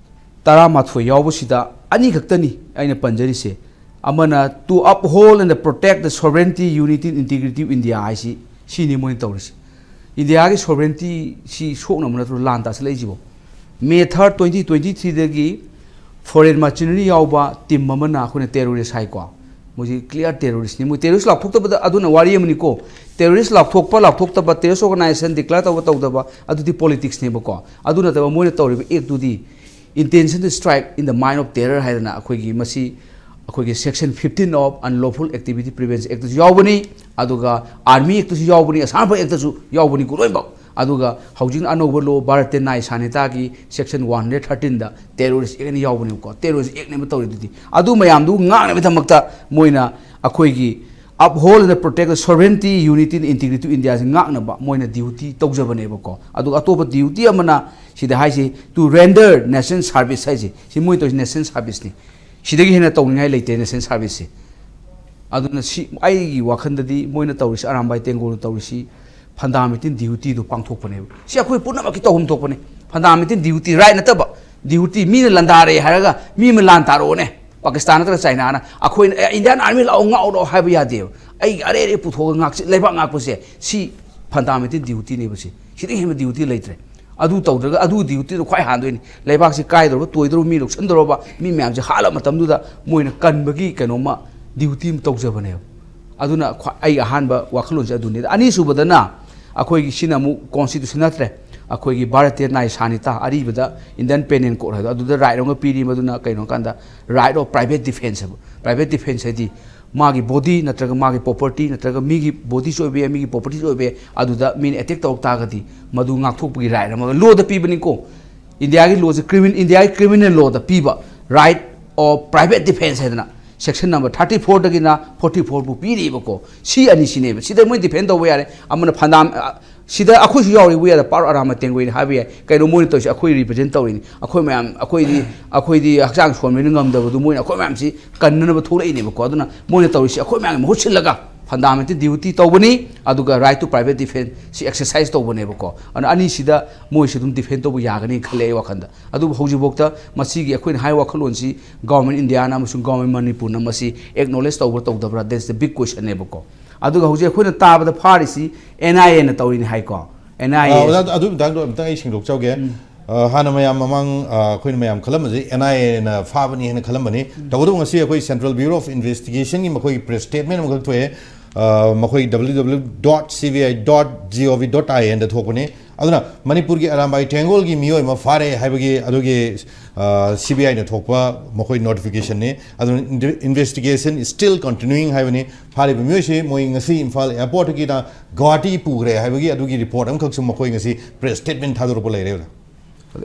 ꯇꯔꯥꯃꯥꯊꯣꯏ ꯌꯥꯎꯕꯁꯤꯗ ꯑꯅꯤꯈꯛꯇꯅꯤ ꯑꯩꯅ ꯄꯟꯖꯔꯤꯁꯦ꯫ ꯑꯃꯅ to uphold and protect the sovereignty, unity and integrity of India ꯍꯥꯏꯁꯤ, ꯁꯤꯅꯤ ꯃꯣꯏꯅ ꯇꯧꯔꯤꯁꯤ꯫ ꯏꯟꯗꯤꯌꯥꯒꯤ sovereignty ꯁꯤ ꯁꯣꯛꯅꯕ ꯅꯠꯇ꯭ꯔꯣ ꯂꯥꯟ ꯇꯥꯁꯜꯂꯛꯏꯁꯤꯕꯣ? May third, twenty twenty three ꯗꯒꯤ foreign mercenary ꯌꯥꯎꯕ team ꯑꯃꯅ ꯑꯩꯈꯣꯏꯅ terrorist ꯍꯥꯏꯀꯣ, ꯃꯣꯏꯁꯤ clear terrorist ꯅꯤ꯫ ꯃꯣꯏ terrorist ꯂꯥꯎꯊꯣꯛꯇꯕꯗ ꯑꯗꯨꯅ ꯋꯥꯔꯤ ꯑꯃꯅꯤꯀꯣ꯫ Terrorist ꯂꯥꯎꯊꯣꯛꯄ ꯂꯥꯎꯊꯣꯛꯇꯕ, terrorist organization declare ꯇꯧꯕ ꯇꯧꯗꯕ, ꯑꯗꯨꯗꯤ politics ꯅꯦꯕꯀꯣ꯫ ꯑꯗꯨ ꯅꯠꯇꯕ ꯃꯣꯏꯅ ꯇꯧꯔꯤꯕ act ꯇꯨꯗꯤ intention to strike in the mind of terror ꯍꯥꯏꯗꯅ ꯑꯩꯈꯣꯏꯒꯤ ꯃꯁꯤ ꯑꯩꯈꯣꯏꯒꯤ section fifteen of Unlawful Activity Prevention Act ꯇꯁꯨ ꯌꯥꯎꯕꯅꯤ, ꯑꯗꯨꯒ Army Act ꯇꯁꯨ ꯌꯥꯎꯕꯅꯤ, ꯑꯁꯥꯝ ꯔꯥꯏꯐꯜ Act ꯇꯁꯨ ꯌꯥꯎꯕꯅꯤꯀꯣ ꯂꯣꯏꯅꯃꯛ꯫ ꯑꯗꯨꯒ ꯍꯧꯖꯤꯛꯅ ꯑꯅꯧꯕ law, ꯚꯥꯔꯠꯇ ꯅꯥꯏ ꯁꯥꯅꯤꯇꯥꯒꯤ section one hundred thirteen ꯗ terrorist act ꯅ ꯌꯥꯎꯕꯅꯦꯕꯀꯣ꯫ Terrorist act ꯅꯦꯕ ꯇꯧꯔꯤꯗꯨꯗꯤ꯫ ꯑꯗꯨ ꯃꯌꯥꯝꯗꯨ ꯉꯥꯛꯅꯕꯒꯤꯗꯃꯛꯇ ꯃꯣꯏꯅ ꯑꯩꯈꯣꯏꯒꯤ uphold and protect the sovereignty, unity and integrity of India ꯁꯤ ꯉꯥꯛꯅꯕ ꯃꯣꯏꯅ duty ꯇꯧꯖꯕꯅꯦꯕꯀꯣ꯫ ꯑꯗꯨꯒ ꯑꯇꯣꯞꯄ duty ꯑꯃꯅ ꯁꯤꯗ ꯍꯥꯏꯁꯤ to render national service ꯍꯥꯏꯁꯤ, ꯁꯤ ꯃꯣꯏ ꯇꯧꯔꯤꯁꯤ national service ꯅꯤ꯫ ꯁꯤꯗꯒꯤ ꯍꯦꯟꯅ ꯇꯧꯅꯤꯡꯉꯥꯏ ꯂꯩꯇꯦ national service ꯁꯤ꯫ ꯑꯗꯨꯅ ꯁꯤ ꯑꯩꯒꯤ ꯋꯥꯈꯜꯗꯗꯤ ꯃꯣꯏꯅ ꯇꯧꯔꯤꯁꯤ, ꯑꯔꯥꯝꯕꯥꯏ ꯇꯦꯡꯒꯣꯜꯅ ꯇꯧꯔꯤꯁꯤ fundamental duty ꯗꯨ ꯄꯥꯡꯊꯣꯛꯄꯅꯦꯕ꯫ ꯁꯤ ꯑꯩꯈꯣꯏ ꯄꯨꯝꯅꯃꯛꯀꯤ ꯇꯧꯐꯝ ꯊꯣꯛꯄꯅꯦ꯫ Fundamental duty, right ꯅꯠꯇꯕ duty꯫ ꯃꯤꯅ ꯂꯥꯟꯗꯥꯔꯦ ꯍꯥꯏꯔꯒ ꯃꯤ ꯑꯃ ꯂꯥꯟ ꯇꯥꯔꯛꯑꯣꯅꯦ꯫ ꯄꯥꯀꯤꯁꯇꯥꯟ ꯅꯠꯇ꯭ꯔꯒ ꯆꯥꯏꯅꯥꯅ ꯑꯩꯈꯣꯏꯅ "ꯑꯦ, ꯏꯟꯗꯤꯌꯥꯟ ꯑꯥꯔꯃꯤ ꯂꯥꯛꯑꯣ, ꯉꯥꯛꯑꯣ" ꯍꯥꯏꯕ ꯌꯥꯗꯦꯕ꯫ ꯑꯩꯒꯤ ꯑꯔꯩ ꯑꯔꯩ ꯄꯨꯊꯣꯛꯑꯒ ꯉꯥꯛꯆ-, ꯂꯩꯕꯥꯛ ꯉꯥꯛꯄꯁꯦ ꯁꯤ ꯐꯟꯗꯥꯃꯦꯟꯇꯦꯜ ꯗ꯭ꯌꯨꯇꯤꯅꯦꯕ꯫ ꯁꯤ, ꯁꯤꯗꯒꯤ ꯍꯦꯟꯕ ꯗ꯭ꯌꯨꯇꯤ ꯂꯩꯇ꯭ꯔꯦ꯫ ꯑꯗꯨ ꯇꯧꯗ꯭ꯔꯒ ꯑꯗꯨ ꯗ꯭ꯌꯨꯇꯤꯗꯣ ꯈ꯭ꯋꯥꯏ ꯍꯥꯟꯗꯣꯏꯅꯤ꯫ ꯂꯩꯕꯥꯛꯁꯤ ꯀꯥꯏꯗꯧꯔꯕ, ꯇꯣꯏꯗꯧꯔꯕ, ꯃꯤ ꯂꯧꯁꯤꯟꯗꯧꯔꯕ, ꯃꯤ ꯃꯌꯥꯝꯁꯦ ꯍꯥꯠꯂꯕ ꯃꯇꯝꯗꯨꯗ ꯃꯣꯏꯅ ꯀꯟꯕꯒꯤ ꯀꯩꯅꯣꯝꯃ ꯗ꯭ꯌꯨꯇꯤ ꯑꯃ ꯇꯧꯖꯕꯅꯦꯕ꯫ ꯑꯗꯨꯅ ꯈ꯭ꯋꯥ-, ꯑꯩ ꯑꯍꯥꯟꯕ ꯋꯥꯈꯜꯂꯣꯟꯁꯦ ꯑꯗꯨꯅꯤ꯫ ꯑꯅꯤꯁꯨꯕꯗꯅ ꯑꯩꯈꯣꯏꯒꯤ ꯁꯤꯅ ꯑꯃꯨꯛ ꯀꯣꯟꯁꯇꯤꯇ꯭ꯌꯨꯁꯟ ꯅꯠꯇ꯭ꯔꯦ, ꯑꯩꯈꯣꯏꯒꯤ ꯚꯥꯔꯇꯤꯌ ꯅ꯭ꯌꯥꯌ ꯁꯥꯅꯤꯇꯥ, ꯑꯔꯤꯕꯗ ꯏꯟꯗꯤꯌꯟ ꯄꯦꯅꯦꯜ ꯀꯣꯗ ꯍꯥꯏꯗꯣ, ꯑꯗꯨꯗ ꯔꯥꯏꯠ ꯑꯃꯒ ꯄꯤꯔꯤ꯫ ꯃꯗꯨꯅ ꯀꯩꯅꯣ ꯀꯥꯟꯗ, right of private defense ꯍꯥꯏꯕ꯫ Private defense ꯍꯥꯏꯗꯤ ꯃꯥꯒꯤ ꯕꯣꯗꯤ ꯅꯠꯇ꯭ꯔꯒ ꯃꯥꯒꯤ ꯄ꯭ꯔꯣꯄꯔꯇꯤ ꯅꯠꯇ꯭ꯔꯒ ꯃꯤꯒꯤ ꯕꯣꯗꯤꯁꯨ ꯑꯣꯏꯕ ꯌꯥꯏ, ꯃꯤꯒꯤ ꯄ꯭ꯔꯣꯄꯔꯇꯤꯁꯨ ꯑꯣꯏꯕ ꯌꯥꯏ, ꯑꯗꯨꯗ ꯃꯤꯅ ꯑꯦꯇꯦꯛ ꯇꯧꯔꯛ ꯇꯥꯔꯒꯗꯤ ꯃꯗꯨ ꯉꯥꯛꯊꯣꯛꯄꯒꯤ ꯔꯥꯏꯠ ꯑꯃꯒ ꯂꯣꯗ ꯄꯤꯕꯅꯤꯀꯣ꯫ ꯏꯟꯗꯤꯌꯥꯒꯤ ꯂꯣꯁꯦ ꯀ꯭ꯔꯤꯃꯤ-, ꯏꯟꯗꯤꯌꯥꯒꯤ ꯀ꯭ꯔꯤꯃꯤꯅꯦꯜ ꯂꯣꯗ ꯄꯤꯕ right of private defense ꯍꯥꯏꯗꯅ ꯁꯦꯛꯁꯟ ꯅꯝꯕꯔ ꯊꯥꯔꯇꯤ ꯐꯣꯔꯗꯒꯤꯅ ꯐꯣꯔꯇꯤ ꯐꯣꯔ ꯐꯥꯎ ꯄꯤꯔꯤꯕꯀꯣ꯫ ꯁꯤ ꯑꯅꯤꯁꯤꯅꯦꯕ꯫ ꯁꯤꯗ ꯃꯣꯏ ꯗꯤꯐꯦꯟ ꯇꯧꯕ ꯌꯥꯔꯦ꯫ ꯑꯃꯅ ꯐꯟꯗꯥꯝ-, ꯑ, ꯁꯤꯗ ꯑꯩꯈꯣꯏꯁꯨ ꯌꯥꯎꯔꯤꯕ ꯌꯥꯔꯦ, ꯄꯥꯔꯣ ꯑꯔꯥꯃ ꯇꯦꯡꯒꯣꯏꯅꯤ ꯍꯥꯏꯕ ꯌꯥꯏ꯫ ꯀꯩꯅꯣ ꯃꯣꯏꯅ ꯇꯧꯔꯤꯁꯦ? ꯑꯩꯈꯣꯏ ꯔꯤꯄ꯭ꯔꯖꯦꯟ ꯇꯧꯔꯤꯅꯤ꯫ ꯑꯩꯈꯣꯏ ꯃꯌꯥꯝ, ꯑꯩꯈꯣꯏꯗꯤ, ꯑꯩꯈꯣꯏꯗꯤ ꯍꯛꯆꯥꯡ ꯁꯣꯟꯕꯅꯤꯅ ꯉꯝꯗꯕꯗꯨ ꯃꯣꯏꯅ ꯑꯩꯈꯣꯏ ꯃꯌꯥꯝꯁꯤ ꯀꯟꯅꯅꯕ ꯊꯣꯛꯂꯛꯏꯅꯦꯕꯀꯣ꯫ ꯑꯗꯨꯅ ꯃꯣꯏꯅ ꯇꯧꯔꯤꯁꯤ ꯑꯩꯈꯣꯏ ꯃꯌꯥꯝꯒꯤ ꯃꯍꯨꯠ ꯁꯤꯜꯂꯒ ꯐꯟꯗꯥꯃꯦꯟꯇꯦꯜ ꯗ꯭ꯌꯨꯇꯤ ꯇꯧꯕꯅꯤ, ꯑꯗꯨꯒ right to private defense ꯁꯤ ꯑꯦꯛꯁꯔꯁꯥꯏꯁ ꯇꯧꯕꯅꯦꯕꯀꯣ꯫ ꯑꯗꯨꯅ ꯑꯅꯤꯁꯤꯗ ꯃꯣꯏꯁꯨ ꯑꯗꯨꯝ ꯗꯤꯐꯦꯟ ꯇꯧꯕ ꯌꯥꯒꯅꯤ ꯈꯜꯂꯦ ꯑꯩ ꯋꯥꯈꯜꯗ꯫ ꯑꯗꯨꯕꯨ ꯍꯧꯖꯤꯛꯐꯥꯎꯗ ꯃꯁꯤꯒꯤ ꯑꯩꯈꯣꯏꯅ ꯍꯥꯏ ꯋꯥꯈꯜꯂꯣꯟꯁꯤ ꯒꯣꯔꯃꯦꯟ ꯏꯟꯗꯤꯌꯥꯅ ꯑꯃꯁꯨꯡ ꯒꯣꯔꯃꯦꯟ ꯃꯅꯤꯄꯨꯔꯅ ꯃꯁꯤ ꯑꯦꯛꯅꯣꯂꯦꯖ ꯇꯧꯕ꯭ꯔꯥ ꯇꯧꯗꯕ꯭ꯔꯥ, that's the big question ꯅꯦꯕꯀꯣ꯫ ꯑꯗꯨꯒ ꯍꯧꯖꯤꯛ ꯑꯩꯈꯣꯏꯅ ꯇꯥꯕꯗ ꯐꯥꯔꯤꯁꯤ ꯑꯦꯟ ꯑꯥꯏ ꯑꯦꯅ ꯇꯧꯔꯤꯅꯤ ꯍꯥꯏꯀꯣ, ꯑꯦꯟ ꯑꯥꯏ ꯑꯦ꯫ ꯑꯣꯖꯥ, ꯑꯗꯨꯒꯤ ꯃꯇꯥꯡꯗꯣ ꯑꯝꯇꯪ ꯑꯩ ꯁꯦꯡꯗꯣꯛꯆꯍꯧꯒꯦ꯫ ꯑ, ꯍꯥꯟꯅ ꯃꯌꯥꯝ ꯃꯃꯥꯡ, ꯑ, ꯑꯩꯈꯣꯏꯅ ꯃꯌꯥꯝ ꯈꯜꯂꯝꯕꯁꯦ ꯑꯦꯟ ꯑꯥꯏ ꯑꯦꯅ ꯐꯥꯕꯅꯤ ꯍꯥꯏꯅ ꯈꯜꯂꯝꯕꯅꯤ꯫ ꯇꯧꯕꯇꯕꯨ ꯉꯁꯤ ꯑꯩꯈꯣꯏ Central Bureau of Investigation ꯒꯤ ꯃꯈꯣꯏꯒꯤ ꯄ꯭ꯔꯦꯁ ꯁ꯭ꯇꯦꯠꯃꯦꯟ ꯑꯃꯈꯛ ꯊꯣꯛꯑꯦ꯫ ꯑ, ꯃꯈꯣꯏ W W W dot C B I dot G O V dot I N ꯗ ꯊꯣꯛꯄꯅꯤ꯫ ꯑꯗꯨꯅ ꯃꯅꯤꯄꯨꯔꯒꯤ ꯑꯔꯥꯝꯕꯥꯏ ꯇꯦꯡꯒꯣꯜꯒꯤ ꯃꯤꯑꯣꯏ ꯑꯃ ꯐꯥꯔꯦ ꯍꯥꯏꯕꯒꯤ ꯑꯗꯨꯒꯤ, ꯑ, C B I ꯅ ꯊꯣꯛꯄ ꯃꯈꯣꯏ ꯅꯣꯇꯤꯐꯤꯀꯦꯁꯟꯅꯤ꯫ ꯑꯗꯨꯅ ꯏꯟꯗꯤ-, investigation is still continuing ꯍꯥꯏꯕꯅꯤ꯫ ꯐꯥꯔꯤꯕ ꯃꯤꯑꯣꯏꯁꯤ ꯃꯣꯏ ꯉꯁꯤ ꯏꯝꯐꯥꯜ ꯑꯦꯌꯔꯄꯣꯔꯠꯇꯒꯤꯅ ꯒꯨꯋꯥꯍꯥꯇꯤ ꯄꯨꯈ꯭ꯔꯦ ꯍꯥꯏꯕꯒꯤ ꯑꯗꯨꯒꯤ ꯔꯤꯄꯣꯔꯠ ꯑꯃꯈꯛꯁꯨ ꯃꯈꯣꯏ ꯉꯁꯤ ꯄ꯭ꯔꯦꯁ ꯁ꯭ꯇꯦꯠꯃꯦꯟ ꯊꯥꯗꯣꯔꯛꯄ ꯂꯩꯔꯦ꯫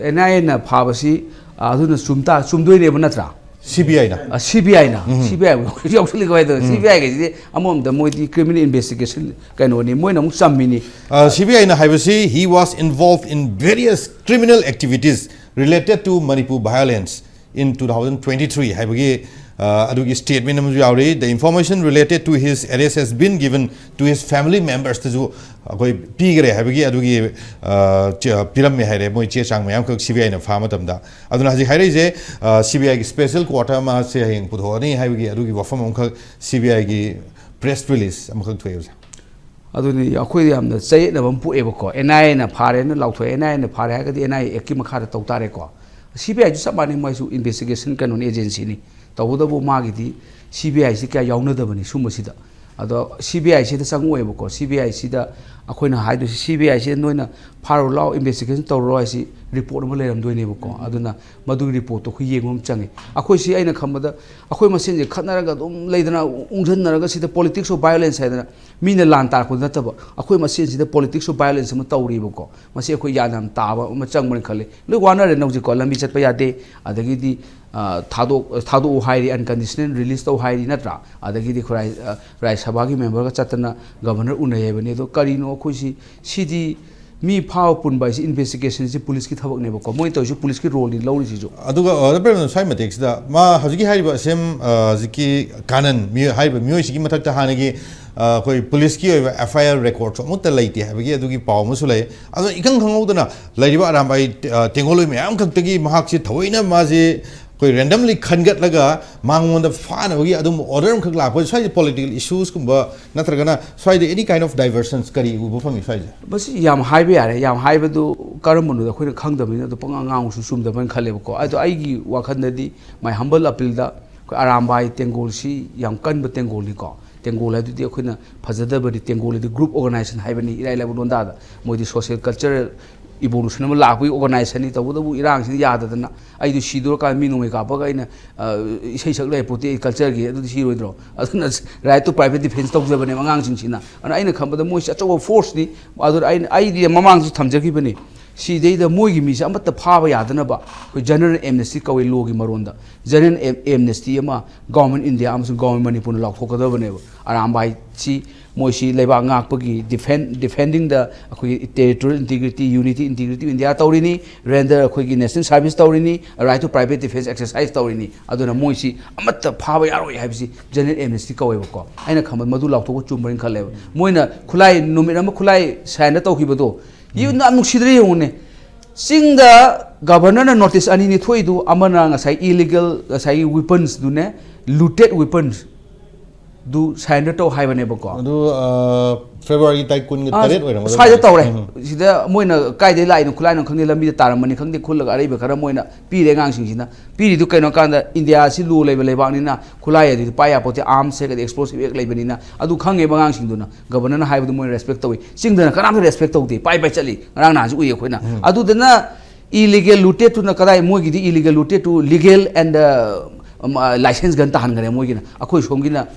ꯑꯦꯟ ꯑꯥꯏ ꯑꯦꯅ ꯐꯥꯕꯁꯤ, ꯑ, ꯑꯗꯨꯅ ꯆꯨꯝ ꯇꯥ-, ꯆꯨꯝꯗꯣꯏꯅꯦꯕ ꯅꯠꯇ꯭ꯔꯥ? C B I ꯅ꯫ ꯑ, C B I ꯅ꯫ ꯎꯝ꯫ C B I ꯌꯥꯎꯁꯤꯜꯂꯤꯀꯣ ꯍꯥꯏꯗꯣ꯫ ꯎꯝ꯫ C B I ꯒꯁꯤꯗꯤ ꯑꯃꯔꯣꯝꯗ ꯃꯣꯏꯗꯤ criminal investigation ꯀꯩꯅꯣꯅꯤ, ꯃꯣꯏꯅ ꯑꯃꯨꯛ ꯆꯝꯃꯤꯅꯤ꯫ ꯑ, C B I ꯅ ꯍꯥꯏꯕꯁꯤ he was involved in various criminal activities related to Manipur violence in two thousand twenty-three ꯍꯥꯏꯕꯒꯤ, ꯑ, ꯑꯗꯨꯒꯤ statement ꯑꯃꯁꯨ ꯌꯥꯎꯔꯤ, "The information related to his arrest has been given to his family members"ꯇꯁꯨ ꯑꯩꯈꯣꯏ ꯄꯤꯈꯔꯦ ꯍꯥꯏꯕꯒꯤ ꯑꯗꯨꯒꯤ, ꯑ, ꯆꯦ-, ꯄꯤꯔꯝꯃꯦ ꯍꯥꯏꯔꯦ, ꯃꯣꯏ ꯆꯦ ꯆꯥꯡ ꯃꯌꯥꯝꯈꯛ CBIꯅ ꯐꯥ ꯃꯇꯝꯗ꯫ ꯑꯗꯨꯅ ꯍꯧꯖꯤꯛ ꯍꯥꯏꯔꯛꯏꯁꯦ, ꯑ, CBIꯒꯤ special quarter ꯑꯃꯁꯦ ꯍꯌꯦꯡ ꯄꯨꯊꯣꯛꯑꯅꯤ ꯍꯥꯏꯕꯒꯤ ꯑꯗꯨꯒꯤ ꯋꯥꯐꯝ ꯑꯃꯈꯛ CBIꯒꯤ press release ꯑꯃꯈꯛ ꯊꯣꯛꯑꯦ ꯍꯧꯖꯤꯛ꯫ ꯑꯗꯨꯅꯤ ꯑꯩꯈꯣꯏꯗ ꯌꯥꯝꯅ ꯆꯌꯦꯠꯅꯕ ꯑꯃ ꯄꯣꯛꯑꯦꯕꯀꯣ꯫ NIAꯅ ꯐꯥꯔꯦꯅ ꯂꯥꯎꯊꯣꯛꯑꯦ, NIAꯅ ꯐꯥꯔꯦ ꯍꯥꯏꯔꯒꯗꯤ NIA Actꯀꯤ ꯃꯈꯥꯗ ꯇꯧ ꯇꯥꯔꯦꯀꯣ꯫ CBIꯁꯨ ꯆꯞ ꯃꯥꯟꯅꯩ, ꯃꯣꯏꯁꯨ investigation ꯀꯩꯅꯣꯅꯤ, agencyꯅꯤ꯫ ꯇꯧꯕꯇꯕꯨ ꯃꯥꯒꯤꯗꯤ CBIꯁꯤ ꯀꯌꯥ ꯌꯥꯎꯅꯗꯕꯅꯤ ꯁꯨꯝꯕꯁꯤꯗ꯫ ꯑꯗꯣ CBIꯁꯤꯗ ꯆꯪꯉꯛꯑꯣꯏꯕꯀꯣ꯫ CBIꯁꯤꯗ ꯑꯩꯈꯣꯏꯅ ꯍꯥꯏꯗꯣꯏꯁꯤ, CBIꯁꯤꯗ ꯅꯣꯏꯅ ꯐꯥꯔꯨ ꯂꯥꯎ, investigation ꯇꯧꯔꯨꯔꯣ ꯍꯥꯏꯁꯤ report ꯑꯃ ꯂꯩꯔꯝꯗꯣꯏꯅꯦꯕꯀꯣ꯫ ꯑꯗꯨꯅ ꯃꯗꯨꯒꯤ reportꯇꯣ ꯑꯩꯈꯣꯏ ꯌꯦꯡꯕ ꯑꯃ ꯆꯪꯉꯤ꯫ ꯑꯩꯈꯣꯏꯁꯤ ꯑꯩꯅ ꯈꯟꯕꯗ ꯑꯩꯈꯣꯏ ꯃꯁꯦꯟꯁꯦ ꯈꯠꯅꯔꯒ ꯑꯗꯨꯝ ꯂꯩꯗꯅ, ꯎꯪꯁꯟꯅꯔꯒ ꯁꯤꯗ politics of violence ꯍꯥꯏꯗꯅ ꯃꯤꯅ ꯂꯥꯟ ꯇꯥꯔꯛꯄꯗꯨ ꯅꯠꯇꯕ, ꯑꯩꯈꯣꯏ ꯃꯁꯦꯟꯁꯤꯗ politics of violence ꯑꯃ ꯇꯧꯔꯤꯕꯀꯣ꯫ ꯃꯁꯤ ꯑꯩꯈꯣꯏ ꯒ꯭ꯌꯥꯟ ꯌꯥꯝ ꯇꯥꯕ ꯑꯃ ꯆꯪꯕꯅꯤ ꯈꯜꯂꯤ꯫ ꯂꯣꯏ ꯋꯥꯅꯔꯦ ꯍꯧꯖꯤꯛꯀꯣ, ꯂꯝꯕꯤ ꯆꯠꯄ ꯌꯥꯗꯦ, ꯑꯗꯒꯤꯗꯤ, ꯑ, ꯊꯥꯗꯣꯛ-, ꯊꯥꯗꯣꯛꯎ ꯍꯥꯏꯔꯤ, unconditional release ꯇꯧ ꯍꯥꯏꯔꯤ, ꯅꯠꯇ꯭ꯔꯥ? ꯑꯗꯒꯤꯗꯤ ꯑꯩꯈꯣꯏ ꯔꯥꯏ-, ꯑ, ꯔꯥꯏꯖ ꯁꯚꯥꯒꯤ memberꯒ ꯆꯠꯇꯅ governor ꯎꯅꯩ ꯍꯥꯏꯕꯅꯤ꯫ ꯑꯗꯣ ꯀꯔꯤꯅꯣ ꯑꯩꯈꯣꯏꯁꯤ, ꯁꯤꯗꯤ ꯃꯤ ꯐꯥꯕ ꯄꯨꯟꯕ ꯍꯥꯏꯁꯤ investigationꯁꯤ policeꯀꯤ ꯊꯕꯛꯅꯦꯕꯀꯣ꯫ ꯃꯣꯏꯅ ꯇꯧꯔꯤꯁꯤ policeꯀꯤ roleꯅꯤ ꯂꯧꯔꯤꯁꯤꯁꯨ꯫ ꯑꯗꯨꯒ, ꯑ, ꯗꯥ ꯄ꯭ꯔꯦꯝꯅꯟꯗ, ꯁ꯭ꯋꯥꯏ ꯃꯇꯦꯛꯁꯤꯗ ꯃꯥ ꯍꯧꯖꯤꯛꯀꯤ ꯍꯥꯏꯔꯤꯕ ꯁꯦꯝ, ꯑ, ꯍꯧꯖꯤꯛꯀꯤ ꯀꯥꯅꯟ ꯃꯤꯑꯣꯏ-, ꯍꯥꯏꯔꯤꯕ ꯃꯤꯑꯣꯏꯁꯤꯒꯤ ꯃꯊꯛꯇ ꯍꯥꯟꯅꯒꯤ, ꯑ, ꯑꯩꯈꯣꯏ policeꯀꯤ ꯑꯣꯏꯕ FIR recordꯁꯨ ꯑꯃꯠꯇ ꯂꯩꯇꯦ ꯍꯥꯏꯕꯒꯤ ꯑꯗꯨꯒꯤ ꯄꯥꯎ ꯑꯃꯁꯨ ꯂꯩ꯫ ꯑꯗꯣ ꯏꯈꯪ ꯈꯪꯍꯧꯗꯅ ꯂꯩꯔꯤꯕ ꯑꯔꯥꯝꯕꯥꯏ, ꯑ, ꯇꯦꯡꯒꯣꯜꯂꯣꯏ ꯃꯌꯥꯝ ꯈꯛꯇꯒꯤ ꯃꯍꯥꯛꯁꯤ ꯊꯑꯣꯏꯅ ꯃꯥꯁꯤ ꯑꯩꯈꯣꯏ randomly ꯈꯟꯒꯠꯂꯒ ꯃꯉꯣꯟꯗ ꯐꯥꯅꯕꯒꯤ ꯑꯗꯨꯝꯕ order ꯑꯃꯈꯛ ꯂꯥꯛꯄ, ꯁ꯭ꯋꯥꯏꯁꯦ political issuesꯀꯨꯝꯕ ꯅꯠꯇ꯭ꯔꯒꯅ ꯁ꯭ꯋꯥꯏꯗ any kind of diversions ꯀꯔꯤ ꯎꯕ ꯐꯪꯉꯤ ꯁ꯭ꯋꯥꯏꯁꯦ? ꯃꯁꯤ ꯌꯥꯝ ꯍꯥꯏꯕ ꯌꯥꯔꯦ꯫ ꯌꯥꯝ ꯍꯥꯏꯕꯗꯨ ꯀꯔꯝꯕꯅꯣꯗ ꯑꯩꯈꯣꯏꯅ ꯈꯪꯗꯕꯅꯤꯅ ꯑꯗꯨ ꯄꯉꯥꯡ ꯉꯥꯡꯕꯁꯨ ꯆꯨꯝꯗꯕꯅ ꯈꯜꯂꯦꯕꯀꯣ꯫ ꯑꯗꯣ ꯑꯩꯒꯤ ꯋꯥꯈꯜꯗꯗꯤ, my humble appealꯗ, ꯑꯩꯈꯣꯏ ꯑꯔꯥꯝꯕꯥꯏ ꯇꯦꯡꯒꯣꯜꯁꯤ ꯌꯥꯝ ꯀꯟꯕ ꯇꯦꯡꯒꯣꯜꯅꯤꯀꯣ꯫ ꯇꯦꯡꯒꯣꯜ ꯍꯥꯏꯗꯨꯗꯤ ꯑꯩꯈꯣꯏꯅ ꯐꯖꯗꯕꯗꯤ, ꯇꯦꯡꯒꯣꯜ ꯍꯥꯏꯗꯤ group organization ꯍꯥꯏꯕꯅꯤ ꯏꯔꯥꯏ ꯂꯥꯏꯕ ꯂꯣꯟꯗꯥꯗ꯫ ꯃꯣꯏꯗꯤ social cultural evolution ꯑꯃ ꯂꯥꯛꯄꯒꯤ organizationꯅꯤ꯫ ꯇꯧꯕꯇꯕꯨ ꯏꯔꯥꯡꯁꯤꯅ ꯌꯥꯗꯗꯅ ꯑꯩꯗꯣ ꯁꯤꯗꯣꯔꯀꯥꯟꯗ ꯃꯤ ꯅꯣꯡꯃꯩ ꯀꯥꯞꯄꯒ ꯑꯩꯅ, ꯑ, ꯏꯁꯩ ꯁꯛ ꯂꯩ ꯄꯣꯠꯇꯤ ꯑꯩ cultureꯒꯤ, ꯑꯗꯨꯗꯤ ꯁꯤꯔꯣꯏꯗ꯭ꯔꯣ? ꯑꯗꯨꯅ right to privacy defense ꯇꯧꯖꯕꯅꯦꯕ ꯑꯉꯥꯡꯁꯤꯡꯁꯤꯅ꯫ ꯑꯗꯨꯅ ꯑꯩꯅ ꯈꯟꯕꯗ ꯃꯣꯏꯁꯤ ꯑꯆꯧꯕ forceꯅꯤ꯫ ꯑꯗꯨꯅ ꯑꯩꯅ, ꯑꯩꯗꯤ ꯃꯃꯥꯡꯁꯨ ꯊꯝꯖꯈꯤꯕꯅꯤ꯫ ꯁꯤꯗꯩꯗ ꯃꯣꯏꯒꯤ ꯃꯤꯁꯦ ꯑꯃꯠꯇ ꯐꯥꯕ ꯌꯥꯗꯅꯕ ꯑꯩꯈꯣꯏ general amnesty ꯀꯧꯏ lawꯒꯤ ꯃꯔꯣꯟꯗ꯫ General am-, amnesty ꯑꯃ Government India ꯑꯃꯁꯨꯡ Government ꯃꯅꯤꯄꯨꯔꯅ ꯂꯥꯎꯊꯣꯛꯀꯗꯕꯅꯦꯕ꯫ ꯑꯔꯥꯝꯕꯥꯏꯁꯤ ꯃꯣꯏꯁꯤ ꯂꯩꯕꯥꯛ ꯉꯥꯛꯄꯒꯤ ꯗꯤꯐꯦꯟ ꯗꯤꯐꯦꯟꯗꯤꯡꯗ ꯑꯩꯈꯣꯏꯒꯤ territorial integrity, unity, integrity of India ꯇꯧꯔꯤꯅꯤ, ꯔꯦꯟꯗꯔ ꯑꯩꯈꯣꯏꯒꯤ national service ꯇꯧꯔꯤꯅꯤ, right to private defense exercise ꯇꯧꯔꯤꯅꯤ꯫ ꯑꯗꯨꯅ ꯃꯣꯏꯁꯤ ꯑꯃꯠꯇ ꯐꯥꯕ ꯌꯥꯔꯣꯏ ꯍꯥꯏꯕꯁꯤ general amnesty ꯀꯧꯋꯦꯕꯀꯣ꯫ ꯑꯩꯅ ꯈꯟꯕꯗ ꯃꯗꯨ ꯂꯥꯎꯊꯣꯛꯄ ꯆꯨꯝꯕ꯭ꯔꯅ ꯈꯜꯂꯦꯕ꯫ ꯃꯣꯏꯅ ꯈꯨꯠꯂꯥꯏ ꯅꯨꯃꯤꯠ ꯑꯃ ꯈꯨꯠꯂꯥꯏ ꯁꯥꯏꯟꯗ ꯇꯧꯈꯤꯕꯗꯣ ꯌꯥꯝꯅ ꯅꯨꯡꯁꯤꯗ꯭ꯔꯦ ꯌꯦꯡꯉꯨꯅꯦ꯫ ꯆꯤꯡꯗ ꯒꯕꯔꯅꯔꯅ ꯅꯣꯇꯤꯁ ꯑꯅꯤꯅꯤ ꯊꯣꯛꯏꯗꯨ, ꯑꯃꯅ ꯉꯁꯥꯏ ꯏꯂꯤꯒꯦꯜ ꯉꯁꯥꯏꯒꯤ ꯋꯤꯄꯟꯁꯗꯨꯅꯦ, ꯂꯨꯇꯦꯠ ꯋꯤꯄꯟꯁ ꯗꯨ ꯁꯔꯦꯟꯗꯔ ꯇꯧ ꯍꯥꯏꯕꯅꯦꯕꯀꯣ꯫ ꯑꯗꯨ ꯐꯦꯕ꯭ꯔꯨꯋꯥꯔꯤ ꯇꯥꯔꯤꯛ ꯀꯨꯟꯒ ꯑꯥ, ꯇꯔꯦꯠ ꯑꯣꯏꯔꯝꯒꯗ꯭ꯔꯥ? ꯁ꯭ꯋꯥꯏꯗ ꯇꯧꯔꯦ꯫ ꯎꯝ. ꯁꯤꯗ ꯃꯣꯏꯅ ꯀꯥꯏꯗꯩ ꯂꯥꯛꯏꯅꯣ, ꯈꯨꯠꯂꯥꯏꯅꯣ ꯈꯪꯗꯦ, ꯂꯝꯕꯤꯗ ꯇꯥꯔꯝꯕꯅꯤ ꯈꯪꯗꯦ, ꯈꯨꯜꯂꯒ ꯑꯔꯩꯕ ꯈꯔ ꯃꯣꯏꯅ ꯄꯤꯔꯦ ꯑꯉꯥꯡꯁꯤꯡꯁꯤꯅ꯫ ꯄꯤꯔꯤꯗꯨ ꯀꯩꯅꯣ ꯀꯥꯟꯗ ꯏꯟꯗꯤꯌꯥꯁꯤ ꯂꯣ ꯂꯩꯕ ꯂꯩꯕꯥꯛꯅꯤꯅ ꯈꯨꯠꯂꯥꯏ ꯑꯗꯨꯗꯤ ꯄꯥꯏ ꯌꯥꯄꯣꯠꯇꯦ, ꯑꯥꯔꯝꯁ ꯑꯦꯛ ꯑꯗꯩ ꯑꯦꯛꯁꯄ꯭ꯂꯣꯁꯤꯚ ꯑꯦꯛ ꯂꯩꯕꯅꯤꯅ꯫ ꯑꯗꯨ ꯈꯪꯉꯦꯕ ꯑꯉꯥꯡꯁꯤꯡꯗꯨꯅ꯫ ꯒꯕꯔꯅꯔꯅ ꯍꯥꯏꯕꯗꯨ ꯃꯣꯏꯅ ꯔꯦꯁꯄꯦꯛ ꯇꯧꯏ꯫ ꯆꯤꯡꯗꯅ ꯀꯅꯥꯝꯇ ꯔꯦꯁꯄꯦꯛ ꯇꯧꯗꯦ, ꯄꯥꯏ ꯄꯥꯏ ꯆꯠꯂꯤ꯫ ꯉꯔꯥꯡ ꯅꯍꯥꯟꯁꯨ ꯎꯏ ꯑꯩꯈꯣꯏꯅ꯫ ꯑꯗꯨꯗꯨꯅ ꯏꯂꯤꯒꯦꯜ ꯂꯨꯇꯦꯠꯇꯨꯅ ꯀꯗꯥꯏ? ꯃꯣꯏꯒꯤꯗꯤ ꯏꯂꯤꯒꯦꯜ ꯂꯨꯇꯦꯠꯇꯨ ꯂꯤꯒꯦꯜ ꯑꯦꯟ ꯂꯥꯏꯁꯦꯟꯁ ꯒꯟ ꯇꯥꯍꯟꯈ꯭ꯔꯦ ꯃꯣꯏꯒꯤꯅ꯫ ꯑꯩꯈꯣꯏ ꯁꯣꯝꯒꯤꯅ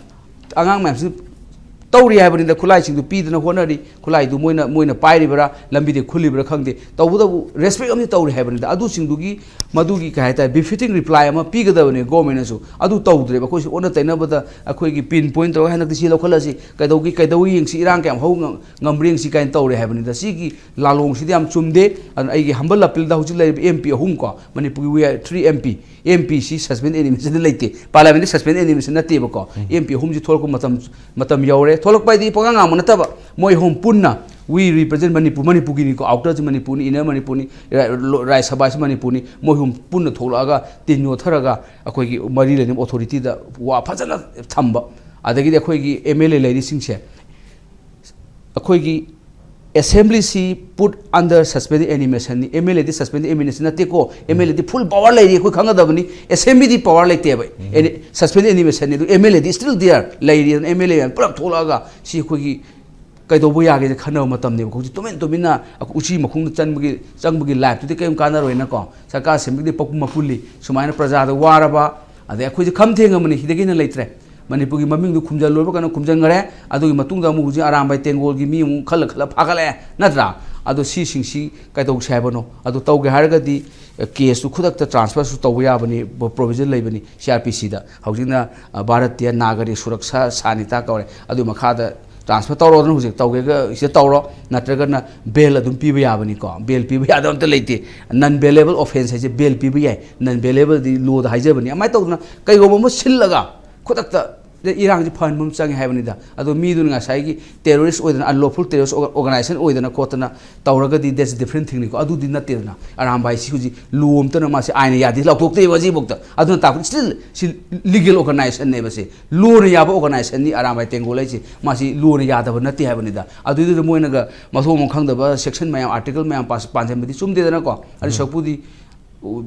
ꯑꯉꯥꯡ ꯃꯌꯥꯝꯁꯤ ꯇꯧꯔꯤ ꯍꯥꯏꯕꯅꯤꯗ, ꯈꯨꯠꯂꯥꯏꯁꯤꯡꯗꯨ ꯄꯤꯗꯅ ꯍꯣꯠꯅꯔꯤ꯫ ꯈꯨꯠꯂꯥꯏꯗꯨ ꯃꯣꯏꯅ ꯃꯣꯏꯅ ꯄꯥꯏꯔꯤꯕ꯭ꯔꯥ, ꯂꯝꯕꯤꯗ ꯈꯨꯜꯂꯤꯕ꯭ꯔꯥ ꯈꯪꯗꯦ, ꯇꯧꯕꯇꯕꯨ ꯔꯦꯁꯄꯦꯛ ꯑꯃꯗꯤ ꯇꯧꯔꯤ ꯍꯥꯏꯕꯅꯤꯗ꯫ ꯑꯗꯨꯁꯤꯡꯗꯨꯒꯤ ꯃꯗꯨꯒꯤ ꯀꯩ ꯍꯥꯏꯇꯥꯔꯦ, ꯕꯤꯐꯤꯇꯤꯡ ꯔꯤꯄ꯭ꯂꯥꯏ ꯑꯃ ꯄꯤꯒꯗꯕꯅꯤ ꯒꯣꯔꯃꯦꯟꯅꯁꯨ꯫ ꯑꯗꯨ ꯇꯧꯗ꯭ꯔꯦꯕ꯫ ꯑꯩꯈꯣꯏꯁꯨ ꯑꯣꯟꯅ ꯇꯩꯅꯕꯗ ꯑꯩꯈꯣꯏꯒꯤ ꯄꯤꯟ ꯄꯣꯏꯟ ꯇꯧꯔꯒ ꯍꯟꯗꯛꯇꯤ ꯁꯤ ꯂꯧꯈꯠꯂꯁꯤ, ꯀꯩꯗꯧꯒꯤ ꯀꯩꯗꯧ ꯌꯦꯡꯁꯤ, ꯏꯔꯥꯡ ꯀꯌꯥꯝ ꯍꯧ ꯉꯝ- ꯉꯝꯕ꯭ꯔꯥ ꯌꯦꯡꯁꯤ ꯀꯥꯏꯅ ꯇꯧꯔꯦ ꯍꯥꯏꯕꯅꯤꯗ꯫ ꯁꯤꯒꯤ ꯂꯥꯂꯣꯡꯁꯤꯗꯤ ꯌꯥꯝ ꯆꯨꯝꯗꯦ꯫ ꯑꯗꯨꯅ ꯑꯩꯒꯤ humble appeal ꯗ ꯍꯧꯖꯤꯛ ꯂꯩꯔꯤꯕ ꯑꯦꯝ ꯄꯤ ꯑꯍꯨꯝ ꯀꯣ, ꯃꯅꯤꯄꯨꯔꯒꯤ we are three M P, M P ꯁꯤ suspend animation ꯂꯩꯇꯦ, parliament ꯗ suspend animation ꯅꯠꯇꯦꯕꯀꯣ꯫ ꯑꯦꯝ ꯄꯤ ꯑꯍꯨꯝꯁꯤ ꯊꯣꯛꯂꯛꯄ ꯃꯇꯝ, ꯃꯇꯝ ꯌꯧꯔꯦ꯫ ꯊꯣꯛꯂꯛꯄ ꯍꯥꯏꯗꯤ ꯄꯉꯥꯡ ꯉꯥꯡꯕ ꯅꯠꯇꯕ, ꯃꯣꯏ ꯑꯍꯨꯝ ꯄꯨꯟꯅ we represent ꯃꯅꯤꯄꯨꯔ, ꯃꯅꯤꯄꯨꯔꯒꯤꯅꯤꯀꯣ, ꯑꯥꯎꯇꯔꯁꯤ ꯃꯅꯤꯄꯨꯔꯅꯤ, ꯏꯅꯔ ꯃꯅꯤꯄꯨꯔꯅꯤ, ꯔꯥ-, ꯂꯣ-, ꯔꯥꯖ꯭ꯌ ꯁꯚꯥꯁꯤ ꯃꯅꯤꯄꯨꯔꯅꯤ, ꯃꯣꯏ ꯑꯍꯨꯝ ꯄꯨꯟꯅ ꯊꯣꯛꯂꯛꯑꯒ ꯇꯤꯟ ꯌꯣꯠꯊꯔꯒ ꯑꯩꯈꯣꯏꯒꯤ ꯃꯔꯤ ꯂꯩꯅꯕ ꯑꯣꯊꯣꯔꯤꯇꯤꯗ ꯋꯥ ꯐꯖꯅ ꯊꯝꯕ, ꯑꯗꯒꯤꯗꯤ ꯑꯩꯈꯣꯏꯒꯤ ꯑꯦꯝ ꯑꯦꯜ ꯑꯦ ꯂꯩꯔꯤꯁꯤꯡꯁꯦ ꯑꯩꯈꯣꯏꯒꯤ assembly ꯁꯤ put under suspended animation ꯅꯤ꯫ M L A D suspended animation ꯅꯠꯇꯦꯀꯣ, M L A D full power ꯂꯩꯔꯤ, ꯑꯩꯈꯣꯏ ꯈꯪꯒꯗꯕꯅꯤ꯫ ꯑꯦꯁꯦꯝꯕ꯭ꯂꯤꯗꯤ power ꯂꯩꯇꯦꯕ, suspended animation ꯅꯤ, ꯑꯗꯨ M L A D still there ꯂꯩꯔꯤ꯫ ꯑꯗꯨꯅ ꯑꯦꯝ ꯑꯦꯜ ꯑꯦ ꯃꯌꯥꯝ ꯄꯨꯂꯞ ꯊꯣꯛꯂꯛꯑꯒ ꯁꯤ ꯑꯩꯈꯣꯏꯒꯤ ꯀꯩꯗꯧꯕ ꯌꯥꯒꯦꯁꯦ ꯈꯟꯅꯕ ꯃꯇꯝꯅꯦꯕ꯫ ꯍꯧꯖꯤꯛ ꯇꯨꯃꯤꯟ ꯇꯨꯃꯤꯟꯅ ꯎꯆꯤ ꯃꯈꯣꯡꯗ ꯆꯪꯕꯒꯤ, ꯆꯪꯕꯒꯤ life ꯇꯨꯗꯤ ꯀꯔꯤꯝ ꯀꯥꯟꯅꯔꯣꯏꯅꯀꯣ꯫ ꯁꯔꯀꯥꯔ ꯁꯦꯝꯕꯒꯤꯗꯤ ꯄꯛꯄ ꯃꯄꯨꯜꯂꯤ꯫ ꯁꯨꯃꯥꯏꯅ ꯄ꯭ꯔꯖꯥꯗ ꯋꯥꯔꯕ, ꯑꯗꯩ ꯑꯩꯈꯣꯏꯁꯦ ꯈꯝ ꯊꯦꯡꯉꯕꯅꯤ, ꯁꯤꯗꯒꯤ ꯍꯦꯟꯅ ꯂꯩꯇ꯭ꯔꯦ꯫ ꯃꯅꯤꯄꯨꯔꯒꯤ ꯃꯃꯤꯡꯗꯨ ꯈꯨꯝꯖꯜꯂꯣꯏꯕ ꯀꯩꯅꯣ ꯈꯨꯝꯖꯟꯈ꯭ꯔꯦ꯫ ꯑꯗꯨꯒꯤ ꯃꯇꯨꯡꯗ ꯑꯃꯨꯛ ꯍꯧꯖꯤꯛ ꯑꯔꯥꯝꯕꯥꯏ ꯇꯦꯡꯒꯣꯜꯒꯤ ꯃꯤ ꯑꯃꯨꯛ ꯈꯜꯂ ꯈꯜꯂ ꯐꯥꯒꯠꯂꯛꯑꯦ, ꯅꯠꯇ꯭ꯔꯥ? ꯑꯗꯣ ꯁꯤꯁꯤꯡꯁꯤ ꯀꯩꯗꯧꯁꯦ ꯍꯥꯏꯕꯅꯣ? ꯑꯗꯨ ꯇꯧꯒꯦ ꯍꯥꯏꯔꯒꯗꯤ, ꯑ, ꯀꯦꯁꯇꯨ ꯈꯨꯗꯛꯇ transfer ꯁꯨ ꯇꯧꯕ ꯌꯥꯕꯅꯤ, ꯄ꯭ꯔꯣ-, provision ꯂꯩꯕꯅꯤ ꯁꯤ ꯑꯥꯔ ꯄꯤ ꯁꯤꯗ꯫ ꯍꯧꯖꯤꯛꯅ, ꯑ, ꯚꯥꯔꯠꯇꯤꯌ ꯅꯥꯒꯔꯤꯛ ꯁꯨꯔꯛꯁꯥ ꯁꯥꯅꯤꯇꯥ ꯀꯧꯔꯦ꯫ ꯑꯗꯨꯒꯤ ꯃꯈꯥꯗ ꯇ꯭ꯔꯥꯟꯁꯐꯔ ꯇꯧꯔꯣꯗꯅ ꯍꯧꯖꯤꯛ ꯇꯧꯒꯦꯒ ꯁꯤꯗ ꯇꯧꯔꯣ, ꯅꯠꯇ꯭ꯔꯒꯅ ꯕꯦꯜ ꯑꯗꯨꯝ ꯄꯤꯕ ꯌꯥꯕꯅꯤꯀꯣ꯫ ꯕꯦꯜ ꯄꯤꯕ ꯌꯥꯗꯕ ꯑꯝꯇ ꯂꯩꯇꯦ꯫ ꯅꯟ ꯕꯦꯂꯦꯕꯜ ꯑꯣꯐꯦꯟꯁ ꯍꯥꯏꯁꯦ ꯕꯦꯜ ꯄꯤꯕ ꯌꯥꯏ, ꯅꯟ ꯕꯦꯂꯦꯕꯜꯗꯤ ꯂꯣꯗ ꯍꯥꯏꯖꯕꯅꯤ꯫ ꯑꯗꯨꯃꯥꯏꯅ ꯇꯧꯗꯅ ꯀꯩꯒꯨꯝꯕ ꯑꯃ ꯁꯤꯜꯂꯒ ꯈꯨꯗꯛꯇ ꯏꯔꯥꯡꯁꯤ ꯐꯍꯟꯕ ꯑꯃ ꯆꯪꯉꯦ ꯍꯥꯏꯕꯅꯤꯗ꯫ ꯑꯗꯣ ꯃꯤꯗꯨꯅ ꯉꯁꯥꯏꯒꯤ ꯇꯦꯔꯣꯔꯤꯁ ꯑꯣꯏꯗꯅ, ꯑꯟꯂꯣꯐꯨꯜ ꯇꯦꯔꯣꯔꯤꯁ ꯑꯣꯔꯒꯅꯥꯏꯖꯦꯁꯟ ꯑꯣꯏꯗꯅ ꯈꯣꯠꯇꯅ ꯇꯧꯔꯒꯗꯤ, that's a different thing ꯅꯤꯀꯣ꯫ ꯑꯗꯨꯗꯤ ꯅꯠꯇꯦꯗꯅ꯫ ꯑꯔꯥꯝꯕꯥꯏꯁꯤ ꯍꯧꯖꯤꯛ ꯂꯣ ꯑꯝꯇꯅ ꯃꯥꯁꯦ ꯑꯥꯏꯟꯅ ꯌꯥꯗꯦ ꯂꯥꯎꯊꯣꯛꯇꯦꯕ ꯍꯧꯖꯤꯛꯐꯥꯎꯗ꯫ ꯑꯗꯨꯅ ꯇꯥꯛꯄꯗꯤ still ꯁꯤ ꯂꯤꯒꯦꯜ ꯑꯣꯔꯒꯅꯥꯏꯖꯦꯁꯟꯅꯦꯕ ꯁꯤ꯫ ꯂꯣꯅ ꯌꯥꯕ ꯑꯣꯔꯒꯅꯥꯏꯖꯦꯁꯟꯅꯤ ꯑꯔꯥꯝꯕꯥꯏ ꯇꯦꯡꯒꯣꯜ ꯍꯥꯏꯁꯦ꯫ ꯃꯥꯁꯤ ꯂꯣꯅ ꯌꯥꯗꯕ ꯅꯠꯇꯦ ꯍꯥꯏꯕꯅꯤꯗ꯫ ꯑꯗꯨꯏꯗꯨꯗ ꯃꯣꯏꯅꯒ ꯃꯊꯣꯡ ꯃꯔꯝ ꯈꯪꯗꯕ ꯁꯦꯛꯁꯟ ꯃꯌꯥꯝ, ꯑꯥꯔꯇꯤꯀꯜ ꯃꯌꯥꯝ ꯄꯥꯁ-, ꯄꯥꯟꯁꯤꯟꯕꯗꯤ ꯆꯨꯝꯗꯦꯗꯅꯀꯣ꯫ ꯑꯗꯨ ꯁꯔꯨꯛꯄꯨꯗꯤ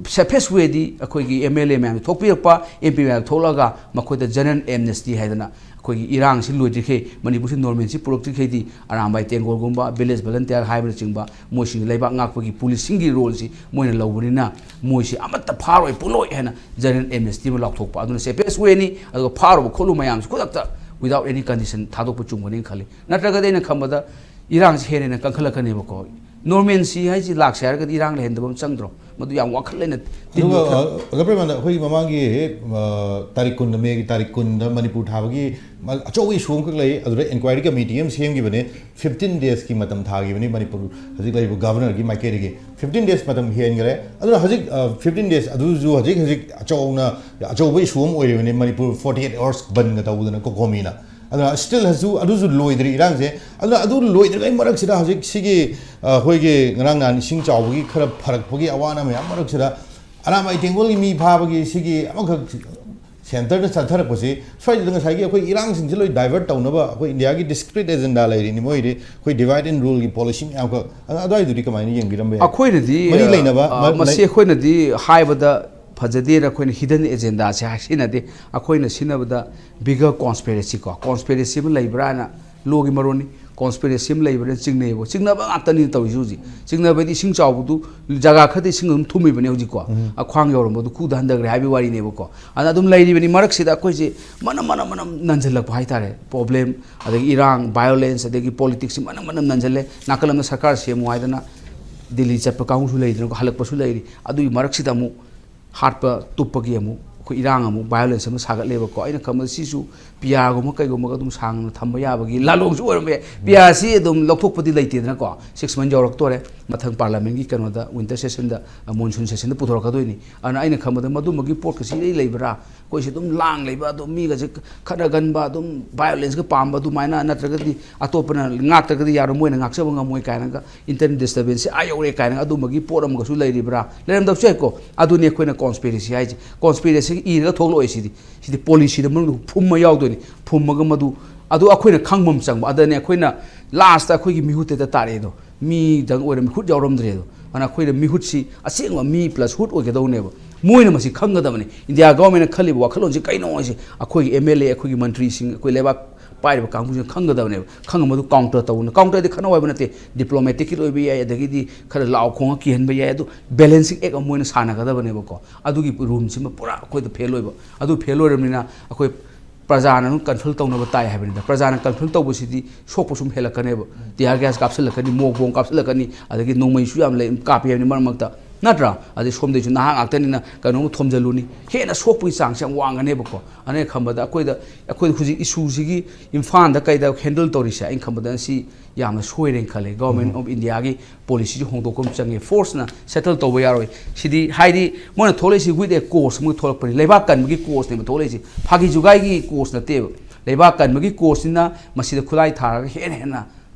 ꯁꯦꯐꯦꯁ ꯋꯦꯗꯤ ꯑꯩꯈꯣꯏꯒꯤ ꯑꯦꯝ ꯑꯦꯜ ꯑꯦ ꯃꯌꯥꯝꯁꯦ ꯊꯣꯛꯄꯤꯔꯛꯄ, ꯑꯦꯝ ꯄꯤ ꯃꯌꯥꯝ ꯊꯣꯛꯂꯛꯑꯒ ꯃꯈꯣꯏꯗ ꯖꯦꯅꯔꯦꯜ ꯑꯦꯝꯅꯦꯁꯇꯤ ꯍꯥꯏꯗꯅ, ꯑꯩꯈꯣꯏꯒꯤ ꯏꯔꯥꯡꯁꯤ ꯂꯣꯏꯗ꯭ꯔꯤꯈꯩ, ꯃꯅꯤꯄꯨꯔꯁꯤ ꯅꯣꯔꯃꯦꯜꯁꯤ ꯄꯨꯔꯛꯇ꯭ꯔꯤꯈꯩꯗꯤ ꯑꯔꯥꯝꯕꯥꯏ ꯇꯦꯡꯒꯣꯜꯒꯨꯝꯕ, ꯚꯤꯂꯦꯖ ꯚꯣꯂꯟꯇꯤꯌꯥꯔ ꯍꯥꯏꯕꯅꯆꯤꯡꯕ ꯃꯣꯏꯁꯤꯡ ꯂꯩꯕꯥꯛ ꯉꯥꯛꯄꯒꯤ ꯄꯨꯂꯤꯁꯁꯤꯡꯒꯤ ꯔꯣꯜꯁꯤ ꯃꯣꯏꯅ ꯂꯧꯕꯅꯤꯅ ꯃꯣꯏꯁꯤ ꯑꯃꯠꯇ ꯐꯥꯔꯣꯏ ꯄꯨꯜꯂꯣꯏ ꯍꯥꯏꯅ ꯖꯦꯅꯔꯦꯜ ꯑꯦꯝꯅꯦꯁꯇꯤ ꯑꯃ ꯂꯥꯎꯊꯣꯛꯄ, ꯑꯗꯨꯅ ꯁꯦꯐꯦꯁ ꯋꯦꯅꯤ꯫ ꯑꯗꯨꯒ ꯐꯥꯔꯨꯕ ꯈꯣꯠꯂꯨꯕ ꯃꯌꯥꯝꯁꯤ ꯈꯨꯗꯛꯇ without any condition ꯊꯥꯗꯣꯛꯄ ꯆꯨꯝꯒꯅꯤꯅ ꯈꯜꯂꯤ꯫ ꯅꯠꯇ꯭ꯔꯒꯗꯤ ꯑꯩꯅ ꯈꯟꯕꯗ ꯏꯔꯥꯡꯁꯤ ꯍꯦꯟꯅ ꯍꯦꯟꯅ ꯀꯟꯈꯠꯂꯛꯀꯅꯦꯕꯀꯣ꯫ ꯅꯣꯔꯃꯦꯜꯁꯤ ꯍꯥꯏꯁꯤ ꯂꯥꯛꯁꯦ ꯍꯥꯏꯔꯒꯗꯤ ꯏꯔꯥꯡ ꯂꯩꯍꯟꯗꯕ ꯑꯃ ꯆꯪꯗ꯭ꯔꯣ? ꯃꯗꯨ ꯌꯥꯝ ꯋꯥꯈꯜ ꯂꯩꯅ ꯑꯗꯨꯒ, ꯇꯤꯟꯕ ꯈꯔ ꯑ, ꯑꯣꯖꯥ ꯄ꯭ꯔꯦꯃꯥꯅꯟꯗ, ꯑꯩꯈꯣꯏꯒꯤ ꯃꯃꯥꯡꯒꯤ, ꯑ, ꯇꯥꯔꯤꯛ ꯀꯨꯟꯗ, ꯃꯦꯒꯤ ꯇꯥꯔꯤꯛ ꯀꯨꯟꯗ ꯃꯅꯤꯄꯨꯔ ꯊꯥꯕꯒꯤ ꯃ-, ꯑꯆꯧꯕ ꯏꯁꯨ ꯑꯃꯈꯛ ꯂꯩ꯫ ꯑꯗꯨꯗ ꯏꯟꯀ꯭ꯋꯥꯏꯔꯤ ꯀꯃꯤꯇꯤ ꯑꯃ ꯁꯦꯝꯈꯤꯕꯅꯦ꯫ ꯐꯤꯐꯇꯤꯟ ꯗꯦꯖꯀꯤ ꯃꯇꯝ ꯊꯥꯈꯤꯕꯅꯤ ꯃꯅꯤꯄꯨꯔ ꯍꯧꯖꯤꯛ ꯂꯩꯔꯤꯕ ꯒꯚꯔꯅꯔꯒꯤ ꯃꯥꯏꯀꯩꯗꯒꯤ꯫ ꯐꯤꯐꯇꯤꯟ ꯗꯦꯖ ꯃꯇꯝ ꯍꯦꯟꯈꯔꯦ꯫ ꯑꯗꯨꯅ ꯍꯧꯖꯤꯛ, ꯑ, ꯐꯤꯐꯇꯤꯟ ꯗꯦꯖ ꯑꯗꯨꯁꯨ ꯍꯧꯖꯤꯛ ꯍꯧꯖꯤꯛ ꯑꯆꯧꯅ, ꯑꯆꯧꯕ ꯏꯁꯨ ꯑꯃ ꯑꯣꯏꯔꯤꯕꯅꯤ ꯃꯅꯤꯄꯨꯔ ꯐꯣꯔꯇꯤ ꯑꯩꯠ ꯑꯋꯥꯔꯁ ꯕꯟꯒ ꯇꯧꯗꯅ ꯀꯣꯀꯣꯃꯤꯅ꯫ ꯑꯗꯨꯅ ꯁ꯭ꯇꯤꯜ ꯍꯧꯖꯤꯛ ꯑꯗꯨꯁꯨ ꯂꯣꯏꯗ꯭ꯔꯤ ꯏꯔꯥꯡꯁꯦ꯫ ꯑꯗꯨꯅ ꯑꯗꯨ ꯂꯣꯏꯗ꯭ꯔꯤꯉꯩ ꯃꯔꯛꯁꯤꯗ ꯍꯧꯖꯤꯛ ꯁꯤꯒꯤ, ꯑ, ꯑꯩꯈꯣꯏꯒꯤ ꯉꯔꯥꯡ ꯅꯍꯥꯟ ꯏꯁꯤꯡ ꯆꯥꯎꯕꯒꯤ ꯈꯔ ꯐꯔꯛꯄꯒꯤ ꯑꯋꯥ ꯑꯅꯥ ꯃꯌꯥꯝ ꯃꯔꯛꯁꯤꯗ ꯑꯔꯥꯝꯕꯥꯏ ꯇꯦꯡꯒꯣꯜꯒꯤ ꯃꯤ ꯐꯥꯕꯒꯤ ꯁꯤꯒꯤ ꯑꯃꯈꯛ ꯁꯦꯟꯇꯔꯗ ꯆꯠꯊꯔꯛꯄꯁꯤ, ꯁ꯭ꯋꯥꯏꯁꯤꯗ ꯉꯁꯥꯏꯒꯤ ꯑꯩꯈꯣꯏ ꯏꯔꯥꯡꯁꯤꯡꯁꯦ ꯂꯣꯏ ꯗꯥꯏꯚꯔꯠ ꯇꯧꯅꯕ ꯑꯩꯈꯣꯏ ꯏꯟꯗꯤꯌꯥꯒꯤ ꯗꯤꯁꯀ꯭ꯔꯤꯠ ꯑꯦꯖꯦꯟꯗꯥ ꯂꯩꯔꯤꯅꯤ ꯃꯣꯏꯗꯤ, ꯑꯩꯈꯣꯏ ꯗꯤꯚꯥꯏꯠ ꯑꯦꯟ ꯔꯨꯜꯒꯤ ꯄꯣꯂꯤꯁꯤ ꯃꯌꯥꯝꯈꯛ꯫ ꯑꯗ ꯑꯗꯨꯋꯥꯏꯗꯨꯗꯤ ꯀꯃꯥꯏꯅ ꯌꯦꯡꯕꯤꯔꯝꯕ ꯌꯥꯏ? ꯑꯩꯈꯣꯏꯅꯗꯤ, ꯃꯔꯤ ꯂꯩꯅꯕ, ꯑ, ꯃ-, ꯃꯁꯤ ꯂꯩ- ꯑꯩꯈꯣꯏꯅꯗꯤ ꯍꯥꯏꯕꯗ ꯐꯖꯗꯦꯅ ꯑꯩꯈꯣꯏꯅ ꯍꯤꯗꯟ ꯑꯦꯖꯦꯟꯗꯥꯁꯦ ꯍꯥꯏ-, ꯁꯤꯖꯤꯟꯅꯗꯦ꯫ ꯑꯩꯈꯣꯏꯅ ꯁꯤꯖꯤꯟꯅꯕꯗ ꯕꯤꯒꯔ ꯀꯣꯟꯁꯄꯤꯔꯦꯁꯤ ꯀꯣ, ꯀꯣꯟꯁꯄꯤꯔꯦꯁꯤ ꯑꯃ ꯂꯩꯕ꯭ꯔꯥꯅ ꯂꯣꯒꯤ ꯃꯔꯣꯟꯅꯤ꯫ ꯀꯣꯟꯁꯄꯤꯔꯦꯁꯤ ꯑꯃ ꯂꯩꯕ꯭ꯔꯥꯅ ꯆꯤꯡꯅꯩꯌꯦꯕ꯫ ꯆꯤꯡꯅꯕ ꯉꯥꯛꯇꯅꯤ ꯇꯧꯔꯤꯁꯦ ꯍꯧꯖꯤꯛ꯫ ꯆꯤꯡꯅꯕꯗꯤ ꯏꯁꯤꯡ ꯆꯥꯎꯕꯗꯨ ꯖꯒꯥ ꯈꯔꯗꯤ ꯏꯁꯤꯡ ꯑꯗꯨꯝ ꯊꯨꯝꯃꯤꯕꯅꯦ ꯍꯧꯖꯤꯛꯀꯣ꯫ ꯎꯝ꯫ ꯑ, ꯈ꯭ꯋꯥꯡ ꯌꯧꯔꯝꯕꯗꯨ ꯈꯨꯗ ꯍꯟꯊꯈ꯭ꯔꯦ ꯍꯥꯏꯕꯒꯤ ꯋꯥꯔꯤꯅꯦꯕꯀꯣ꯫ ꯑꯗꯨꯅ ꯑꯗꯨꯝ ꯂꯩꯔꯤꯕꯅꯤ꯫ ꯃꯔꯛꯁꯤꯗ ꯑꯩꯈꯣꯏꯁꯦ ꯃꯅꯝ, ꯃꯅꯝ, ꯃꯅꯝ ꯅꯟꯁꯤꯜꯂꯛꯄ ꯍꯥꯏꯇꯥꯔꯦ꯫ ꯄ꯭ꯔꯣꯕ꯭ꯂꯦꯝ, ꯑꯗꯒꯤ ꯏꯔꯥꯡ, ꯚꯥꯏꯑꯣꯂꯦꯟꯁ, ꯑꯗꯒꯤ ꯄꯣꯂꯤꯇꯤꯛꯁꯁꯤ ꯃꯅꯝ, ꯃꯅꯝ ꯅꯟꯁꯤꯜꯂꯦ꯫ ꯅꯥꯀꯜ ꯑꯃꯗ ꯁꯔꯀꯥꯔ ꯁꯦꯝꯃꯨ ꯍꯥꯏꯗꯅ ꯗꯤꯜꯂꯤ ꯆꯠꯄ ꯀꯥꯡꯕꯨꯁꯨ ꯂꯩꯗꯅꯀꯣ, ꯍꯜꯂꯛꯄꯁꯨ ꯂꯩꯔꯤ꯫ ꯑꯗꯨꯒꯤ ꯃꯔꯛꯁꯤꯗ ꯑꯃꯨꯛ ꯍꯥꯠꯄ ꯇꯨꯞꯄꯒꯤ ꯑꯃꯨꯛ ꯑꯩꯈꯣꯏ ꯏꯔꯥꯡ ꯑꯃꯨꯛ violence ꯑꯃ ꯁꯥꯒꯠꯂꯦꯕꯀꯣ꯫ ꯑꯩꯅ ꯈꯟꯕꯗ ꯁꯤꯁꯨ ꯄꯤ ꯑꯥꯔꯒꯨꯝꯕ ꯀꯩꯒꯨꯝꯕꯒ ꯑꯗꯨꯝ ꯁꯥꯡꯅ ꯊꯝꯕ ꯌꯥꯕꯒꯤ ꯂꯥꯂꯣꯡꯁꯨ ꯑꯣꯏꯔꯝꯕ ꯌꯥꯏ꯫ ꯄꯤ ꯑꯥꯔꯁꯤ ꯑꯗꯨꯝ ꯂꯧꯊꯣꯛꯄꯗꯤ ꯂꯩꯇꯦꯗꯅꯀꯣ, six month ꯌꯧꯔꯛꯇꯣꯔꯦ꯫ ꯃꯊꯪ parliamentꯀꯤ ꯀꯩꯅꯣꯗ, winter sessionꯗ, monsoon sessionꯗ ꯄꯨꯊꯣꯔꯛꯀꯗꯣꯏꯅꯤ꯫ ꯑꯗꯨꯅ ꯑꯩꯅ ꯈꯟꯕꯗ ꯃꯗꯨꯃꯒꯤ ꯄꯣꯠꯀꯁꯤ ꯏꯔꯩ ꯂꯩꯕ꯭ꯔꯥ? ꯑꯩꯈꯣꯏꯁꯦ ꯑꯗꯨꯝ ꯂꯥꯡ ꯂꯩꯕ, ꯑꯗꯨꯝ ꯃꯤꯒꯁꯦ ꯈꯠꯅꯒꯟꯕ, ꯑꯗꯨꯝ violenceꯒ ꯄꯥꯝꯕ ꯑꯗꯨꯃꯥꯏꯅ, ꯅꯠꯇ꯭ꯔꯒꯗꯤ ꯑꯇꯣꯞꯄꯅ ꯉꯥꯛꯇ꯭ꯔꯒꯗꯤ ꯌꯥꯔꯣꯏ, ꯃꯣꯏꯅ ꯉꯥꯛꯆꯕ ꯉꯝꯃꯣꯏ ꯀꯥꯏꯅꯒ, internal disturbanceꯁꯦ ꯑꯥ ꯌꯧꯔꯦ ꯀꯥꯏꯅꯒ ꯑꯗꯨꯝꯕꯒꯤ ꯄꯣꯠ ꯑꯃꯒꯁꯨ ꯂꯩꯔꯤꯕ꯭ꯔꯥ? ꯂꯩꯔꯝꯗꯕꯁꯨ ꯌꯥꯏꯀꯣ꯫ ꯑꯗꯨꯅꯤ ꯑꯩꯈꯣꯏꯅ conspiracy ꯍꯥꯏꯁꯦ꯫ Conspiracy ꯏꯔꯒ ꯊꯣꯛꯂꯛꯑꯣꯏ ꯁꯤꯗꯤ꯫ ꯁꯤꯗꯤ policyꯗ ꯃꯅꯨꯡꯗ ꯐꯨꯝꯕ ꯌꯥꯎꯗꯣꯏꯅꯤ꯫ ꯐꯨꯝꯃꯒ ꯃꯗꯨ, ꯑꯗꯨ ꯑꯩꯈꯣꯏꯅ ꯈꯪꯕ ꯑꯃ ꯆꯪꯕ꯫ ꯑꯗꯨꯅꯤ ꯑꯩꯈꯣꯏꯅ lastꯇ ꯑꯩꯈꯣꯏꯒꯤ ꯃꯤꯍꯨꯠꯇ ꯇꯥꯔꯛꯑꯦꯗꯣ꯫ ꯃꯤꯗꯪ ꯑꯣꯏꯔꯝꯃꯤ, ꯈꯨꯠ ꯌꯥꯎꯔꯝꯗ꯭ꯔꯦꯗꯣ꯫ ꯑꯗꯨꯅ ꯑꯩꯈꯣꯏꯅ ꯃꯤꯍꯨꯠꯁꯤ ꯑꯁꯦꯡꯕ ꯃꯤ plus ꯍꯨꯠ ꯑꯣꯏꯒꯗꯧꯅꯦꯕ꯫ ꯃꯣꯏꯅ ꯃꯁꯤ ꯈꯪꯒꯗꯕꯅꯤ꯫ ꯏꯟꯗꯤꯌꯥ governmentꯅ ꯈꯜꯂꯤꯕ ꯋꯥꯈꯜꯂꯣꯟꯁꯤ ꯀꯩꯅꯣ ꯍꯥꯏꯁꯦ ꯑꯩꯈꯣꯏꯒꯤ ꯑꯦꯝ ꯑꯦꯜ ꯑꯦ, ꯑꯩꯈꯣꯏꯒꯤ ꯃꯟꯇ꯭ꯔꯤꯁꯤꯡ, ꯑꯩꯈꯣꯏ ꯂꯩꯕꯥꯛ ꯄꯥꯏꯔꯤꯕ ꯀꯥꯡꯕꯨꯁꯤꯡꯅ ꯈꯪꯒꯗꯕꯅꯦꯕ꯫ ꯈꯪꯉ ꯃꯗꯨ counter ꯇꯧꯅ, counterꯗꯤ ꯈꯟꯅꯧ ꯍꯥꯏꯕ ꯅꯠꯇꯦ, diplomaticꯀꯤ ꯑꯣꯏꯕ ꯌꯥꯏ, ꯑꯗꯒꯤꯗꯤ ꯈꯔ ꯂꯥꯎ ꯈꯣꯡꯉ ꯀꯤꯍꯟꯕ ꯌꯥꯏ, ꯑꯗꯨ balancing act ꯑꯃ ꯃꯣꯏꯅ ꯁꯥꯟꯅꯒꯗꯕꯅꯦꯕꯀꯣ꯫ ꯑꯗꯨꯒꯤ roomꯁꯤꯃ ꯄꯨꯔꯥ ꯑꯩꯈꯣꯏꯗ fail ꯑꯣꯏꯕ꯫ ꯑꯗꯨ fail ꯑꯣꯏꯔꯕꯅꯤꯅ ꯑꯩꯈꯣꯏ ꯄ꯭ꯔꯖꯥꯅ ꯑꯗꯨꯝ consult ꯇꯧꯅꯕ ꯇꯥꯏ ꯍꯥꯏꯕꯅꯤꯗ꯫ ꯄ꯭ꯔꯖꯥꯅ consult ꯇꯧꯕꯁꯤꯗꯤ ꯁꯣꯛꯄ ꯁꯨꯝ ꯍꯦꯜꯂꯛꯀꯅꯦꯕ꯫ Tear gas ꯀꯥꯞꯁꯤꯜꯂꯛꯀꯅꯤ, ꯃꯣꯛ ꯕꯣꯝ ꯀꯥꯞꯁꯤꯜꯂꯛꯀꯅꯤ, ꯑꯗꯒꯤ ꯅꯣꯡꯃꯩꯁꯨ ꯌꯥꯝ ꯂꯩ, ꯀꯥꯞꯄꯤ ꯍꯥꯏꯕꯅꯤ ꯃꯔꯛ ꯃꯔꯛꯇ, ꯅꯠꯇ꯭ꯔꯥ? ꯑꯗꯩ ꯁꯣꯝꯗꯩꯁꯨ ꯅꯍꯥ ꯉꯥꯛꯇꯅꯤꯅ ꯀꯩꯅꯣꯝ ꯊꯣꯝꯖꯤꯜꯂꯨꯅꯤ, ꯍꯦꯟꯅ ꯁꯣꯛꯄꯒꯤ ꯆꯥꯡꯁꯦ ꯌꯥꯝ ꯋꯥꯡꯒꯅꯦꯕꯀꯣ꯫ ꯑꯗꯨꯅ ꯈꯟꯕꯗ ꯑꯩꯈꯣꯏꯗ, ꯑꯩꯈꯣꯏ ꯍꯧꯖꯤꯛ issueꯁꯤꯒꯤ ꯏꯝꯐꯥꯜꯗ ꯀꯩꯗ handle ꯇꯧꯔꯤꯁꯦ, ꯑꯩꯅ ꯈꯟꯕꯗ ꯁꯤ ꯌꯥꯝꯅ ꯁꯣꯏꯔꯦꯅ ꯈꯜꯂꯦ꯫ Government of Indiaꯒꯤ policyꯁꯤ ꯍꯣꯡꯗꯣꯛꯄ ꯑꯃ ꯆꯪꯉꯦ꯫ Forceꯅ settle ꯇꯧꯕ ꯌꯥꯔꯣꯏ꯫ ꯁꯤꯗꯤ ꯍꯥꯏꯗꯤ ꯃꯣꯏꯅ ꯊꯣꯛꯂꯛꯏꯁꯤ with a cause ꯑꯃ ꯊꯣꯛꯂꯛꯄꯅꯤ꯫ ꯂꯩꯕꯥꯛ ꯀꯟꯕꯒꯤ causeꯅꯦꯕ ꯊꯣꯛꯂꯛꯏꯁꯤ, ꯐꯥꯒꯤ ꯖꯨꯒꯥꯏꯒꯤ cause ꯅꯠꯇꯦꯕ꯫ ꯂꯩꯕꯥꯛ ꯀꯟꯕꯒꯤ causeꯅꯤꯅ ꯃꯁꯤꯗ ꯈꯨꯠꯂꯥꯏ ꯊꯥꯔꯒ ꯍꯦꯟꯅ ꯍꯦꯟꯅ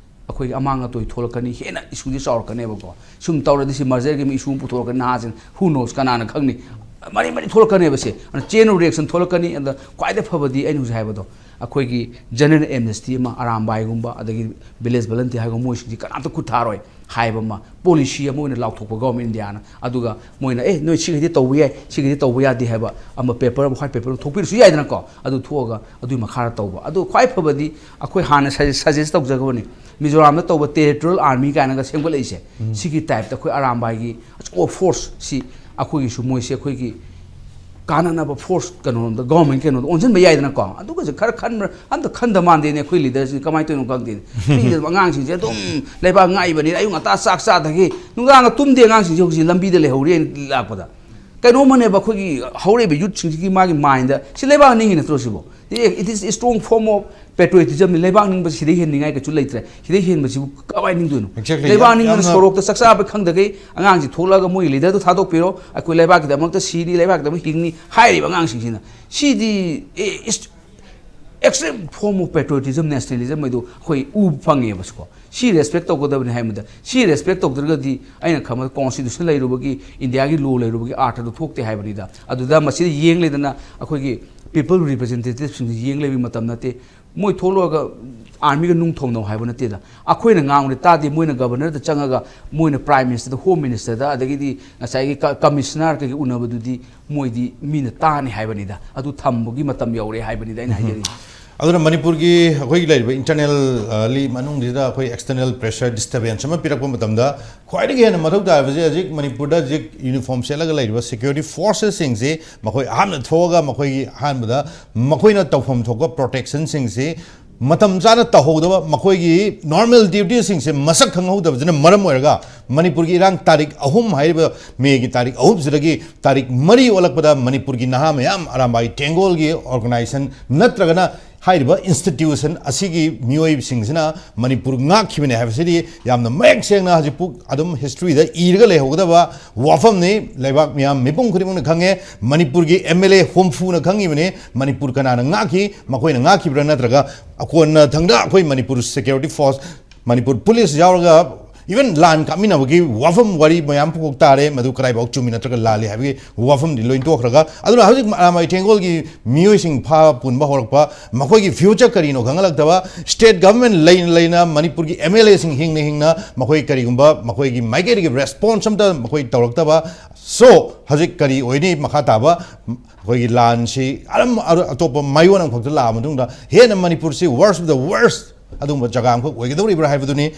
ꯑꯩꯈꯣꯏꯒꯤ ꯑꯃꯥꯡ ꯑꯇꯣꯏ ꯊꯣꯛꯂꯛꯀꯅꯤ, ꯍꯦꯟꯅ issueꯁꯤ ꯆꯥꯎꯔꯛꯀꯅꯦꯕꯀꯣ꯫ ꯁꯨꯝ ꯇꯧꯔꯗꯤ ꯁꯤ mergerꯒꯤ issue ꯑꯃ ꯄꯨꯊꯣꯔꯛꯀꯅꯤ, ꯅꯍꯥꯁꯤꯡ who knows, ꯀꯅꯥꯅ ꯈꯪꯅꯤ? ꯃꯔꯤ ꯃꯔꯤ ꯊꯣꯛꯂꯛꯀꯅꯦꯕ ꯁꯦ꯫ ꯑꯗꯨꯅ chain of reaction ꯊꯣꯛꯂꯛꯀꯅꯤ꯫ ꯑꯗ ꯈ꯭ꯋꯥꯏꯗꯩ ꯐꯕꯗꯤ ꯑꯩꯅ ꯍꯧꯖꯤꯛ ꯍꯥꯏꯕꯗꯣ, ꯑꯩꯈꯣꯏꯒꯤ general amnesty ꯑꯃ, ꯑꯔꯥꯝꯕꯥꯏꯒꯨꯝꯕ, ꯑꯗꯒꯤ village volunteer ꯍꯥꯏꯕ ꯃꯣꯏꯁꯤꯡꯁꯤ ꯀꯅꯥꯝꯇ ꯈꯨꯠ ꯊꯥꯔꯣꯏ ꯍꯥꯏꯕ ꯑꯃ, policy ꯑꯃ ꯑꯣꯏꯅ ꯂꯥꯎꯊꯣꯛꯄ government Indiaꯅ꯫ ꯑꯗꯨꯒ ꯃꯣꯏꯅ, "ꯑꯦ, ꯅꯣꯏ ꯁꯤꯈꯩꯗꯤ ꯇꯧꯕ ꯌꯥꯏ, ꯁꯤꯈꯩꯗꯤ ꯇꯧꯕ ꯌꯥꯗꯦ" ꯍꯥꯏꯕ ꯑꯃ, paper ꯑꯃ, white paper ꯑꯃ ꯊꯣꯛꯄꯤꯔꯁꯨ ꯌꯥꯏꯗꯅꯀꯣ꯫ ꯑꯗꯨ ꯊꯣꯛꯑꯒ ꯑꯗꯨꯒꯤ ꯃꯈꯥꯗ ꯇꯧꯕ꯫ ꯑꯗꯨ ꯈ꯭ꯋꯥꯏ ꯐꯕꯗꯤ ꯑꯩꯈꯣꯏ ꯍꯥꯟꯅ suggest, suggest ꯇꯧꯖꯈ꯭ꯔꯕꯅꯤ, ꯃꯤꯖꯣꯔꯥꯝꯗ ꯇꯧꯕ territorial army ꯀꯥꯏꯅꯒ ꯁꯦꯝꯒꯠꯂꯛꯏꯁꯦ, ꯁꯤꯒꯤ typeꯇ ꯑꯩꯈꯣꯏ ꯑꯔꯥꯝꯕꯥꯏꯒꯤ ꯑꯆꯧꯕ force ꯁꯤ ꯑꯩꯈꯣꯏꯒꯤꯁꯨ, ꯃꯣꯏꯁꯦ ꯑꯩꯈꯣꯏꯒꯤ ꯀꯥꯟꯅꯅꯕ force ꯀꯩꯅꯣꯔꯣꯝꯗ, government ꯀꯩꯅꯣꯗ ꯑꯣꯟꯁꯤꯟꯕ ꯌꯥꯏꯗꯅꯀꯣ꯫ ꯑꯗꯨꯒꯁꯦ ꯈꯔ ꯈꯟꯕ꯭ꯔꯥ? ꯑꯝꯇ ꯈꯟꯗ ꯃꯥꯟꯗꯦꯅꯦ ꯑꯩꯈꯣꯏ leaderꯁꯤꯡ, ꯀꯃꯥꯏꯅ ꯇꯧꯔꯤꯅꯣ ꯈꯪꯗꯦꯅꯦ꯫ ꯄꯤꯛꯏꯕ ꯑꯉꯥꯡꯁꯤꯡꯁꯦ ꯑꯗꯨꯝ ꯂꯩꯕꯥꯛ ꯉꯥꯛꯏꯕꯅꯤꯅ ꯑꯌꯨꯛ ꯉꯟꯇꯥ ꯆꯥꯛ ꯆꯥꯗꯒꯤ ꯅꯨꯡꯗꯥꯡꯒ ꯇꯨꯝꯗꯦ꯫ ꯑꯉꯥꯡꯁꯤꯡꯁꯦ ꯍꯧꯖꯤꯛ ꯂꯝꯕꯤꯗ ꯂꯩꯍꯧꯔꯤ ꯑꯩꯅ ꯂꯥꯛꯄꯗ꯫ ꯀꯩꯅꯣꯝꯃꯅꯦꯕ ꯑꯩꯈꯣꯏꯒꯤ ꯍꯧꯔꯛꯏꯕ ꯌꯨꯠꯁꯤꯡꯁꯤꯒꯤ ꯃꯥꯒꯤ ꯃꯥꯏꯟꯗ ꯁꯤ ꯂꯩꯕꯥꯛ ꯅꯤꯡꯉꯤ ꯅꯠꯇ꯭ꯔꯣ ꯁꯤꯕꯣ? It is a strong form of patriotism ꯅꯤ꯫ ꯂꯩꯕꯥꯛ ꯅꯤꯡꯕꯁꯤ ꯁꯤꯗꯩ ꯍꯦꯟꯅ ꯅꯤꯡꯉꯥꯏ ꯀꯩꯁꯨ ꯂꯩꯇ꯭ꯔꯦ꯫ ꯁꯤꯗꯩ ꯍꯦꯟꯕꯁꯤꯕꯨ ꯀꯃꯥꯏꯅ ꯅꯤꯡꯗꯣꯏꯅꯣ? Exactly. ꯂꯩꯕꯥꯛ ꯌꯥꯝ- ꯅꯤꯡꯗꯅ ꯌꯥꯝꯅ- ꯁꯣꯔꯣꯛꯇ ꯆꯥꯛ ꯆꯥꯕ ꯈꯪꯗꯈꯩ ꯑꯉꯥꯡꯁꯤ ꯊꯣꯛꯂꯛꯑꯒ ꯃꯣꯏꯒꯤ ꯂꯤꯗꯔꯗꯣ ꯊꯥꯗꯣꯛꯄꯤꯔꯣ, ꯑꯩꯈꯣꯏ ꯂꯩꯕꯥꯛꯀꯤꯗꯃꯛꯇ ꯁꯤꯅꯤ, ꯂꯩꯕꯥꯛꯀꯤꯗꯃꯛ ꯍꯤꯡꯅꯤ ꯍꯥꯏꯔꯤꯕ ꯑꯉꯥꯡꯁꯤꯡꯁꯤꯅ꯫ ꯁꯤꯗꯤ extreme form of patriotism, nationalism ꯍꯥꯏꯗꯣ ꯑꯩꯈꯣꯏ ꯎꯕ ꯐꯪꯉꯦꯕꯁꯨꯀꯣ꯫ ꯁꯤ ꯔꯦꯁꯄꯦꯛ ꯇꯧꯒꯗꯕꯅꯤ ꯍꯥꯏꯕꯗ, ꯁꯤ ꯔꯦꯁꯄꯦꯛ ꯇꯧꯗ꯭ꯔꯒꯗꯤ ꯑꯩꯅ ꯈꯪꯕꯗ ꯀꯣꯟꯁꯇꯤꯇ꯭ꯌꯨꯁꯟ ꯂꯩꯔꯨꯕꯒꯤ, ꯏꯟꯗꯤꯌꯥꯒꯤ ꯂꯣ ꯂꯩꯔꯨꯕꯒꯤ ꯑꯥꯔꯊꯗꯣ ꯊꯣꯛꯇꯦ ꯍꯥꯏꯕꯅꯤꯗ꯫ ꯑꯗꯨꯗ ꯃꯁꯤꯗ ꯌꯦꯡ ꯂꯩꯗꯅ ꯑꯩꯈꯣꯏꯒꯤ ꯄꯤꯄꯜ ꯔꯤꯄ꯭ꯔꯖꯦꯟꯇꯦꯇꯤꯚꯁꯤꯡꯁꯤ ꯌꯦꯡ ꯂꯩꯕꯒꯤ ꯃꯇꯝ ꯅꯠꯇꯦ꯫ ꯃꯣꯏ ꯊꯣꯛꯂꯛꯑꯒ ꯑꯥꯔꯃꯤꯒ ꯅꯨꯡ ꯊꯣꯡꯅꯧ ꯍꯥꯏꯕ ꯅꯠꯇꯦꯗ꯫ ꯑꯩꯈꯣꯏꯅ ꯉꯥꯡꯕꯗꯤ ꯇꯥꯗꯦ, ꯃꯣꯏꯅ ꯒꯕꯔꯅꯔꯗ ꯆꯪꯉꯒ, ꯃꯣꯏꯅ ꯄ꯭ꯔꯥꯏꯝ ꯃꯤꯅꯤꯁꯇꯔꯗ, ꯍꯣꯝ ꯃꯤꯅꯤꯁꯇꯔꯗ, ꯑꯗꯒꯤꯗꯤ ꯉꯁꯥꯏꯒꯤ ꯀ-, ꯀꯃꯤꯁꯅꯔ ꯀꯩꯀꯩ ꯎꯅꯕꯗꯨꯗꯤ ꯃꯣꯏꯗꯤ ꯃꯤꯅ ꯇꯥꯅꯤ ꯍꯥꯏꯕꯅꯤꯗ꯫ ꯑꯗꯨ ꯊꯝꯕꯒꯤ ꯃꯇꯝ ꯌꯧꯔꯦ ꯍꯥꯏꯕꯅꯤꯗ ꯑꯩꯅ ꯍꯥꯏꯖꯔꯤꯁꯦ꯫ ꯑꯗꯨꯅ ꯃꯅꯤꯄꯨꯔꯒꯤ ꯑꯩꯈꯣꯏꯒꯤ ꯂꯩꯔꯤꯕ ꯏꯟꯇꯔꯅꯦꯜꯂꯤ ꯃꯅꯨꯡꯁꯤꯗ ꯑꯩꯈꯣꯏ ꯑꯦꯛꯁꯇꯔꯅꯦꯜ ꯄ꯭ꯔꯦꯁꯔ, ꯗꯤꯁꯇꯔꯕꯦꯟꯁ ꯑꯃ ꯄꯤꯔꯛꯄ ꯃꯇꯝꯗ ꯈ꯭ꯋꯥꯏꯗꯒꯤ ꯍꯦꯟꯅ ꯃꯊꯧ ꯇꯥꯕꯁꯦ ꯍꯧꯖꯤꯛ ꯃꯅꯤꯄꯨꯔꯗ ꯍꯧꯖꯤꯛ ꯌꯨꯅꯤꯐꯣꯔꯝ ꯁꯦꯠꯂꯒ ꯂꯩꯔꯤꯕ ꯁꯦꯀ꯭ꯌꯨꯔꯤꯇꯤ ꯐꯣꯔꯁꯦꯁꯁꯤꯡꯁꯤ ꯃꯈꯣꯏ ꯑꯍꯥꯟꯕꯗ ꯊꯣꯛꯑꯒ ꯃꯈꯣꯏꯒꯤ ꯑꯍꯥꯟꯕꯗ ꯃꯈꯣꯏꯅ ꯇꯧꯐꯝ ꯊꯣꯛꯄ ꯄ꯭ꯔꯣꯇꯦꯛꯁꯟꯁꯤꯡꯁꯤ ꯃꯇꯝ ꯆꯥꯅ ꯇꯧꯍꯧꯗꯕ, ꯃꯈꯣꯏꯒꯤ ꯅꯣꯔꯃꯦꯜ ꯗ꯭ꯌꯨꯇꯤꯁꯤꯡꯁꯦ ꯃꯁꯛ ꯈꯪꯍꯧꯗꯕꯁꯤꯅ ꯃꯔꯝ ꯑꯣꯏꯔꯒ ꯃꯅꯤꯄꯨꯔꯒꯤ ꯏꯔꯥꯡ ꯇꯥꯔꯤꯛ ꯑꯍꯨꯝ ꯍꯥꯏꯔꯤꯕ ꯃꯦꯒꯤ ꯇꯥꯔꯤꯛ ꯑꯍꯨꯝꯁꯤꯗꯒꯤ ꯇꯥꯔꯤꯛ ꯃꯔꯤ ꯑꯣꯜꯂꯛꯄꯗ ꯃꯅꯤꯄꯨꯔꯒꯤ ꯅꯍꯥ ꯃꯌꯥꯝ ꯑꯔꯥꯝꯕꯥꯏ ꯇꯦꯡꯒꯣꯜꯒꯤ ꯑꯣꯔꯒꯅꯥꯏꯖꯦꯁꯟ ꯅꯠꯇ꯭ꯔꯒꯅ ꯍꯥꯏꯔꯤꯕ ꯏꯟꯁꯇꯤꯇ꯭ꯌꯨꯁꯟ ꯑꯁꯤꯒꯤ ꯃꯤꯑꯣꯏꯁꯤꯡꯁꯤꯅ ꯃꯅꯤꯄꯨꯔ ꯉꯥꯛꯈꯤꯕꯅꯦ ꯍꯥꯏꯕꯁꯤꯗꯤ ꯌꯥꯝꯅ ꯃꯌꯦꯛ ꯁꯦꯡꯅ ꯍꯧꯖꯤꯛꯄꯨ ꯑꯗꯨꯝ ꯍꯤꯁꯇ꯭ꯔꯤꯗ ꯏꯔꯒ ꯂꯩꯍꯧꯒꯗꯕ ꯋꯥꯐꯝꯅꯤ꯫ ꯂꯩꯕꯥꯛ ꯃꯤꯌꯥꯝ ꯃꯤꯄꯨꯝ ꯈꯨꯗꯤꯡꯃꯛꯅ ꯈꯪꯉꯦ, ꯃꯅꯤꯄꯨꯔꯒꯤ ꯑꯦꯝ ꯑꯦꯜ ꯑꯦ ꯍꯨꯝꯐꯨꯅ ꯈꯪꯉꯤꯕꯅꯤ ꯃꯅꯤꯄꯨꯔ ꯀꯅꯥꯅ ꯉꯥꯛꯈꯤ, ꯃꯈꯣꯏꯅ ꯉꯥꯛꯈꯤꯕ꯭ꯔꯥ ꯅꯠꯇ꯭ꯔꯒ ꯑꯀꯣꯟꯅ ꯊꯪꯗ ꯑꯩꯈꯣꯏ Manipur security force, Manipur police ꯌꯥꯎꯔꯒ ꯏꯚꯟ ꯂꯥꯟ ꯀꯥꯞꯃꯤꯟꯅꯕꯒꯤ ꯋꯥꯐꯝ ꯋꯥꯔꯤ ꯃꯌꯥꯝ ꯄꯨꯊꯣꯛ ꯇꯥꯔꯦ꯫ ꯃꯗꯨ ꯀꯗꯥꯏꯐꯥꯎ ꯆꯨꯝꯃꯤ ꯅꯠꯇ꯭ꯔꯒ ꯂꯥꯜꯂꯤ ꯍꯥꯏꯕꯒꯤ ꯋꯥꯐꯝꯗꯤ ꯂꯣꯏ ꯇꯣꯛꯈ꯭ꯔꯒ, ꯑꯗꯨꯅ ꯍꯧꯖꯤꯛ ꯑꯔꯥꯝꯕꯥꯏ ꯇꯦꯡꯒꯣꯜꯒꯤ ꯃꯤꯑꯣꯏꯁꯤꯡ ꯐꯥꯕ ꯄꯨꯟꯕ ꯍꯧꯔꯛꯄ, ꯃꯈꯣꯏꯒꯤ ꯐ꯭ꯌꯨꯆꯔ ꯀꯔꯤꯅꯣ ꯈꯪꯍꯜꯂꯛꯇꯕ, ꯁ꯭ꯇꯦꯠ ꯒꯚꯔꯟꯃꯦꯟ ꯂꯩꯅ ꯂꯩꯅ ꯃꯅꯤꯄꯨꯔꯒꯤ ꯑꯦꯝ ꯑꯦꯜ ꯑꯦꯁꯤꯡ ꯍꯤꯡꯅ ꯍꯤꯡꯅ ꯃꯈꯣꯏ ꯀꯔꯤꯒꯨꯝꯕ ꯃꯈꯣꯏꯒꯤ ꯃꯥꯏꯀꯩꯗꯒꯤ ꯔꯦꯁꯄꯣꯟꯁ ꯑꯝꯇ ꯃꯈꯣꯏ ꯇꯧꯔꯛꯇꯕ꯫ ꯁꯣ ꯍꯧꯖꯤꯛ ꯀꯔꯤ ꯑꯣꯏꯅꯤ ꯃꯈꯥ ꯇꯥꯕ? ꯑꯩꯈꯣꯏꯒꯤ ꯂꯥꯟꯁꯤ ꯑꯔꯝ-, ꯑꯔ-, ꯑꯇꯣꯞꯄ ꯃꯥꯏꯑꯣꯟ ꯑꯃꯈꯛꯇ ꯂꯥꯛꯑ ꯃꯇꯨꯡꯗ ꯍꯦꯟꯅ ꯃꯅꯤꯄꯨꯔꯁꯤ worst of the worst ꯑꯗꯨꯒꯨꯝꯕ ꯖꯒꯥ ꯑꯃꯈꯛ ꯑꯣꯏꯒꯗꯧꯔꯤꯕ꯭ꯔꯥ ꯍꯥꯏꯕꯗꯨꯅꯤ꯫